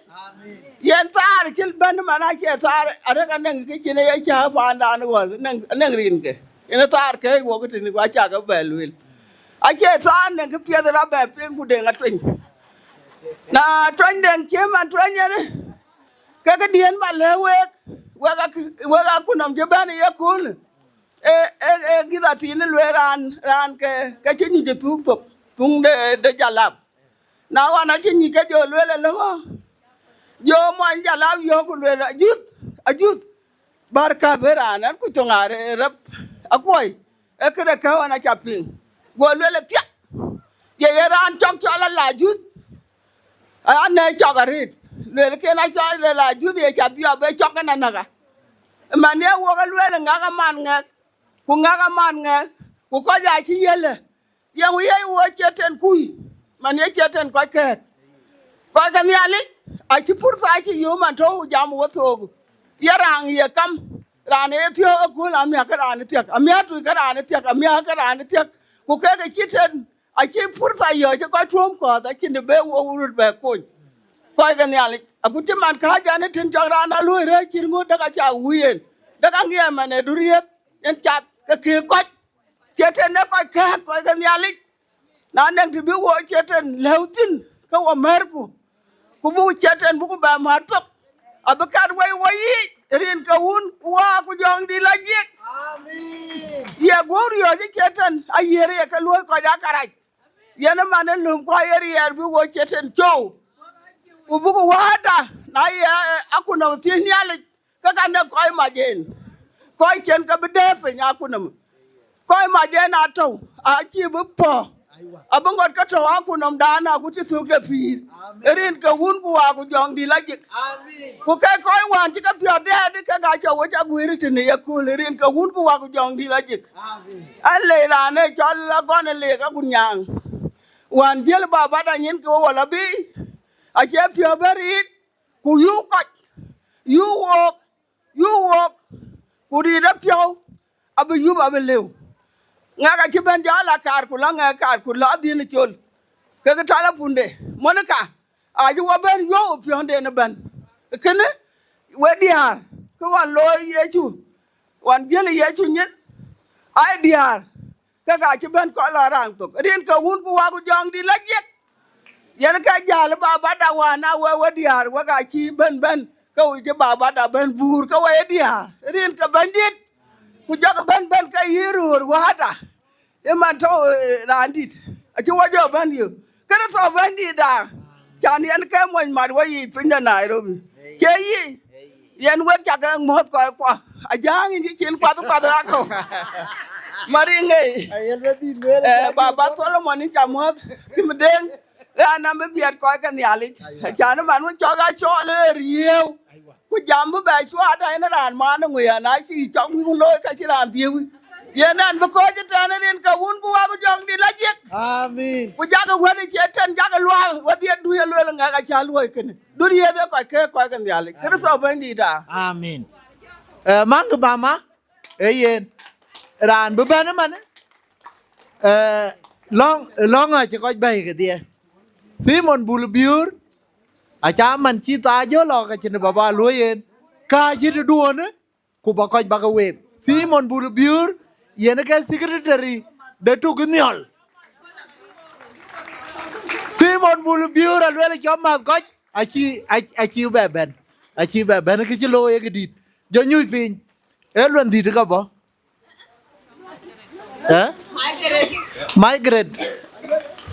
Yen thaar cï bɛ̈n man acie thaar, arëk anɛŋ kë cïn ë ye cääk paandan ɣɔ̈l, anɛŋ, anɛŋ rinke. Yen thaar kɛ̈ɛ̈c wok tënë, ku acakë bɛ lueel. Acie thaar nɛŋ kë piɛth rɔt bɛ piŋ ku deŋ atueny. Na tuany deŋ cï man tuany yen, ke këdiën ba lɛ̈k week, wek ak-, wek akutnɔm cï bɛ̈n ë yekööl. Ee, ee, ee, gïth athïn lueel raan, raan ke, ke cï nyuc ë thuuk thok, thuŋ de, de Jalap. Na ɣɔn acï nyuc ke jɔ lueel ëlë ɣɔn, jɔ muɔny Jalap yɔ̈ɔ̈k ku lueel, ajuth, ajuth, bär käp ë raan, an ku thoŋ arë rɛp, akuɔi, ee këde kë ɣɔn aca piŋ. Go lueel ë thiak, ye ye raan cɔk cɔl ala ajuth, anɛ̈ɛ̈c cɔk arëët, lueel ken acɔl ala ajuth ye ca dhiɔp ë cɔk ënanäka. Man ye wok ë lueel ŋak aman ŋɛk, ku ŋak aman ŋɛk, ku kɔc acï yiëlë. Yeŋö ye wo Catan kuc, man ye Catan kɔc kɛ̈ɛ̈t. Kɔc ke Nhialic, acï purtha acï yök man tɔ̈u jam wo thook. Ye raan ye kam, raan ë thiɔ̈k ëkööl amiäk ke raan ë thiäk, amiäk tuc ke raan ë thiäk, amiäk ke raan ë thiäk. Ku kek ë Catan, acï purtha yɔ̈ɔ̈c ë kɔc tuɔ̈ɔ̈m kɔ̈th, acïn të be wo röt bɛ kony. Kɔc ke Nhialic, aku cï man kääc an, ë tïn cɔk raan a luɔi rɛ̈ɛ̈c cït ŋö, dek aca wui yen, dek aŋiɛc man ë duriëth, yen cath ke kek kɔc. Catan ë kɔc kɛ̈ɛ̈k, kɔc ke Nhialic. Na nɛŋ të bï wo Catan lɛ̈u thïn, ke wo mɛ̈rku, ku buk Catan buku bɛ määr thok, abï kat wei wo yiic, rin ke Wun ku Wä ku Jɔŋdït lɔ jik. Amen. Ye guɔ̈p riɔ̈ɔ̈c ë Catan, ayiëër ye ke luɔ̈i kɔc aa karac. Yen ë man ë löm ku aye riɛɛr bï wo Catan cou. Ku buk wääda, na ye, eh, akunɔm thiëc Nhialic, ke ka ne kɔc mac en, kɔc cen ke bï dëër piny akunɔm. Kɔc mac en atɔ̈u, acï bï pɔ̈, abï ŋot ke tɔ̈u akunɔm dan, aku cï thök de pïïr, rin ke Wun ku Wä ku Jɔŋdït Lajik. Ku ke kɔc wään cï ke piɔ̈ɔ̈th dɛɛt, ke ka cɔk wec aguiir tënë yekööl, rin ke Wun ku Wä ku Jɔŋdït Lajik. An le raan ë cɔl Agɔn ë Leek Agut Nyaaŋ, wään jiël babada nyin ke wol abï, acie piɔ̈u bɛ̈n riit, ku yuk kɔc, yuk wook, yuk wook, ku riit ë piɔ̈u abï yup abï lëu. Ŋɛk acï bɛ̈n jɔ la kaar ku la ŋɛk kaar ku la dhiën col, kekë tɔl apunde. Monica, acï wɔ bɛ̈n yuɔ̈u piɔ̈nden ëbɛ̈n. Kënë, we diäär, kë ɣɔn looi Yecu, ɣɔn jiël Yecu nyin, ai diäär, ke ka cï bɛ̈n kɔc lɔ raŋ thok, rin ke Wun ku Wä ku Jɔŋdït Lajik. Yen ke jäl babada wään, a we, we diäär, wek acï bɛ̈n bɛ̈n, ke wïc cï babada bɛ̈n buur, ke we ye diäär, rin ke Bɛ̈nydït, ku jɔkï bɛ̈n bɛ̈n ke yï röör wääda. Ë man tɔ̈u, eh, raandït, acï wɔ jɔ bɛ̈n yök. Kërtho Bɛ̈nydïïtda, can yen ke mony mat wɔ yiic piny de Nairobi. Cie yï, yen wek cak ke muɔ̈th kɔckuɔ, ajäŋ yïn cï cin kuath kuath akɔ̈u. Mariŋ ei. Ayen bɛ dhil lueel, eh, baba Solomon yïn ca muɔ̈th, cï mi deŋ, raan nɔm bï biɛt kɔc ke Nhialic. Can man wën cɔk acɔɔl ë riëëu. Ku jam bï bɛ cuat, aa, yen raan man ë ŋö ya, na cï cɔk wïc looi ka cï raan dhiëëu. Yen ɛn bï kɔc ëtɛ̈ɛ̈n rin ke Wun ku Wä ku Jɔŋdït Lajik. Amin. Ku jakï wɛ̈t ë cie tɛ̈n, jakï luaak, wedhie du ye lueel ŋɛk acä luɔi kënë. Du riëëth ë kɔc ke kɔc ke Nhialic. Kërtho Bɛ̈nydïïtda. Amin. Eh, maŋkï mama, ee yen. Raan bï bɛ̈n ëmën, eh, lɔ̈ŋ, lɔ̈ŋ acï kɔc bɛ̈i kedhie. Thimon Bul Biöör, acä man cï thaa jɔ lɔ ke cïn baba luɔi yen. Ka cï tëduɔ̈në, ku ba kɔc ba ke week. Thimon Bul Biöör, yen ke secretary de tuk nhiɔl. Thimon Bul Biöör aluel cɔk mäth kɔc, acï, ac-, acï bɛ bɛ̈n. Acï bɛ bɛ̈n, kë cï looi ye këdït. Jɔ nyuc piny. Ee luɛn dhït ka bɔ̈. Eh? Margaret.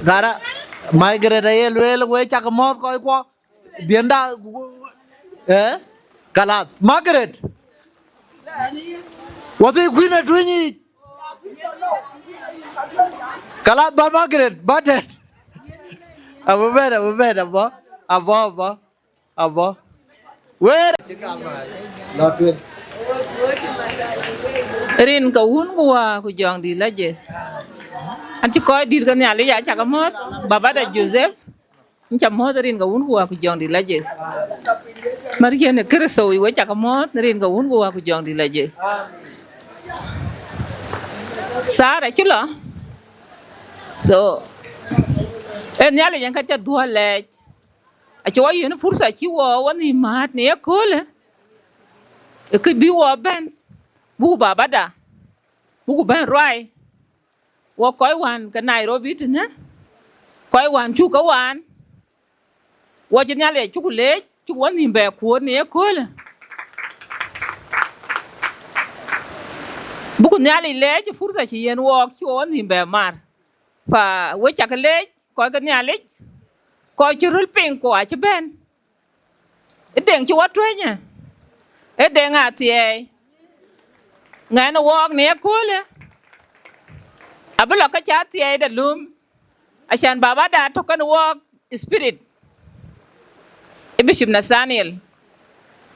Gara, Margaret aye lueel, we cak muɔ̈th kɔckuɔ. Dhiënda, eh? Kalath. Margaret. Wathi kuïn atuny yic. Kalath ba Margaret, ba tɛt. Abï bɛ̈n, abï bɛ̈n, abɔ̈, abɔ̈, abɔ̈. Abɔ̈. Wëër. Lɔ tueŋ. Rin ke Wun ku Wä ku Jɔŋdït Lajik. An cï kɔc dït ke Nhialic, acak muɔ̈th, babada Joseph. Yïn ca muɔ̈th rin ke Wun ku Wä ku Jɔŋdït Lajik. Mär cïn ë Kërtho, we cak muɔ̈th rin ke Wun ku Wä ku Jɔŋdït Lajik. Thar acï lɔ. So, ee Nhialic yen ka ca dhuɔ̈k lɛɛc. Acï wɔ yiën fursa cï wɔ wɔ nhïïm määt në yeköölë, ë kë bï wɔ bɛ̈n, buk babada, buk bɛ̈n ruai, wɔ kɔc wään ke Nairobi tënë, kɔc wään cuk ke wään, wɔ cï Nhialic cuk leec, cuk wɔ nhïïm bɛ kuööt në yeköölë. Buk Nhialic leec ë fursa cï yiën wɔɔk cï wɔ wɔ nhïïm bɛ mar. Pa we cak leec, kɔc ke Nhialic, kɔc cï röl piŋ ku acï bɛ̈n. Ë deŋ cï wɔ tuenyë, ë deŋ athiɛɛi. Ŋɛn ë wɔɔk në yeköölë, abï lɔ ke cä athiɛɛi de löm, acan babada tök kën wɔɔk spirit, ë Bishop Nathaniel,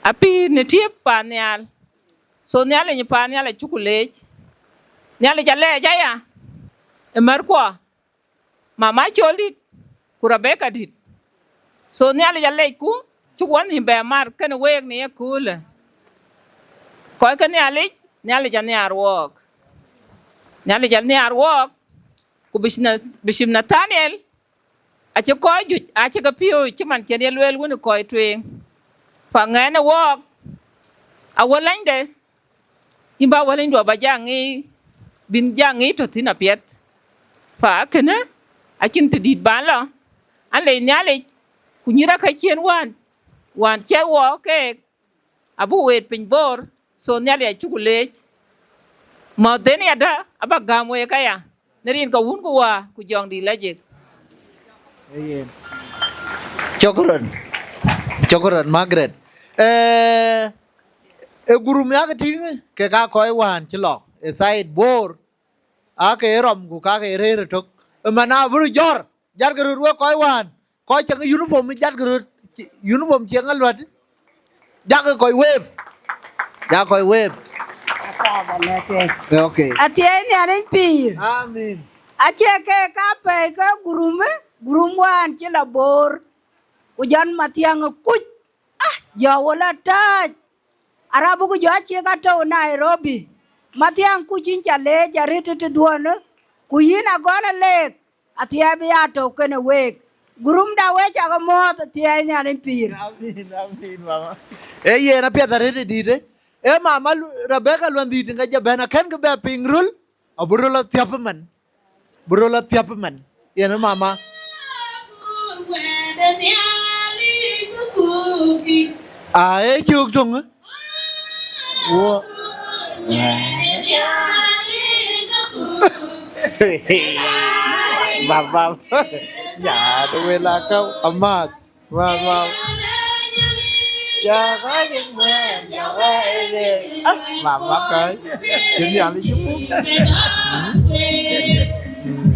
apïïr në tiëp paannhial. So Nhialic paannhial acuk leec. Nhialic alɛɛc aya ë märkuɔ, Mama Col dït ku Rebecca dït. So Nhialic alɛɛcku, cuk wɔ nhïïm bɛ mar kenë week në yeköölë. Kɔc ke Nhialic, Nhialic anhiaar wɔɔk. Nhialic anhiaar wɔɔk, ku Bishop Na-, Bishop Nathaniel, acï kɔc juëc acï ke piööc cï man cïn ye lueel wën ë kɔc tueŋ. Pa ŋɛn ë wɔɔk, awä lɛnyde, yïn bä wä lɛnydu aba ja ŋic, bïn ja ŋic tɔ̈ thïn apiɛth. Pa kënë, acïn të dït ban lɔ, an lec Nhialic, ku nyïïr akäckiɛ̈n wään, wään ciɛth wɔɔk keek, abuk weet piny Bor, so Nhialic acuk leec. Mɔ̈thden yadä aba gäm week aya, në rin ke Wun ku Wä ku Jɔŋdït Lajik. Ayen. Cokron. Cokran Margaret. Eh, e gurum yak tïŋ ke ka kɔc wään cï lɔ ë side Bor, ake rɔm ku kake rëër ëtök. Ëmɛn abï röt jɔ̈r, jatkë röt wek kɔc wään, kɔc cäŋ uniform, jatkë röt, uniform cieŋ aluät, jakë kɔc wave, jak kɔc wave. Okay. Athiɛɛi Nhialic pïïr. Amin. Acie ke ka pɛ̈i ke gurum, gurum wään cï lɔ Bor, ku jɔn Mathiäŋ kuc. Ah, jɔ wo la tääc. Arabu ku jɔ acie ka tɔ̈u Nairobi. Mathiäŋ kuc, yïn ca leec arëët tëtëduɔ̈n, ku yïn agɔl aleek, athiɛɛi bï ya tɔ̈u kenë week. Gurumda, we cakë mɔ̈ɔ̈th, athiɛɛi Nhialic pïïr. Amin, amin, mama. Ee yen apiɛth arëët ë dïïtë. Ee mama Lu-, Rebecca Luandhït ŋa jɔ bɛ̈n, akɛ̈nkï bɛ piŋ röl, abï röl athiäp ëmɛn. Bï röl athiäp ëmɛn. Yen ë mama. Aa, ee cök töŋ. Wo. Bap, bap. Ya, the way la kau, amath. Wow, wow. Ya, ka jeng mwen, ya, wa, eh, eh. Ah, mama kai. Sini ali juku. Hmm. Hmm.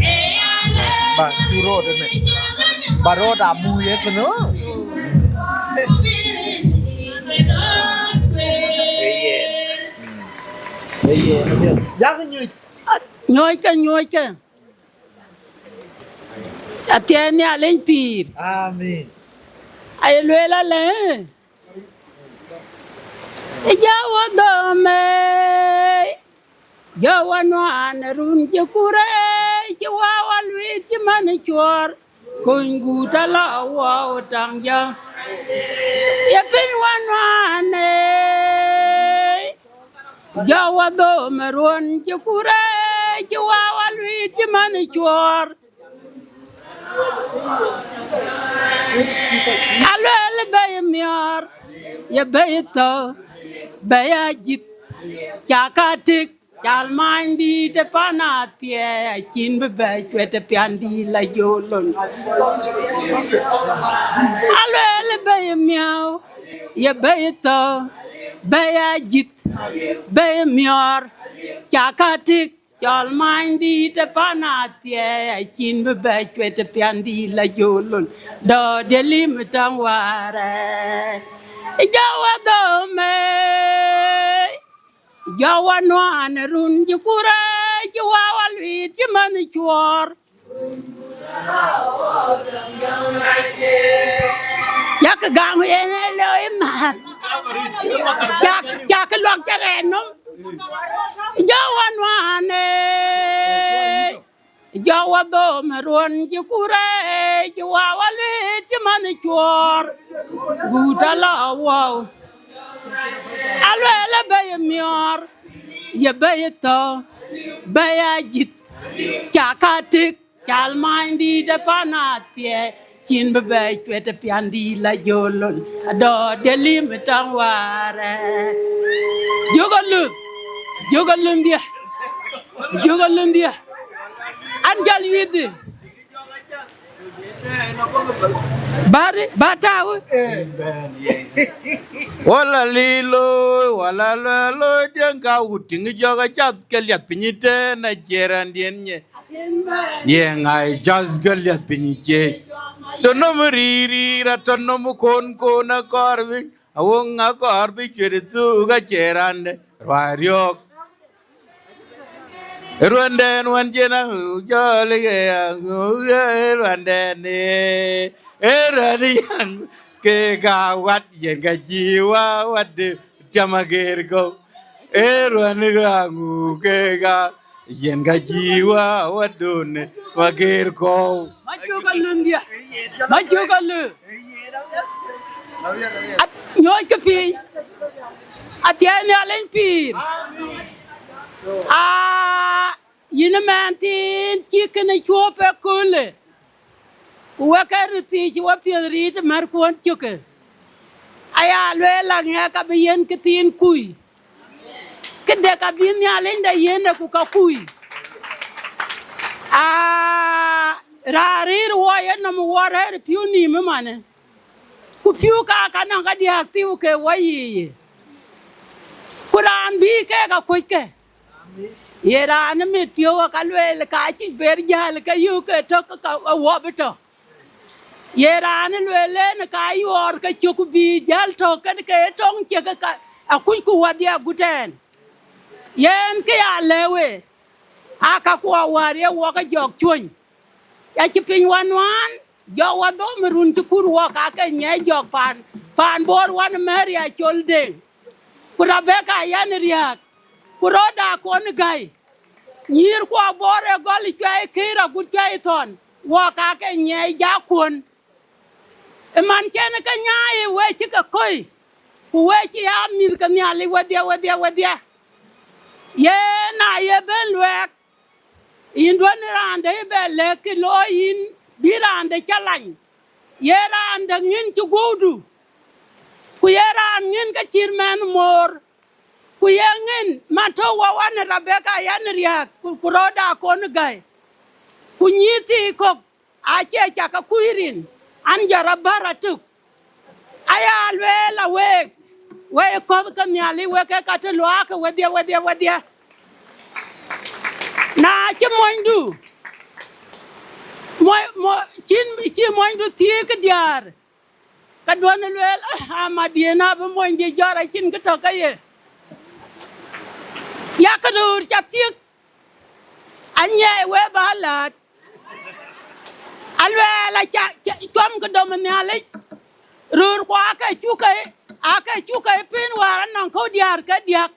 Ba, tu road ni. Ba road amu ye keno. Eh, yeah. Hmm. Eh, yeah. Ya, nyuc. Nyuc ke, nyuc ke. Athiɛɛi Nhialic pïïr. Amin. Aye lueel alë, ë, jɔ wä dhöömë, jɔ wä nuan run cï kurë, cï wä wä luiit cï man cuɔɔr, kony gut alɔ wä taŋ jɔ. Ye piny wä nuan, ë, jɔ wä dhöömë ruɔ̈n cï kurë, cï wä wä luiit cï man cuɔɔr. Aluel bɛ̈i miɔɔr, ye bɛ̈i thɔ̈, bɛ̈i ajïth, ca ka tik, cal manydït ë pan athiɛɛi, acïn bï bɛ̈i cuɛt ë piandït la jolon. Aluel bɛ̈i miɔɔr, ye bɛ̈i thɔ̈, bɛ̈i ajïth, bɛ̈i miɔɔr, ca ka tik, cɔl manydït ë pan athiɛɛi, acïn bï bɛ̈i cuɛt ë piandït la jolon, dɔ̈ɔ̈r diɛ̈ lim ë täŋ wäärë. Jɔ wä dhöömë, jɔ wä nuan run cï kurë, cï wä wä luiit cï man cuɔɔr. Yak gam yen ë loi man. Cak, cak luak cä rɛɛt nɔm. Jɔ wä nuan, ë, jɔ wä dhöömë ruɔ̈n cï kurë, cï wä wä luiit cï man cuɔɔr. Gut alɔ wä. Aluel bɛ̈i miɔɔr, ye bɛ̈i thɔ̈, bɛ̈i ajïth, ca ka tik, cal manydït ë pan athiɛɛi, cïn bï bɛ̈i cuɛt ë piandït la jolon, adɔ̈ɔ̈r diɛ̈ lim ë täŋ wäärë. Jök alöth, jök alöndhiɛ, jök alöndhiɛ. An jäl yuithi. Bari, ba tääu. Wala lilo, wala lilo, diɛŋ ka wut tiŋ jɔk acath ke liath piny tɛ̈n acie raan diɛ̈n nye. Diɛŋ ai cath ke liath piny cie. Tɔ̈ nɔm rïïr rïïr, atɔ̈ nɔm kon kon akɔɔr bï, awoŋ akɔɔr bï cuet thuk acie raan de ruai riɔ̈ɔ̈k. Ruɔ̈ndɛn wën cïn aŋu jɔl ke aŋu, ruɔ̈ndɛn, ee, ee ruɔ̈n yɛn ke ka wat yen ka cï wa wat de tiam ageer kɔ̈u. Ee ruɔ̈n ke aŋu ke ka yen ka cï wa wat dun wa geer kɔ̈u. Ma cuk alun dia. Ma cuk alun. At nyooc ke piny. Athiɛɛi Nhialic pïïr. Aa, yïn ë mɛɛn thiin cï kënë cuɔp ëköölë, ku wek ke röt thiic cï we piɛth riit ë märkuɔn cökë. Aya lueel, la ŋɛk abï yen këthiin kui, këdek abï Nhialic de yen ë ku ka kui. Aa, raan rïïr wɔ ye nɔm wɔ rɛ̈ɛ̈r piu nïïm ëmanë. Ku piɔ̈u ka ka nɔŋ ka diäk thiu ke wɔ yiic. Ku raan bï kek akuɔckë, ye raan mit piɔ̈u ka lueel ka cïc ber jäl ke yök ke tök ke ka wɔ bï tɔ̈. Ye raan lueel en ka yuɔɔr ke cök bï jäl tɔ̈ kën ke tɔŋ ciek ka akucku wädhia agut ɛn. Yen kë ya lëu we, aa ka kuɔ wäär ye wɔ ke jɔk cuɔny. Ya cï piny wä nuan, jɔ wä dhom run cï kur wɔ ka ke nyiɛc jɔk paan, paan Bor wän Mary Acol Deŋ. Ku Rebecca Ayan Riääk, ku rɔt da kon gäi. Nyïïr kuɔ Bor ë gɔl cuai këër agut cuai thɔn, wɔ ka ke nyiɛc ja kuɔn. Ë man cɛn ke nyaai we cï ke kɔ̈i, ku we cï ya mïth ke Nhialic wedhia, wedhia, wedhia. Yen a ye ben luɛɛk, yïn duɔ̈n raan de bɛ lɛ̈k kë looi yïn, bï raan de ca lany. Ye raan de ŋïn cï guɔ̈udu, ku ye raan ŋïn ke cït mɛnh moor, ku ye ŋïn man tɔ̈ wä wan Rebecca Ayan Riääk, ku, ku rɔt da kon gäi. Ku nyïïr thii kök, acie cak ke kuc rin, an, jɔ rɔt bär atök. Aya lueel a week, wek kɔ̈th ke Nhialic wek ke ka të luaak ke wedhia, wedhia, wedhia. Na cï monydu, mo-, mo-, cïn, cï monydu thiëëk diäär, ka duɔ̈n lueel, "Ah, ama diën abï monydi jɔt acïn kë tɔ̈ ke ye." Yak röör ca thiëk, anyiɛɛi we bä läät. Aluɛɛl aca, ca, cuɔm kë dom ë Nhialic, röör ku aake cuk ke, aake cuk ke piny wäär anɔŋ kɔ̈u diäär ke diäk.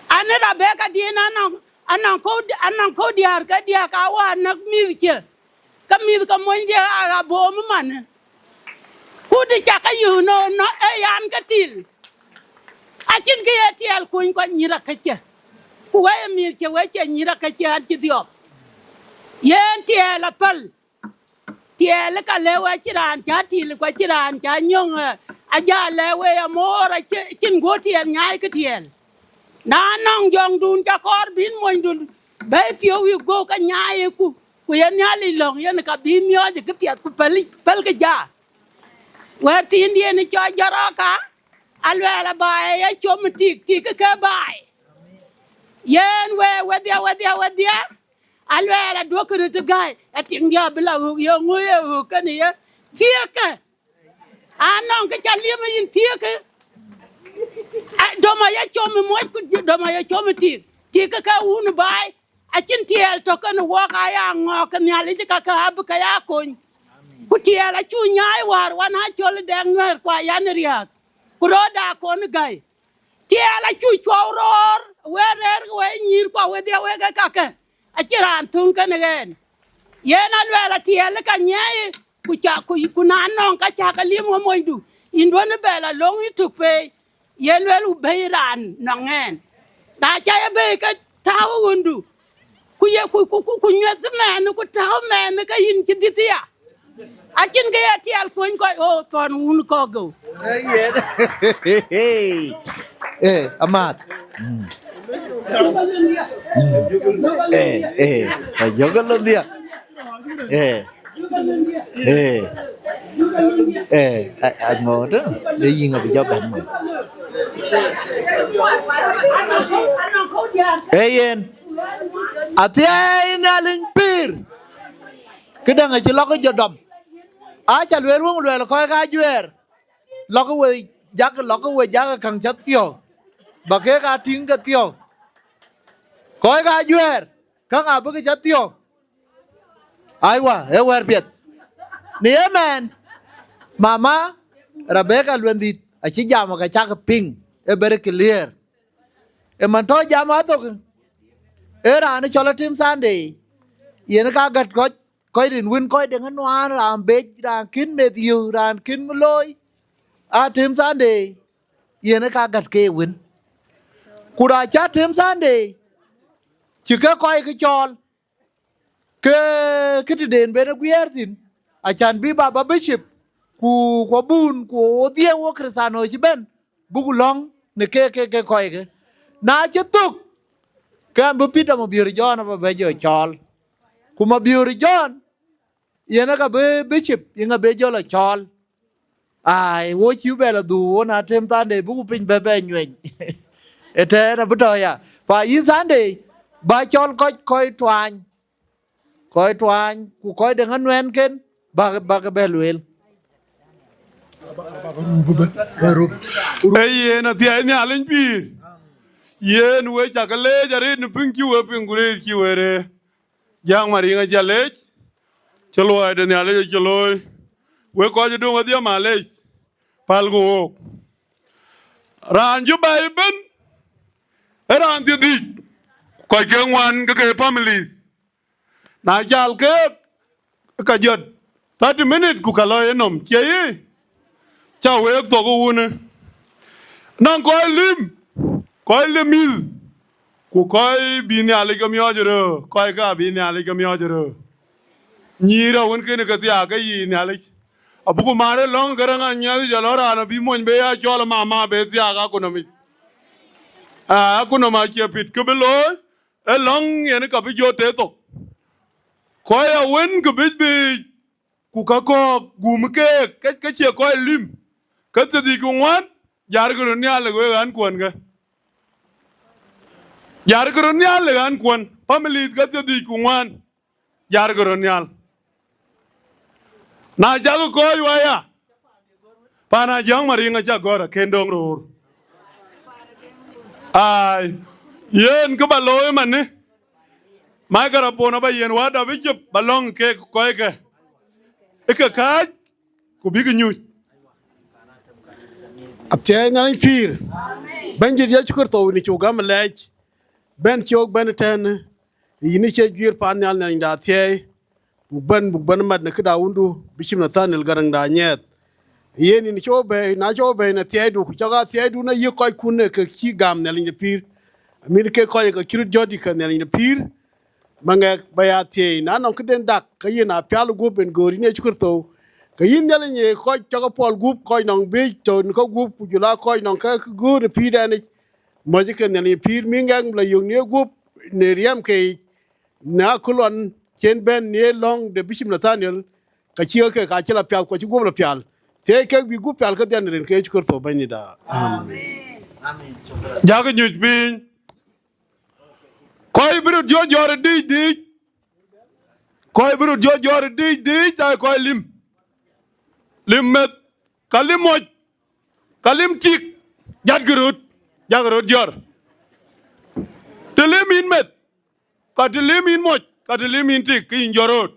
Ani Rebecca diën anɔŋ, anɔŋ kɔ̈u, anɔŋ kɔ̈u diäär ke diäk, a wä näk mïth cie, ke mïth ke monydiɛ̈ aa ɣa bom ëmanë. Ku të cak ke yök nɔn nɔ, ee yan ke til. Acïn kë ye tiɛɛl kuny kɔc nyïïr akäcë. Ku wek ë mïth cie, wek cie nyïïr akäcë, an cï dhiɔp. Yen tiɛɛl apäl. Tiɛɛl ka lëu acïn raan cä til, ku acïn raan cä nyöŋ, eh, ajä lɛ̈k we amoor, acï, acïn guɔ tiɛɛl nyaai kë tiɛɛl. Na nɔŋ jɔŋdun cä kɔɔr bïn monydun bɛ̈i piɔ̈u yï guɔ ke nyaai ku, ku ye Nhialic lɔ̈ŋ yen ka bï miɔɔc ë këpiɛth ku päl, pälkï ja. Wɛ̈t thiindiën cɔl jɔt rɔɔk ka, aluɛɛl abaai ë ye com tik, tik ke baai. Yen we wedhia, wedhia, wedhia, aluɛɛl aduɔ̈kkë röt ë gäi, atiŋdiɛ̈ abï la ɣöök, ye ŋö ye ɣöök kënë ye? Thiëëkkë, anɔŋ kë ca liëm ë yïn thiëëkkë. A, dom aye com ë moc, ku dom aye com ë tik, tik ke ke wun ë baai, acïn tiɛɛl tɔ̈ kënë wɔk aya ŋɔɔk ke Nhialic ka ke abï ke ya kony. Ku tiɛɛl acu nyaai wäär wan Acol Dɛŋ Nuɛɛr ku Ayan Riääk, ku rɔt da kon gäi. Tiɛɛl acu cuɔu roor, we rɛ̈ɛ̈r ke we nyïïr ku awedhia wek ë kakë, acïn raan thöŋ kënë ɣɛn. Yen aluɛɛl atiɛɛl ka nyiɛɛi, ku ca, ku, ku na nɔŋ ka cä ke liëm we monydu, yïn duɔ̈n ë bɛ la löŋ yï tök peei, ye luel ku bɛ̈i raan nɔŋ ɛn. Na ca ye bɛ̈i ke tääu ɣöndu, ku ye, ku, ku, ku, ku nyuɛth mɛɛn, ku tääu mɛɛn ke yïn cï dhiëth ya. Acïn kë ye tiɛɛl kuɔny kɔc, o thɔn wun kɔ̈k geu. Eh, amaath. Mm. Mm. Eh, eh, ka jɔkë lɔ dhiak. Eh. Eh. Eh, a, a ŋɔɔt, eh, yïŋ abï jɔ bɛ̈n mɔn. Eh, yen. Athiɛɛi Nhialic pïïr. Këdäŋ acï lɔk jɔ dɔm. Aca lueel weŋ luɛɛl kɔc ka juɛɛr. Lɔk we jak, lɔk we jak käŋ cä thiɔ̈k. Ba kek aa tïŋ ke thiɔ̈k. Kɔc ka juɛɛr, käŋ abï ke cä thiɔ̈k. Aiwa, ee wɛ̈ɛ̈r piɛth. Në ëmɛn, mama Rebecca Luendhit acï jam ka cak piŋ, ee very clear. Ë man tɔ̈ jam athok, ee raan cɔl Atem Sunday, yen ka gät kɔc, kɔc rin wën, kɔc deŋ nuaan, raan bec, raan kën meth yök, raan kën looi. Atem Sunday, yen ka gät ke wën. Ku raan cä Atem Sunday, cï ke kɔc ke cɔɔl, ke, ke tëden ben ë guiɛɛr thïn, acan bï baba bishop, ku, ku abun, ku wodhie wo Krithano cï bɛ̈n, buk lɔ̈ŋ në ke, ke, ke kɔcke. Na cï thök, ke an bï Peter Mabiöör John aba bɛ jɔ cɔɔl. Ku Mabiöör John, yen aka bï bishop, yen abï jɔ lɔ cɔɔl. Ai, wo cï bɛ lɔ dhuk, wo na tem Sunday, bï ku piny bɛ bɛ nyuɛny. Ëtɛ̈ɛ̈n abï tɔ̈ ya. Pa yï Sunday, ba cɔl kɔc, kɔc tuany. Kɔc tuany, ku kɔc de ŋa nuɛɛnken, bak, bak bɛ lueel. Ee yen athiɛɛi Nhialic pïïr. Yen we cak leec arëët në piŋ cï we piŋ ku rëër cï we rëër. Jäŋ Mariŋ acä leec, cï luɔi de Nhialic acï looi. Wek kɔc ë döŋ adhia malec, pälku wook. Raan cï bɛ̈i ëbën, ë raan thiërdhïc, kɔc ke ŋuan ke ke families. Na jal keek, ka jɔt thirty minute ku ka lɔ yenɔm, cie yï? Cä week thok ë wunë. Nɔŋ kɔc lim, kɔc lim mïth, ku kɔc bï Nhialic ke miɔɔc röör, kɔc ka bï Nhialic ke miɔɔc röör. Nyïïr awën kënë ke thiaak ke yï Nhialic. Abuku maan ë lɔ̈ŋ ke rɛ̈ŋ anyiɛth jɔl ɣɔn raan abï mony be ya cɔl mama be thiaak akunɔmic. Aa, akunɔm acie pit kë bï looi, ë lɔ̈ŋ yen ka bï jɔ tëë thok. Kɔc awën ke bic biic, ku ka kɔ̈k gum keek, ke, ke cie kɔc lim, ke thiërdhïc ku ŋuan, jarkï röt nhial ë wek ɣän kuɔn ke. Jarkï röt nhial ë ɣän kuɔn, families ke thiërdhïc ku ŋuan, jarkï röt nhial. Na cakï kɔ̈ɔ̈c waya, pan Ajiëŋ Mariŋ acä gɔ̈r akën döŋ roor. Ai, yen kë ba looi manë, microphone aba yen wä dap ë cop ba lɔ̈ŋ kek kɔckë, ë ke kääc, ku bïk nyuc. Athiɛɛi Nhialic pïïr, Bɛ̈nydït Yecu Kërtho, në cuk gäm lɛc, bɛ̈n cök bɛ̈n ëtɛ̈ɛ̈n, yïn ë cie guiir pan nhial Nhialic da athiɛɛi, buk bɛ̈n, buk bɛ̈n mat në këda wundu, bï cïm Nathaniel Garaŋda anyiɛth. Yen yïn cɔk bɛ̈ɛ̈i, na cɔk bɛ̈ɛ̈i në athiɛɛidu, ku cɔk athiɛɛidu në yï kɔckun ë ke cï gam Nhialic de pïïr, amïn ke kɔc ë ke cï röt jɔt yï ke Nhialic de pïïr, maŋɛk ba ya thiëëi, na nɔŋ këden dak, ke yïn apial guöp en göör yïn Yecu Kërtho, ke yïn Nhialic ye kɔc cɔk apuɔl gup, kɔc nɔŋ biic tɔ̈ në kɔc gup, ku jɔl aa kɔc nɔŋ ke göör në pïïrden yic, mɔ̈c ke Nhialic pïïr, mï ŋɛk la yök në gup në riɛmke yic, na kë lɔn cen bɛ̈n në lɔ̈ŋ de bï cïm Nathaniel, ka cï ke ka cï la piath ku acï guöp la pial. Thiëëi kek bï gup pial kedhie në rin ke Yecu Kërtho Bɛ̈nydït da. Amen. Jakï nyuc piny. Kɔc bï röt jɔ jɔ̈ɔ̈r ë dic dic. Kɔc bï röt jɔ jɔ̈ɔ̈r ë dic dic, aa kɔc lim. Lim meth, ka lim moc, ka lim tik, jatkï röt, jakï röt jɔ̈ɔ̈r. Të lim yïn meth, ka të lim yïn moc, ka të lim yïn tik, ke yïn jɔt röt.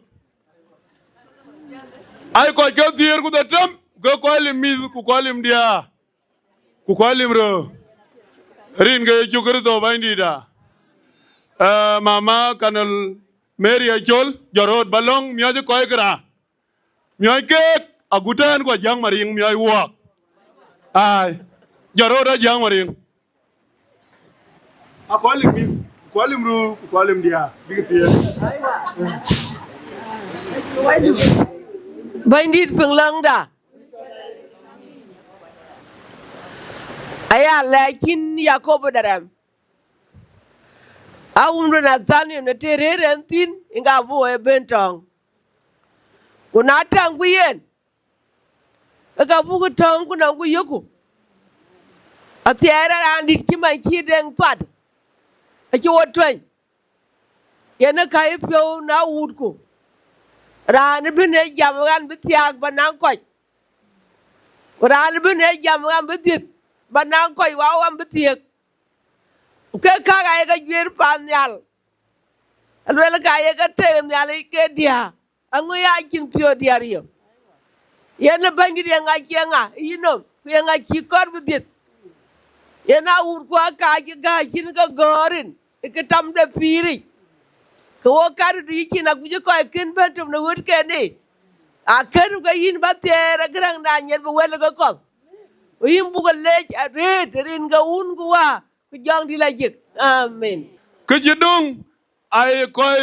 Ai kɔc ke thiëër ku dhetem, ke kɔc lim mïth, ku kɔc lim diäär, ku kɔc lim röör. Rin ke Yecu Kërtho Bɛ̈nydït da. Eh, mama Colonel Mary Acol, jɔt röt ba lɔ̈ŋ miɔ̈c kɔc këra. Miɔ̈c keek, agut tɛ̈ɛ̈n ku Ajiëŋ Mariŋ miɔ̈c wuɔɔk. Ai, jɔt röt Ajiëŋ Mariŋ. Akɔc lim mïth, kɔc lim röör, ku kɔc lim diäär, bïk thiëëk. Bɛ̈nydït piŋ lɔ̈ŋda. Aya lɛc cïn Yakobo de rɛm. A wun de Nathaniel në të rëër ɛn thïn, ŋa bï wɔ ë ben tɔ̈ɔ̈ŋ. Ku na tɛ̈ŋku yen, ke ka buk tɔ̈ɔ̈ŋ ku nɔŋku yökku. Athiɛɛi raandït cï man cï deŋ thuat, acï wo tuɛny. Yen ë ka yï piɔ̈u na wutku. Raan ëbën ë jam ɣɛn bï thiaak ba naŋ kɔc. Ku raan ëbën ë jam ɣɛn bï dhiëth ba naŋ kɔc wa ɣɛn bï thiëëk. Ku ke käk ayek juëër pan nhial. Aluel ka ye ke tek Nhialic ke diäär, aŋö ya cïn piɔ̈u diäär yök? Yen ë Bɛ̈nydït ye ŋa cie ŋa yï nɔm, ku ye ŋa cï kɔɔr bï dhiëth? Yen a wutku aka cï gääc cïn ke gɔ̈ɔ̈r rin ë kë tamde pïïric. Ke wo kat du yï cin akuc kɔc kën bɛ̈n tök në ɣöötkënë. Akënë ke yïn ba thiɛɛr ë këraŋda nyiɛth bï wël ke kɔ̈th. Ku yïn buk leec arëët rin ke wun ku wä, ku jɔŋdït la jik. Amen. Kë cï döŋ, aye kɔc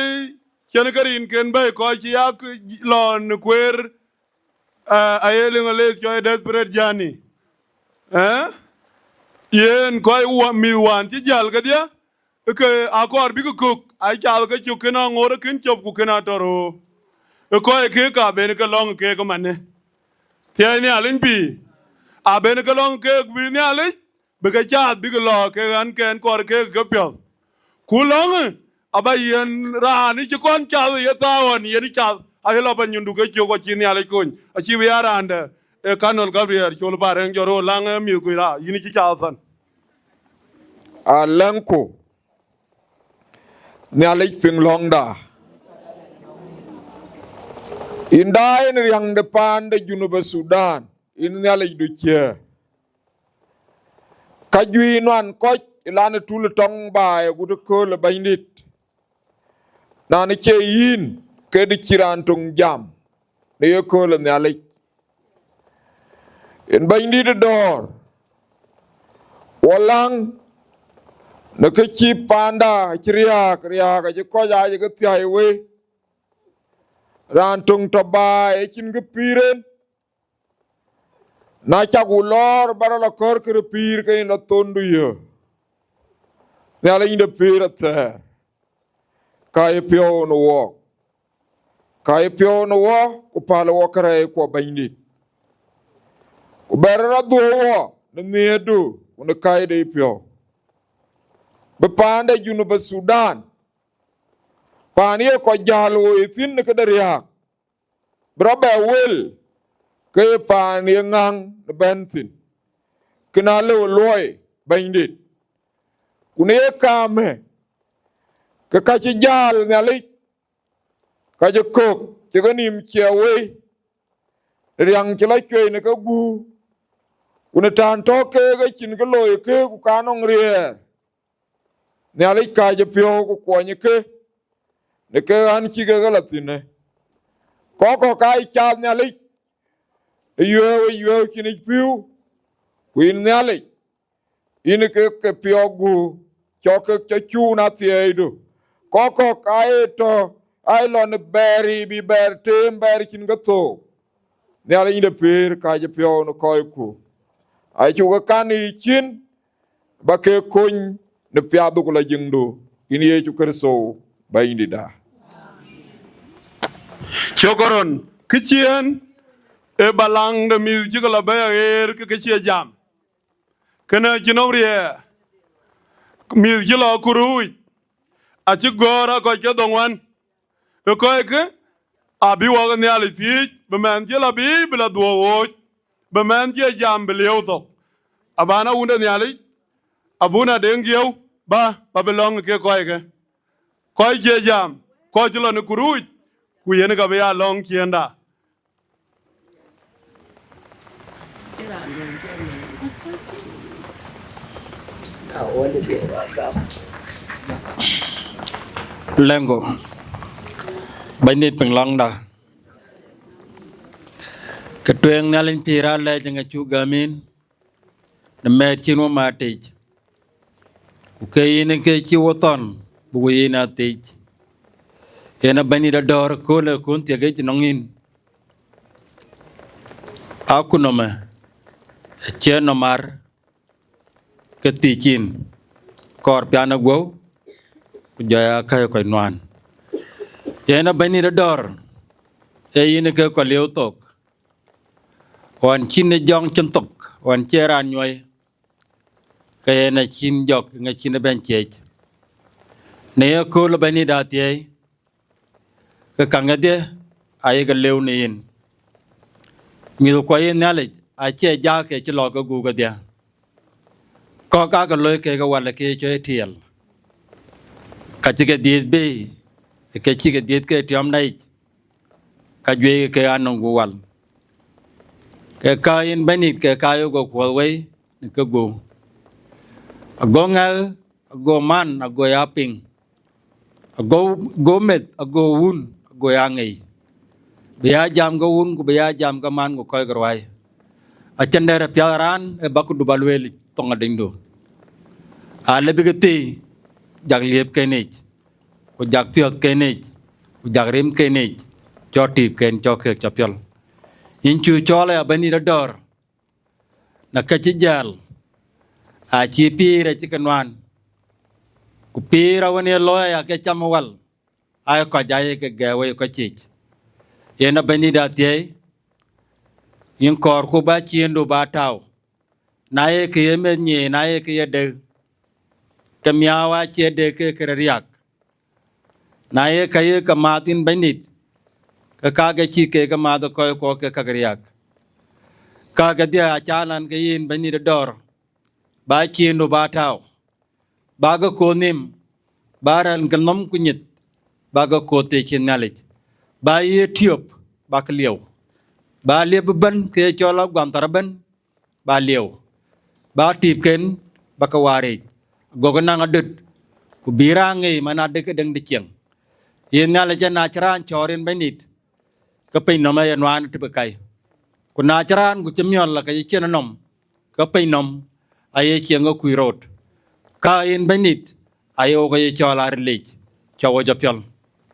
cïn ke rinken bɛ̈i, kɔc cï yak lɔ në kueer, eh, aye liŋ aleth cɔl desperate journey. Eh? Yen kɔc wa-, mïth wään cï jäl kedhie, ke akɔɔr bïk kök, acath ke cök kën aŋoot kën cop ku kën atɔ̈ röör. Ë kɔc kek ka ben ke lɔ̈ŋ kek ëmanë. Thiëi Nhialic bï, aben ke lɔ̈ŋ keek bï Nhialic bï ke caath bïk lɔ ke ɣän kɛn kɔɔr keek ke piɔ̈th. Ku lɔ̈ŋë aba yen raan ë cï kɔn cath ye thaar ɣɔn yen cath, aye lɔ pa nyundu ke cök, acï Nhialic kony, acï bï ya raan dɛ. Ee Kanol Gabriel col parëŋ jɔ röör läŋ ë mïth kuc raar, yïn cï cath thɔn. Alɛŋku, Nhialic piŋ lɔ̈ŋda. Yïn daai në riäŋ de paan de Junub Thudan, yïn Nhialic du ciëë. Ka juëc nuan kɔc ë lan ë tul ë tɔŋ baai agut ë kööl ë Bɛ̈nydït. Na në cie yïn, ke dï cï raan töŋ jam në ye kööl ë Nhialic. Yen Bɛ̈nydït ë dɔ̈ɔ̈r, wɔ läŋ në kë cï paanda cï riääk, riääk acï kɔc aa ye ke thiäi wei. Raan töŋ tɔ baai ë cïn kë pïïr en, na cak wu lɔɔr ba rɔ lɔ kɔ̈r kërë pïïr ke yïn lɔ thondu yö. Nhialic de pïïr athɛɛr, ka ye piɔ̈u në wɔɔk, ka ye piɔ̈u në wɔ, ku päl wɔ kërɛɛc kuɔ Bɛ̈nydït. Ku bɛr rɔ dhuɔ̈k wɔ në nhiëërdu ku në kaide piɔ̈u. Bï paan de Junub Thudan, paan ye kɔc jäl woi thïn në këde riääk, bï rɔ bɛ wël ke ye paan ye ŋäŋ në bɛ̈n thïn, kën aa lëu luɔi Bɛ̈nydït. Ku në ye kaamë, ke ka cï jäl Nhialic, ka cï kök cï ke nïïm ciɛɛu wei, riäŋ cï lɔ cuei në ke guur, ku në tän tɔ keek ë cïn kë looi keek ku ka nɔŋ riɛɛr. Nhialic kääc ë piɔ̈u ku kuɔny ke në ke ɣän cï kek lɔ thïnë. Kɔc kɔ̈k ka ye cath Nhialic ë yuëëu ë yuëëu cïn yic pïu, ku yïn Nhialic, yïn ke ke piɔ̈k guur, cɔk kek cɔ cuun athiɛɛidu. Kɔc kɔ̈k aa ye tɔ, aa ye lɔ në bɛɛr yiic bï bɛɛr teem bɛɛr cïn ke thook. Nhialic de pïïr, kääc ë piɔ̈u në kɔcku. Acuk ke kan yiic cin, ba ke kony në piathdu ku lɔ jiŋdu, yïn Yecu Kërtho Bɛ̈nydïtda. Cökërön, kë ciëën ë ba läŋ de mïth cï ke lɔ bɛ̈i aɣeer ke ke cie jam. Kënë acï nɔm riɛɛr, mïth cï lɔ kuruuc, acï gɔ̈ɔ̈r a kɔc ke dhoŋuan. Ë kɔckë abï wɔ ke Nhialic thiëëc, bï mɛnh cï lɔ biic bï lɔ dhuɔ̈k ɣooc, bï mɛnh cie jam bï liëu thok. Abän awunde Nhialic, abun Adeŋ Gieu, ba, ba bï lɔ̈ŋ ke kɔckë. Kɔc cie jam, kɔc cï lɔ në kuruuc, ku yen ka bï ya lɔ̈ŋ ciëënda. Lɛŋku, Bɛ̈nydït piŋ lɔ̈ŋda. Ke tueŋ Nhialic pïïr alɛɛc ë ŋa cuk gäm yïn në mɛ̈ɛ̈t cïn wɔ mat yic. Ku ke yïn ke cï wɔ thɔn, bï wɔ yïn aa thiëc. Yen a Bɛ̈nydït adɔ̈ɔ̈r ëkööl ë kun thiek yic nɔŋ yïn. Akutnɔmë acie nɔm ar ke thiëc yïn, kɔɔr pian ë guɔ̈u, ku jɔ ya käi kɔc nuan. Yen a Bɛ̈nydït adɔ̈ɔ̈r, ee yïn ke kɔc liëu thok. Ɣɔn cïn ë jɔŋ cïn thok, ɣɔn cie raan nyuɔi, ke yen acïn jɔk ŋa cïn ë bɛ̈n ciëëc. Në ye kööl ë Bɛ̈nydït athiɛɛi, ke käŋ kedhie ayek lëu në yïn. Mïthkuɔ yïn Nhialic acie jak ke cï lɔ ke guuk kedhie. Kɔ̈k aake loi kek ë wal ke cɔi tiɛɛl, ka cï ke dhiëëth bei, ke cï ke dhiëëth ke tiɔmda yic, ka juëc ke anɔŋ gup wal. Ke ka yïn Bɛ̈nydït ke ka yok ke kuɔth wei në ke gup. Ago ŋɛk, ago man, ago ya piŋ, ago, ago meth, ago wun, ago ya ŋei. Bï ya jam ke wun, ku bï ya jam ke man, ku kɔc ke ruai. Acïn dɛ̈t ë piath raan ë ba këdu ba lueel thoŋ adïŋdu. Alë bï ke thii, jak liëëpken yic, ku jak piɔ̈thken yic, ku jak rimken yic, cɔ tiipken cɔ keek cɔ piɔl. Yïn cu cɔɔl aya Bɛ̈nydït adɔ̈ɔ̈r, në ka cï jäl, acï pïïr acï ke nuan, ku pïïr awën ye looi aya ke cam wal, ayï kɔc ayï ke gɛɛk wei kɔc ciic. Yen a Bɛ̈nydït athiɛɛi, Yïn kɔɔrku ba ciëëŋdu ba tääu. Na ye kë ye meth nyiëëc, na ye kë ye dek, ke miääu acie dek ke kë riääk. Na ye kë ye ke määth yïn Bɛ̈nydït, ke kakë cï kek ke määth ë kɔc kuɔ ke käk riääk. Kakë dhiëëth acä nɔn ke yïn Bɛ̈nydït ë dɔ̈ɔ̈r, ba ciëëŋdu ba tääu, ba ke koth nhïïm, ba rɛ̈n ke nhom ku nyith, ba ke koth të cï Nhialic, ba ye tiöp, ba ke lieu, ba liep ëbɛ̈n ke ye cɔl aguantɔ̈r ëbɛ̈n, ba lieu, ba tiipken ba ke waar yiic, agokï naŋ adöt, ku bï raan ŋic man adï ke dëŋ dï cieŋ. Yïn Nhialic, na cï raan cɔɔr yïn Bɛ̈nydït, ke piny nɔm aye nuaan të bï kai. Ku na cï raan ku cï miɔl la ke cï cïn ë nɔm, ke piny nɔm aye cieŋ ke kuc rot. Ka yïn Bɛ̈nydït, aye wok aye cɔɔl arilic, cɔk wo jɔ piɔl.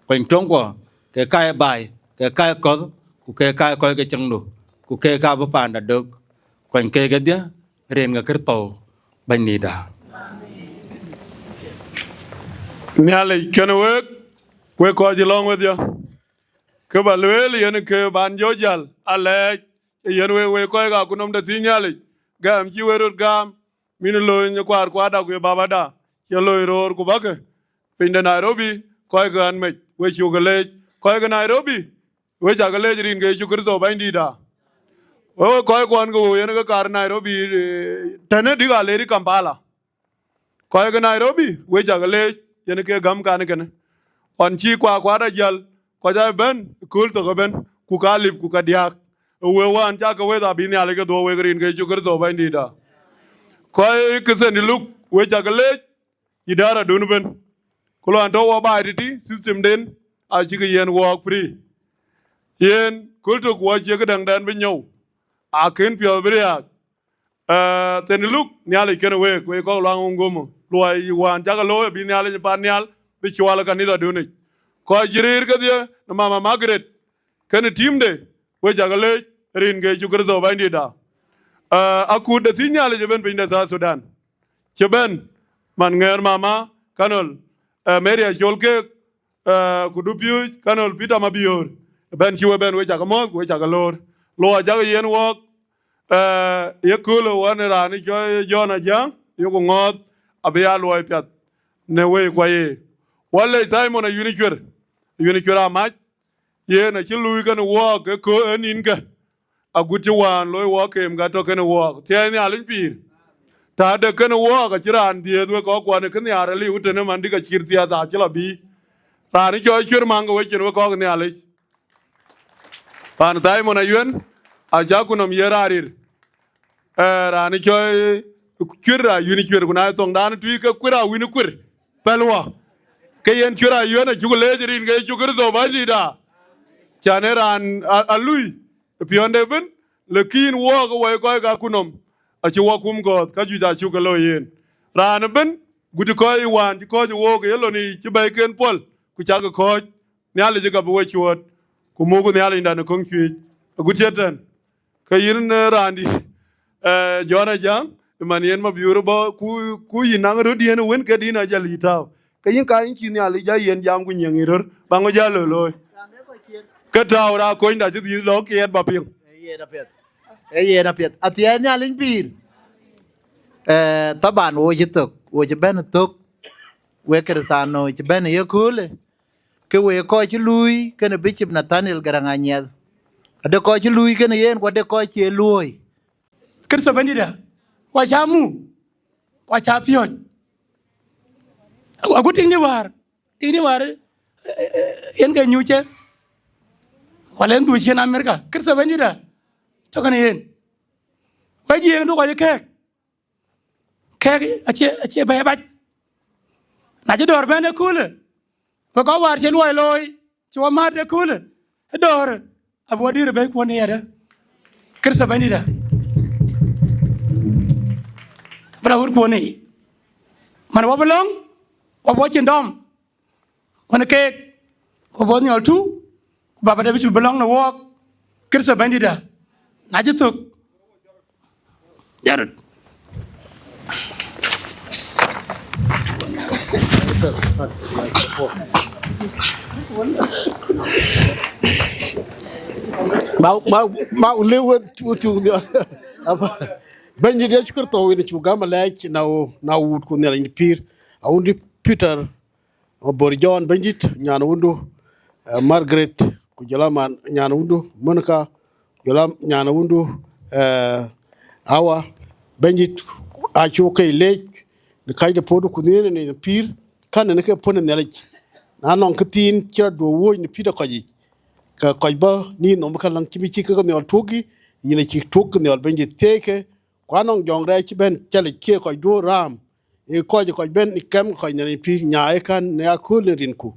Kony töŋkuɔ, ke ka ye baai, ke ka ye kɔ̈th, ku ke ka ye kɔc ke cieŋdu, ku ke ka bï paanda dök. Kony ke kedhie, rin ke Kërtho Bɛ̈nydïïtda. Nhialic kenë week, wek kɔc cï lɔ̈ŋ wedhie. Kë ba lueel yen ke ban jɔ jäl, alɛɛc ë yen wek, wek kɔc ke akutnɔm de thiëc Nhialic, gɛm cï wek röt gam, min loony ë kuaar kuaarda ku ye babada, cï loony roor ku bäkë piny de Nairobi, kɔc ke ɣän mec, we cuk ke leec, kɔc ke Nairobi, we cak ke leec rin ke Yecu Kërtho Bɛ̈nydïïtda. We, we kɔc kuɔn ke wëu yen ke kaar Nairobi, eh, tënë dïk aleer ë Kampala. Kɔc ke Nairobi, we cak ke leec, yen ke gäm kan kënë. Ɣɔn cï kuaar kuaarda jäl, kɔc aa bɛ̈n ë kööl thok ëbɛ̈n, ku ka lip ku ka diääk. Ë wëu wään cak ke weth abï Nhialic ke dhuɔ̈k wek rin ke Yecu Kërtho Bɛ̈nydïïtda. Kɔc ke Saint Luke, we cak ke leec, idara dun ëbɛ̈n. Ku luɔn tɔ̈ wɔ baai tëtï, system den acï ke yiɛ̈n wɔɔk free. Yen kööl tök wɔ cie këdäŋdɛn bï nyɔu, akën piɔ̈ɔ̈th bï riääk. Eh, Saint Luke, Nhialic kenë week, wek kɔc luaŋ Wungomo. Luɔi wään cak ke looi abï Nhialic pan nhial bï cuɔl ë kanithadun yic. Kɔc cï rëër kedhie në Mama Margaret, kenë team de, we cak ke leec rin ke Yecu Kërtho Bɛ̈nydïïtda. Eh, akut de thiëc Nhialic ëbɛ̈n piny de South Sudan, cï bɛ̈n man ŋɛɛr Mama Kanol, eh, Mary Acol keek, eh, ku Dupiööc Kanol Peter Mabiöör, ëbɛ̈n cï we bɛ̈n, we cak ke mɔ̈ɔ̈th, we cak ke loor. Luɔi cak yiɛ̈n wɔɔk, eh, ye köölë wään raan cɔl John Ajaŋ, yeku ŋɔ̈ɔ̈th, abï ya luɔi piath në wëi kuɔ ye. Wɔ leec Thaimon Ayuen Cuer, Ayuen Cuer Amac, yen acï luui kenë wɔɔk ë kö ë nïnkë, agut cï wään loi wɔɔk keem ka tɔ̈ kenë wɔɔk. Thiɛɛi Nhialic pïïr. Tɛ̈ de kenë wɔɔk acï raan dhiëëth, wek kɔc kuɔn ë kë nhiaar aliu tënë man dï ka cït thiatha acï lɔ bï. Raan cɔl Cuer Maŋ ke we cin wek kɔc Nhialic. Pan Thaimon Ayuen, acä ku nɔm ye raan rir. Eh, raan cɔl Cuer Ayuen Cuer, ku na ye thoŋdan tui ke Kuer Awïn Kuer, pɛ̈l wɔ. Ke yen Cuer Ayuen acuk leec rin ke Yecu Kërtho Bɛ̈nydïïtda. Can ë raan a, a lui ë piɔ̈nde ëbën, lakin wɔɔk ë wɔ ye kɔc ke akutnɔm, acï wɔ kum gɔ̈ɔ̈th, ka juëc acuk ke looi yen. Raan ëbën, gut kɔc wään cï kɔ̈ɔ̈c ë wook ë ye lon yiic cï bɛ̈iken puɔ̈l, ku cak ke kɔ̈ɔ̈c. Nhialic ë ka bï we cuɔ̈ɔ̈t, ku muk Nhialicda në köŋ cuëëc. Agut cï tɛ̈n, ke yïn, eh, raandït, eh, John Ajaŋ, ë man yen Mabiöör bɔ̈, ku, ku yïn naŋ röt yen wën ke dïn ajäl yï tääu. Ke yïn ka yïn cï Nhialic jɔ yen jam ku nyiëŋ yï röt, ba ŋö jäl loi looi. Ke tääu ra konyda cï dhil lɔ kiɛɛt ba piŋ. Ee yen apiɛth. Ee yen apiɛth. Athiɛɛi Nhialic pïïr. Eh, taban wo cï thök, wo cï bɛ̈n thök, wek Kërthiano cï bɛ̈n ë yeköölë, ke wek kɔc cï luui kenë Bishop Nathaniel Garaŋ Anyiɛth. Ade kɔc cï luui kenë yen, ku ade kɔc cie luööi. Kërtho Bɛ̈nydïtda, ku acä muk, ku acä piɔ̈ɔ̈c. Agut tiŋdï wäär, tiŋdï wäär, eh, eh, yen ke nyuc cë, wala yen dhuc cï yen Amerika, Kërtho Bɛ̈nydïtda, tɔ̈ kenë yen. Wek Jiëëŋdu kɔc kɛ̈ɛ̈k, kɛ̈ɛ̈k acie, acie bɛ̈ɛ̈i bac. Na cï dɔ̈ɔ̈r bɛ̈n ëköölë, wek kɔc wäär cï luɔi looi, cï wɔ määt ëköölë, ë dɔ̈ɔ̈rë, abï wɔ dïïr ë bɛ̈ikuɔn ë yɛdë, Kërtho Bɛ̈nydïtda. Bï la ɣöötkuɔn ë yic. Man wɔ bï lɔ̈ŋ, wɔ bï wɔ cin dɔm. Wën keek, ku bɔ̈ nhiɔl tu, ku baba de bï cï bï lɔ̈ŋ në wɔɔk, Kërtho Bɛ̈nydïtda, na cï thök, jarut. Ma, ma, ma, lëu wek cu, cu, Bɛ̈nydït Yecu Kërtho, yïn cuk gäm alɛɛc, na, na wut ku Nhialic pïïr. Awundi Peter, Bor John, Bɛ̈nydït, nyan wundu, eh, Margaret, ku jɔl a man, nyan wundu Monica, jɔl a nyan wundu, eh, Awa, Bɛ̈nydït, acuk ke leec, në kacde puɔ̈u ku nhiëër në pïïr, kän në ke puɔ̈n ë Nhialic. Na nɔŋ këthiin cï rɔt duö wuɔ̈c në pïïr ë kɔc yic, ke kɔc bɔ̈ nïn nhom ë kälaŋ cï bï cï ke ke nhiɔl tuɔ̈kï, yïn acï tuɔ̈k ke nhiɔl Bɛ̈nydït thieei ke, ku anɔŋ jɔŋ rɛɛc cï bɛ̈n calic kië kɔc duö raam, ë kɔc ë kɔc bɛ̈n ë kɛm ke kɔc Nhialic pïïr, nya ë kän në akööl në rinku,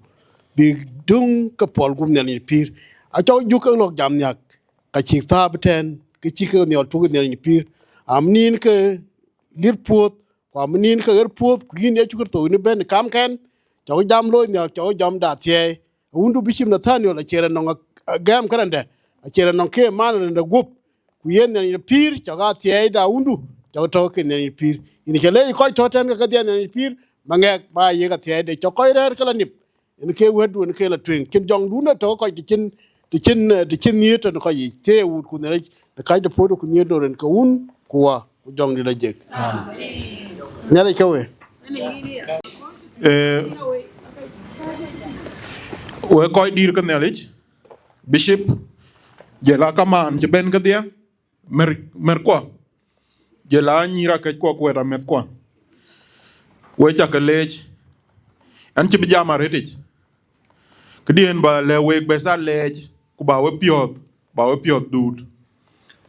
bïk döŋ ke puɔl gup Nhialic pïïr. Acɔk juk ke lɔ̈k jam nhiäk, ka cïk thääp ëtɛ̈ɛ̈n, ke cï ke ke nhiɔl tuɔ̈k Nhialic pïïr. Am nïn ke liër puɔ̈th, ku am nïn ke ɣer puɔ̈th, ku yïn Yecu Kërtho yïn bɛ̈n kamkɛn, cɔk jam looi nhiäk, cɔk jɔmda thiɛɛi. Wundu Bishop Nathaniel acie raan nɔŋ a-, a-, gɛ̈ɛ̈m kärɛndɛ, acie raan nɔŋ ke man rɛndɛ guɔ̈p, ku yen Nhialic pïïr, cɔk athiɛɛi da wundu, cɔk tɔ̈ ke Nhialic pïïr. Yïn cä leec kɔc tɔ̈ tɛ̈n ke kedhie Nhialic pïïr, ma ŋɛk ba yiëk athiɛɛi de cɔk kɔc rɛ̈ɛ̈r ke la nip. Yen ke wɛ̈tdu yen ke la tueŋ. Cïn jɔŋdun ë tɔ̈ kɔc të cïn, të cïn, eh, të cïn nhiëër tɔ̈ në kɔc yic. Thieei wut ku Nhialic, në kacde puɔ̈u ku nhiëër dɔ̈ɔ̈r yen ke wun ku wä, ku jɔŋdït la jek. Nhialic ke we. Eh, wek kɔc dïïr ke Nhialic, Bishop, jɔl a kamaan cï bɛ̈n kedhie, mɛ̈r, mɛ̈rkuɔ, jɔl a nyïïr akëckuɔ ku wɛ̈t amɛ̈thkuɔ. Wek ca ke leec, ɛn cï bï jam arëtic. Këdiɛ̈n ba lɛ̈k wek bɛ̈th alɛɛc, ku ba we piɔ̈ɔ̈th, ba we piɔ̈ɔ̈th duut.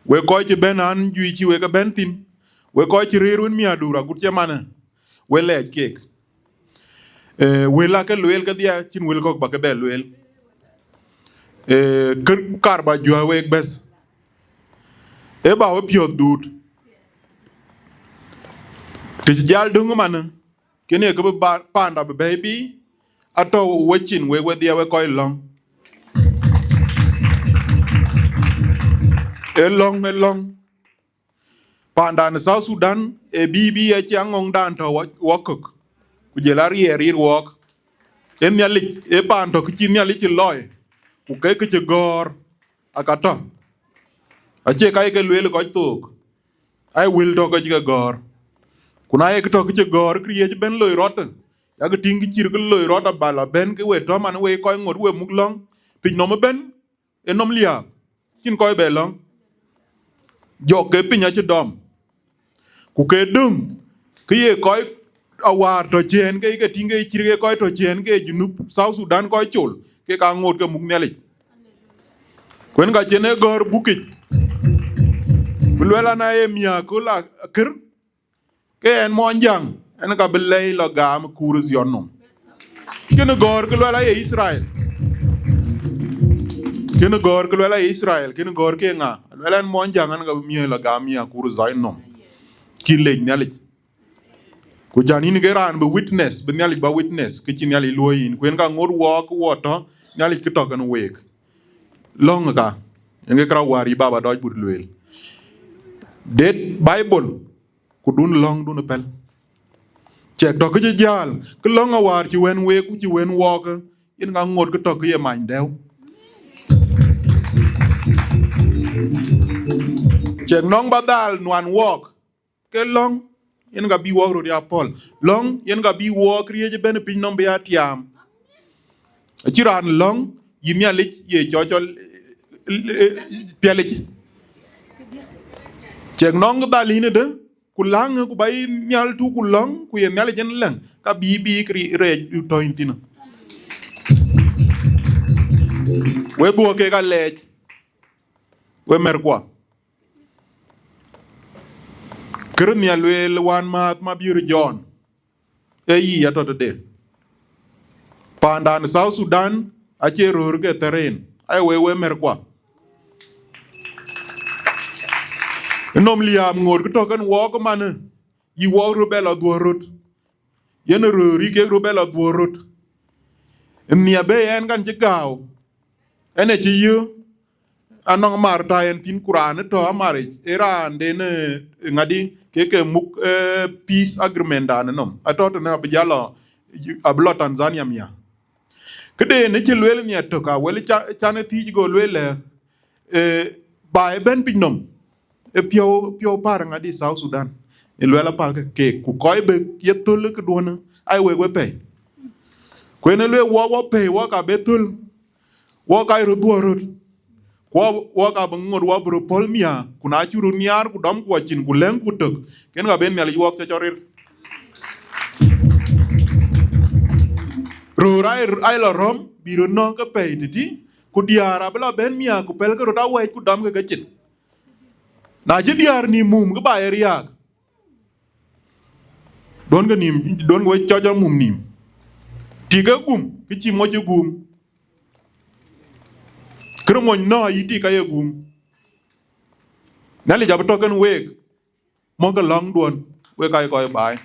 Wek kɔc cï bɛ̈n an, juëc cï wek ke bɛ̈n thïn, wek kɔc cï rëër wën miäkduur agut cï manë, we lɛɛc keek. Eh, wël ake lueel kedhie, cïn wël kɔ̈k ba ke bɛ lueel. Eh, kë kaar ba juäk wek bɛ̈th, ee ba we piɔ̈ɔ̈th duut. Të cï jäl döŋ ëmanë, kënë kë bï ba-, paanda bï bɛ̈ɛ̈i biic, atɔ̈ wecin wek wedhie wek kɔc lɔ̈ŋ. Ee lɔ̈ŋ, ee lɔ̈ŋ. Paandan South Sudan ee bï bï acï aŋɔ̈ŋdan tɔ̈ wɔ, wɔ kök, ku jɔl a riɛɛr rir wɔɔk. Ee Nhialic, ee paan tɔ̈ kë cï Nhialic cï lɔɔi, ku ke kë cï gɔ̈ɔ̈r aka tɔ̈. Acie ka ye ke lueel kɔc thook, aa wël tɔ̈ ke cï ke gɔ̈ɔ̈r. Ku na ye kë tɔ̈ kë cï gɔ̈ɔ̈r, këriëëc ëbɛ̈n loi rɔt, yak tïŋ kë cï röt ke loi rɔt abal abɛ̈n ke we tɔ̈ man we kɔc ŋot we muk lɔ̈ŋ, piny nɔm ëbɛ̈n, ë nɔm liääp, cïn kɔc bɛ lɔ̈ŋ. Jɔk ke piny acï dɔm. Ku ke döŋ, ke ye kɔc awäär tɔ̈ ciëën ke ke tïŋ ke cït ke kɔc tɔ̈ ciëën ke Junub South Sudan kɔc col, ke ka ŋoot ke muk Nhialic. Ku yen ka cïn ë gɔ̈ɔ̈r bukic, bï luɛl an, aye miäk köl akër, ke ɣɛn Muɔnyjäŋ, ɣɛn ka bï lɛi lɔ gam kuur Zion nɔm. Kënë gɔ̈ɔ̈r kë luɛl aye Yithriɛl. Kënë gɔ̈ɔ̈r kë luɛl aye Yithriɛl, kënë gɔ̈ɔ̈r ke ŋa? Luɛl ɣɛn Muɔnyjäŋ, ɣɛn ka bï miäk lɔ gam miäk kuur Zion nɔm. Cï lec Nhialic. Ku cän yïn ke raan bï witness, bï Nhialic ba witness, kë cï Nhialic luɔ̈i yïn. Ku yen ka ŋot wɔɔk wɔ tɔ̈, Nhialic kë tɔ̈ kenë week. Lɔ̈ŋ ë ka, yen ke kërac wäär yï baba dɔc but lueel. Det Baibol, ku dun lɔ̈ŋdun ë pɛ̈l. Cɛk tɔ̈ kë cï jäl, kë lɔ̈ŋ awäär cï wën week, ku cï wën wɔɔk, yen ka ŋot kë tɔ̈ kë ye many dɛ̈ɛ̈u. Cɛk nɔŋ ba dhal nuan wɔɔk, ke lɔ̈ŋ, yen ka bï wɔɔk röt ya pɔ̈l. Lɔ̈ŋ, yen ka bï wɔɔk riëëc ëbɛ̈n piny nɔm bï ya tiaam. Acï raan lɔ̈ŋ, yï Nhialic ye cɔcɔl, eh, eh, piɛlic. Cɛk nɔŋ dhal yïn ëdë, ku läŋ, ku ba yï nhial tu, ku lɔ̈ŋ, ku ye Nhialic yen läŋ, ka bï bï kë ri-, rɛɛc du tɔ̈ yïn thïn. We dhuɔ̈k kek alɛɛc, we mɛ̈rkuɔ. Kër nhial lueel wään määth ma biöör Jɔn, ee yï atɔ̈ tëde. Paandan South Sudan acie röör ke thɛ̈r en, aye wek we mɛ̈rkuɔ. Nɔm liääp ŋoot kë tɔ̈ kën wɔɔk ëmanë, yï wɔɔk röt bɛ lɔ dhuɔ̈r röt. Yen röör yï kek röt bɛ lɔ dhuɔ̈r röt. Nhiap ë ɣɛn kan cï gääu, ɣɛn ë cï yï, anɔŋ mar tɔ̈ ɣɛn thïn, ku raan ë tɔ̈ amaric, ee raanden, eh, ŋadï, ke ke muk, eh, peace agreement dan nɔm. Atɔ̈ tënë abï jal lɔ, abï lɔ Tanzania mia. Këden ë cï lueel nhiat tök, awël ca-, can ë thiic go lueel lɛ, eh, baai ëbɛ̈n piny nɔm, ë piɔ̈u, piɔ̈u päär ŋadï South Sudan, ë luɛl apal ke keek, ku kɔc bï ye thöl ë këduɔ̈në, ai wek we pɛ̈i. Ku en ë lueel wɔ, wɔ pɛ̈i, wɔ ka bï thöl, wɔ ka röt dhuɔ̈r röt, ku wɔ, wɔ ka bï ŋot, wɔ bï röt pɔ̈l miäk, ku na cï röt nhiaar, ku dɔm, ku acin, ku lɛ̈ŋ, ku tök, kën ka bï Nhialic wɔɔk cɔcɔr rir. Röör ai, ai lɔ rɔ̈m, bï röt nɔ̈k ke pɛ̈i tëtï, ku diäär abï lɔ bɛ̈n miäk, ku pɛ̈lkë röt awɛ̈c, ku dɔmkë ke cin. Na cï diäär nïïm mum, ke ba ye riääk. Duɔ̈nkë nïïm, duɔ̈nkë wek cɔcɔr mum nïïm. Tik ke gum, kë cï moc ë gum. Kërë mony nɔ̈k ayï tik ka ye gum. Nhialic abï tɔ̈ kën week, mɔ̈kkë lɔ̈ŋduɔ̈n, wek ka ye kɔc baai.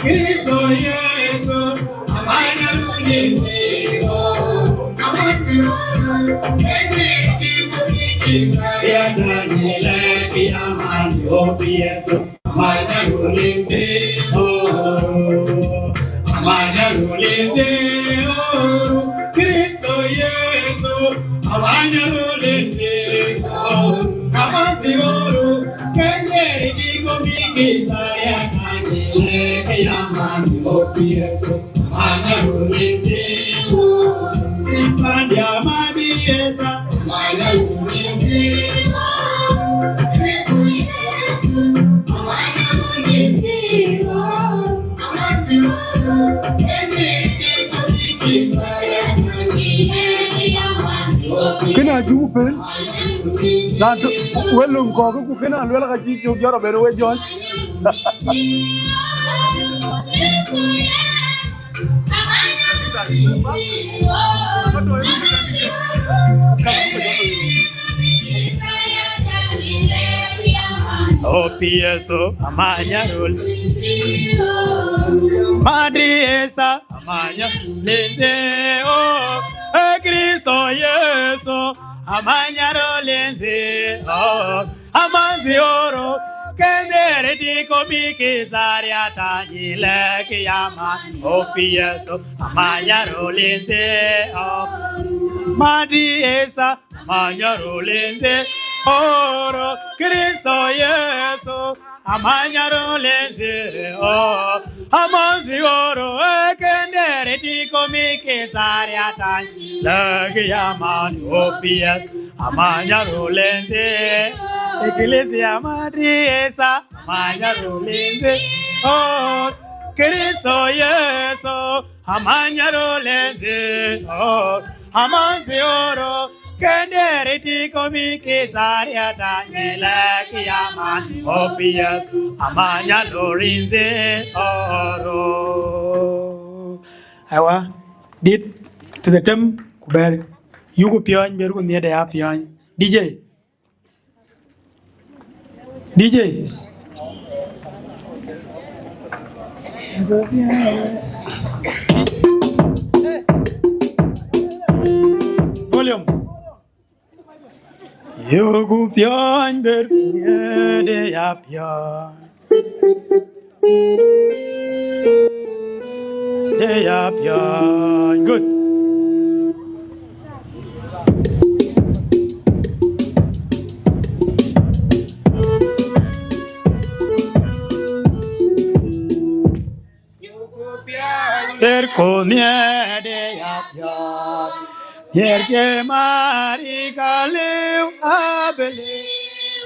Kristo Yesu, amanya ulinzi, oh, amanya ulinzi, ya Daniel, ya amanya, oh, Yesu. Amanya ulinzi, oh, amanya ulinzi, oh, Kristo Yesu, amanya ulinzi, oh, amanya ulinzi, kengeri diko biki saya kani leke ya amanya, oh, Yesu, amanya ulinzi, oh, Kristo amanya Yesu. Kënë acï ku pël, na tö, wek löŋ kɔ̈k, ku kënë aluel ka cï cök jɔt abɛn wek jɔ̈ɔ̈ny. O Yesu, amanya rul. Madri esa, amanya lenze, oh, e Kristo Yesu, amanya rul lenze, oh. Amanzi oro, kendere di komiki saria tanile kiyama. O Yesu, amanya rolense, oh. Madi esa, amanya rolense, oro, Kristo Yesu, amanya rolense, oh. Amanzi oro, kendere di komiki saria tanile kiyama. O Yesu, amanya rolense, Iglesia Madri esa, amanya rolense, oh, Kristo Yesu, amanya rolense, oh, amanzi oro, kendere di komiki saria tanile kiyama, oh, Yesu, amanya rolense, oh, ro. Aiwa, dit, të dhetem, ku bɛ̈ɛ̈r, yuku piɔ̈ɔ̈ny, bɛ̈ɛ̈r ku nhiëëdë ya piɔ̈ɔ̈ny. D J. D J. Volume. Yoku piɔ̈ɔ̈ny ber ku miëëde ya piɔ̈ɔ̈ny. De ya piɔ̈ɔ̈ny. Good. Ber ku miëëde ya piɔ̈ɔ̈ny. Miëër cï mari ka liu abëliu.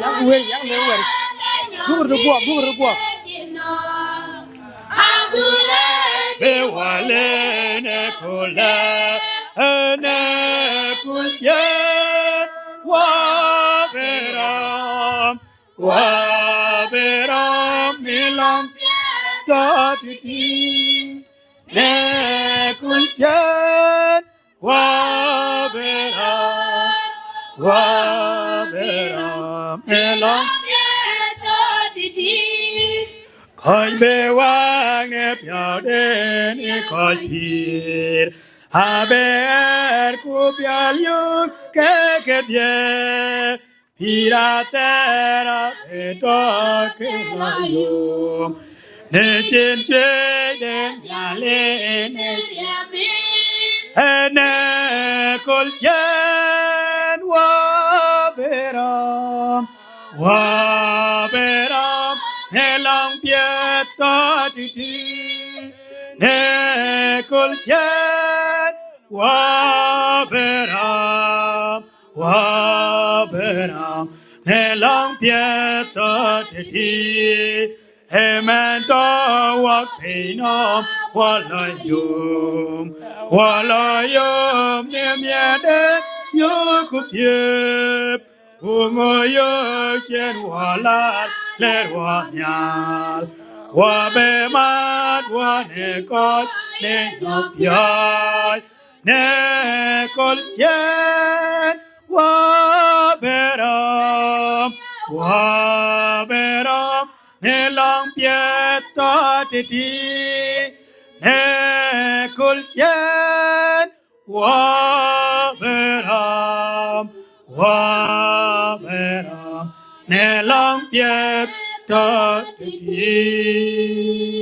Yak wël, yak lëu wël. Dukur de guɔk, dukur de guɔk. Be wale ne kula, ne kulchen, wa be ram, wa be ram, milam, ta titi. Ne kulchen, wa be ram, wa be ram, milam. Ɣɔc bï wak në piɔ̈uden ë kɔc pïïr, abï ɣɛɛr ku pial yök ke kedhie, pïïr athɛɛr abï tɔ̈ ke la yom, në cin cuëëc de Nhialic në ciɛɛŋ. Ënë köl ciëën wɔ bï rɔm, wɔ bï rɔm në lɔŋ piɛth tɔ̈ tëtïï, në köl ciëën wɔ bï rɔm, wɔ bï rɔm në lɔŋ piɛth tɔ̈ tëtïï. Ëmën tɔ̈ wɔ piny nɔm, wɔ lɔ yom, wɔ lɔ yom në miɛ̈tde yök ku thiëëp, ku ŋö yök cïn wɔ lat lɛɛr wɔ nhial, wɔ bï mat wɔ në kɔc në nyɔk piɔ̈ɔ̈c, në köl ciëën wɔ bï rɔm, wɔ bï rɔm në lɔŋ piɛth tɔ̈ tëtïï, në köl ciëën wɔ bï rɔm, wɔ bï rɔm në lɔŋ piɛth tɔ̈ tëtïï.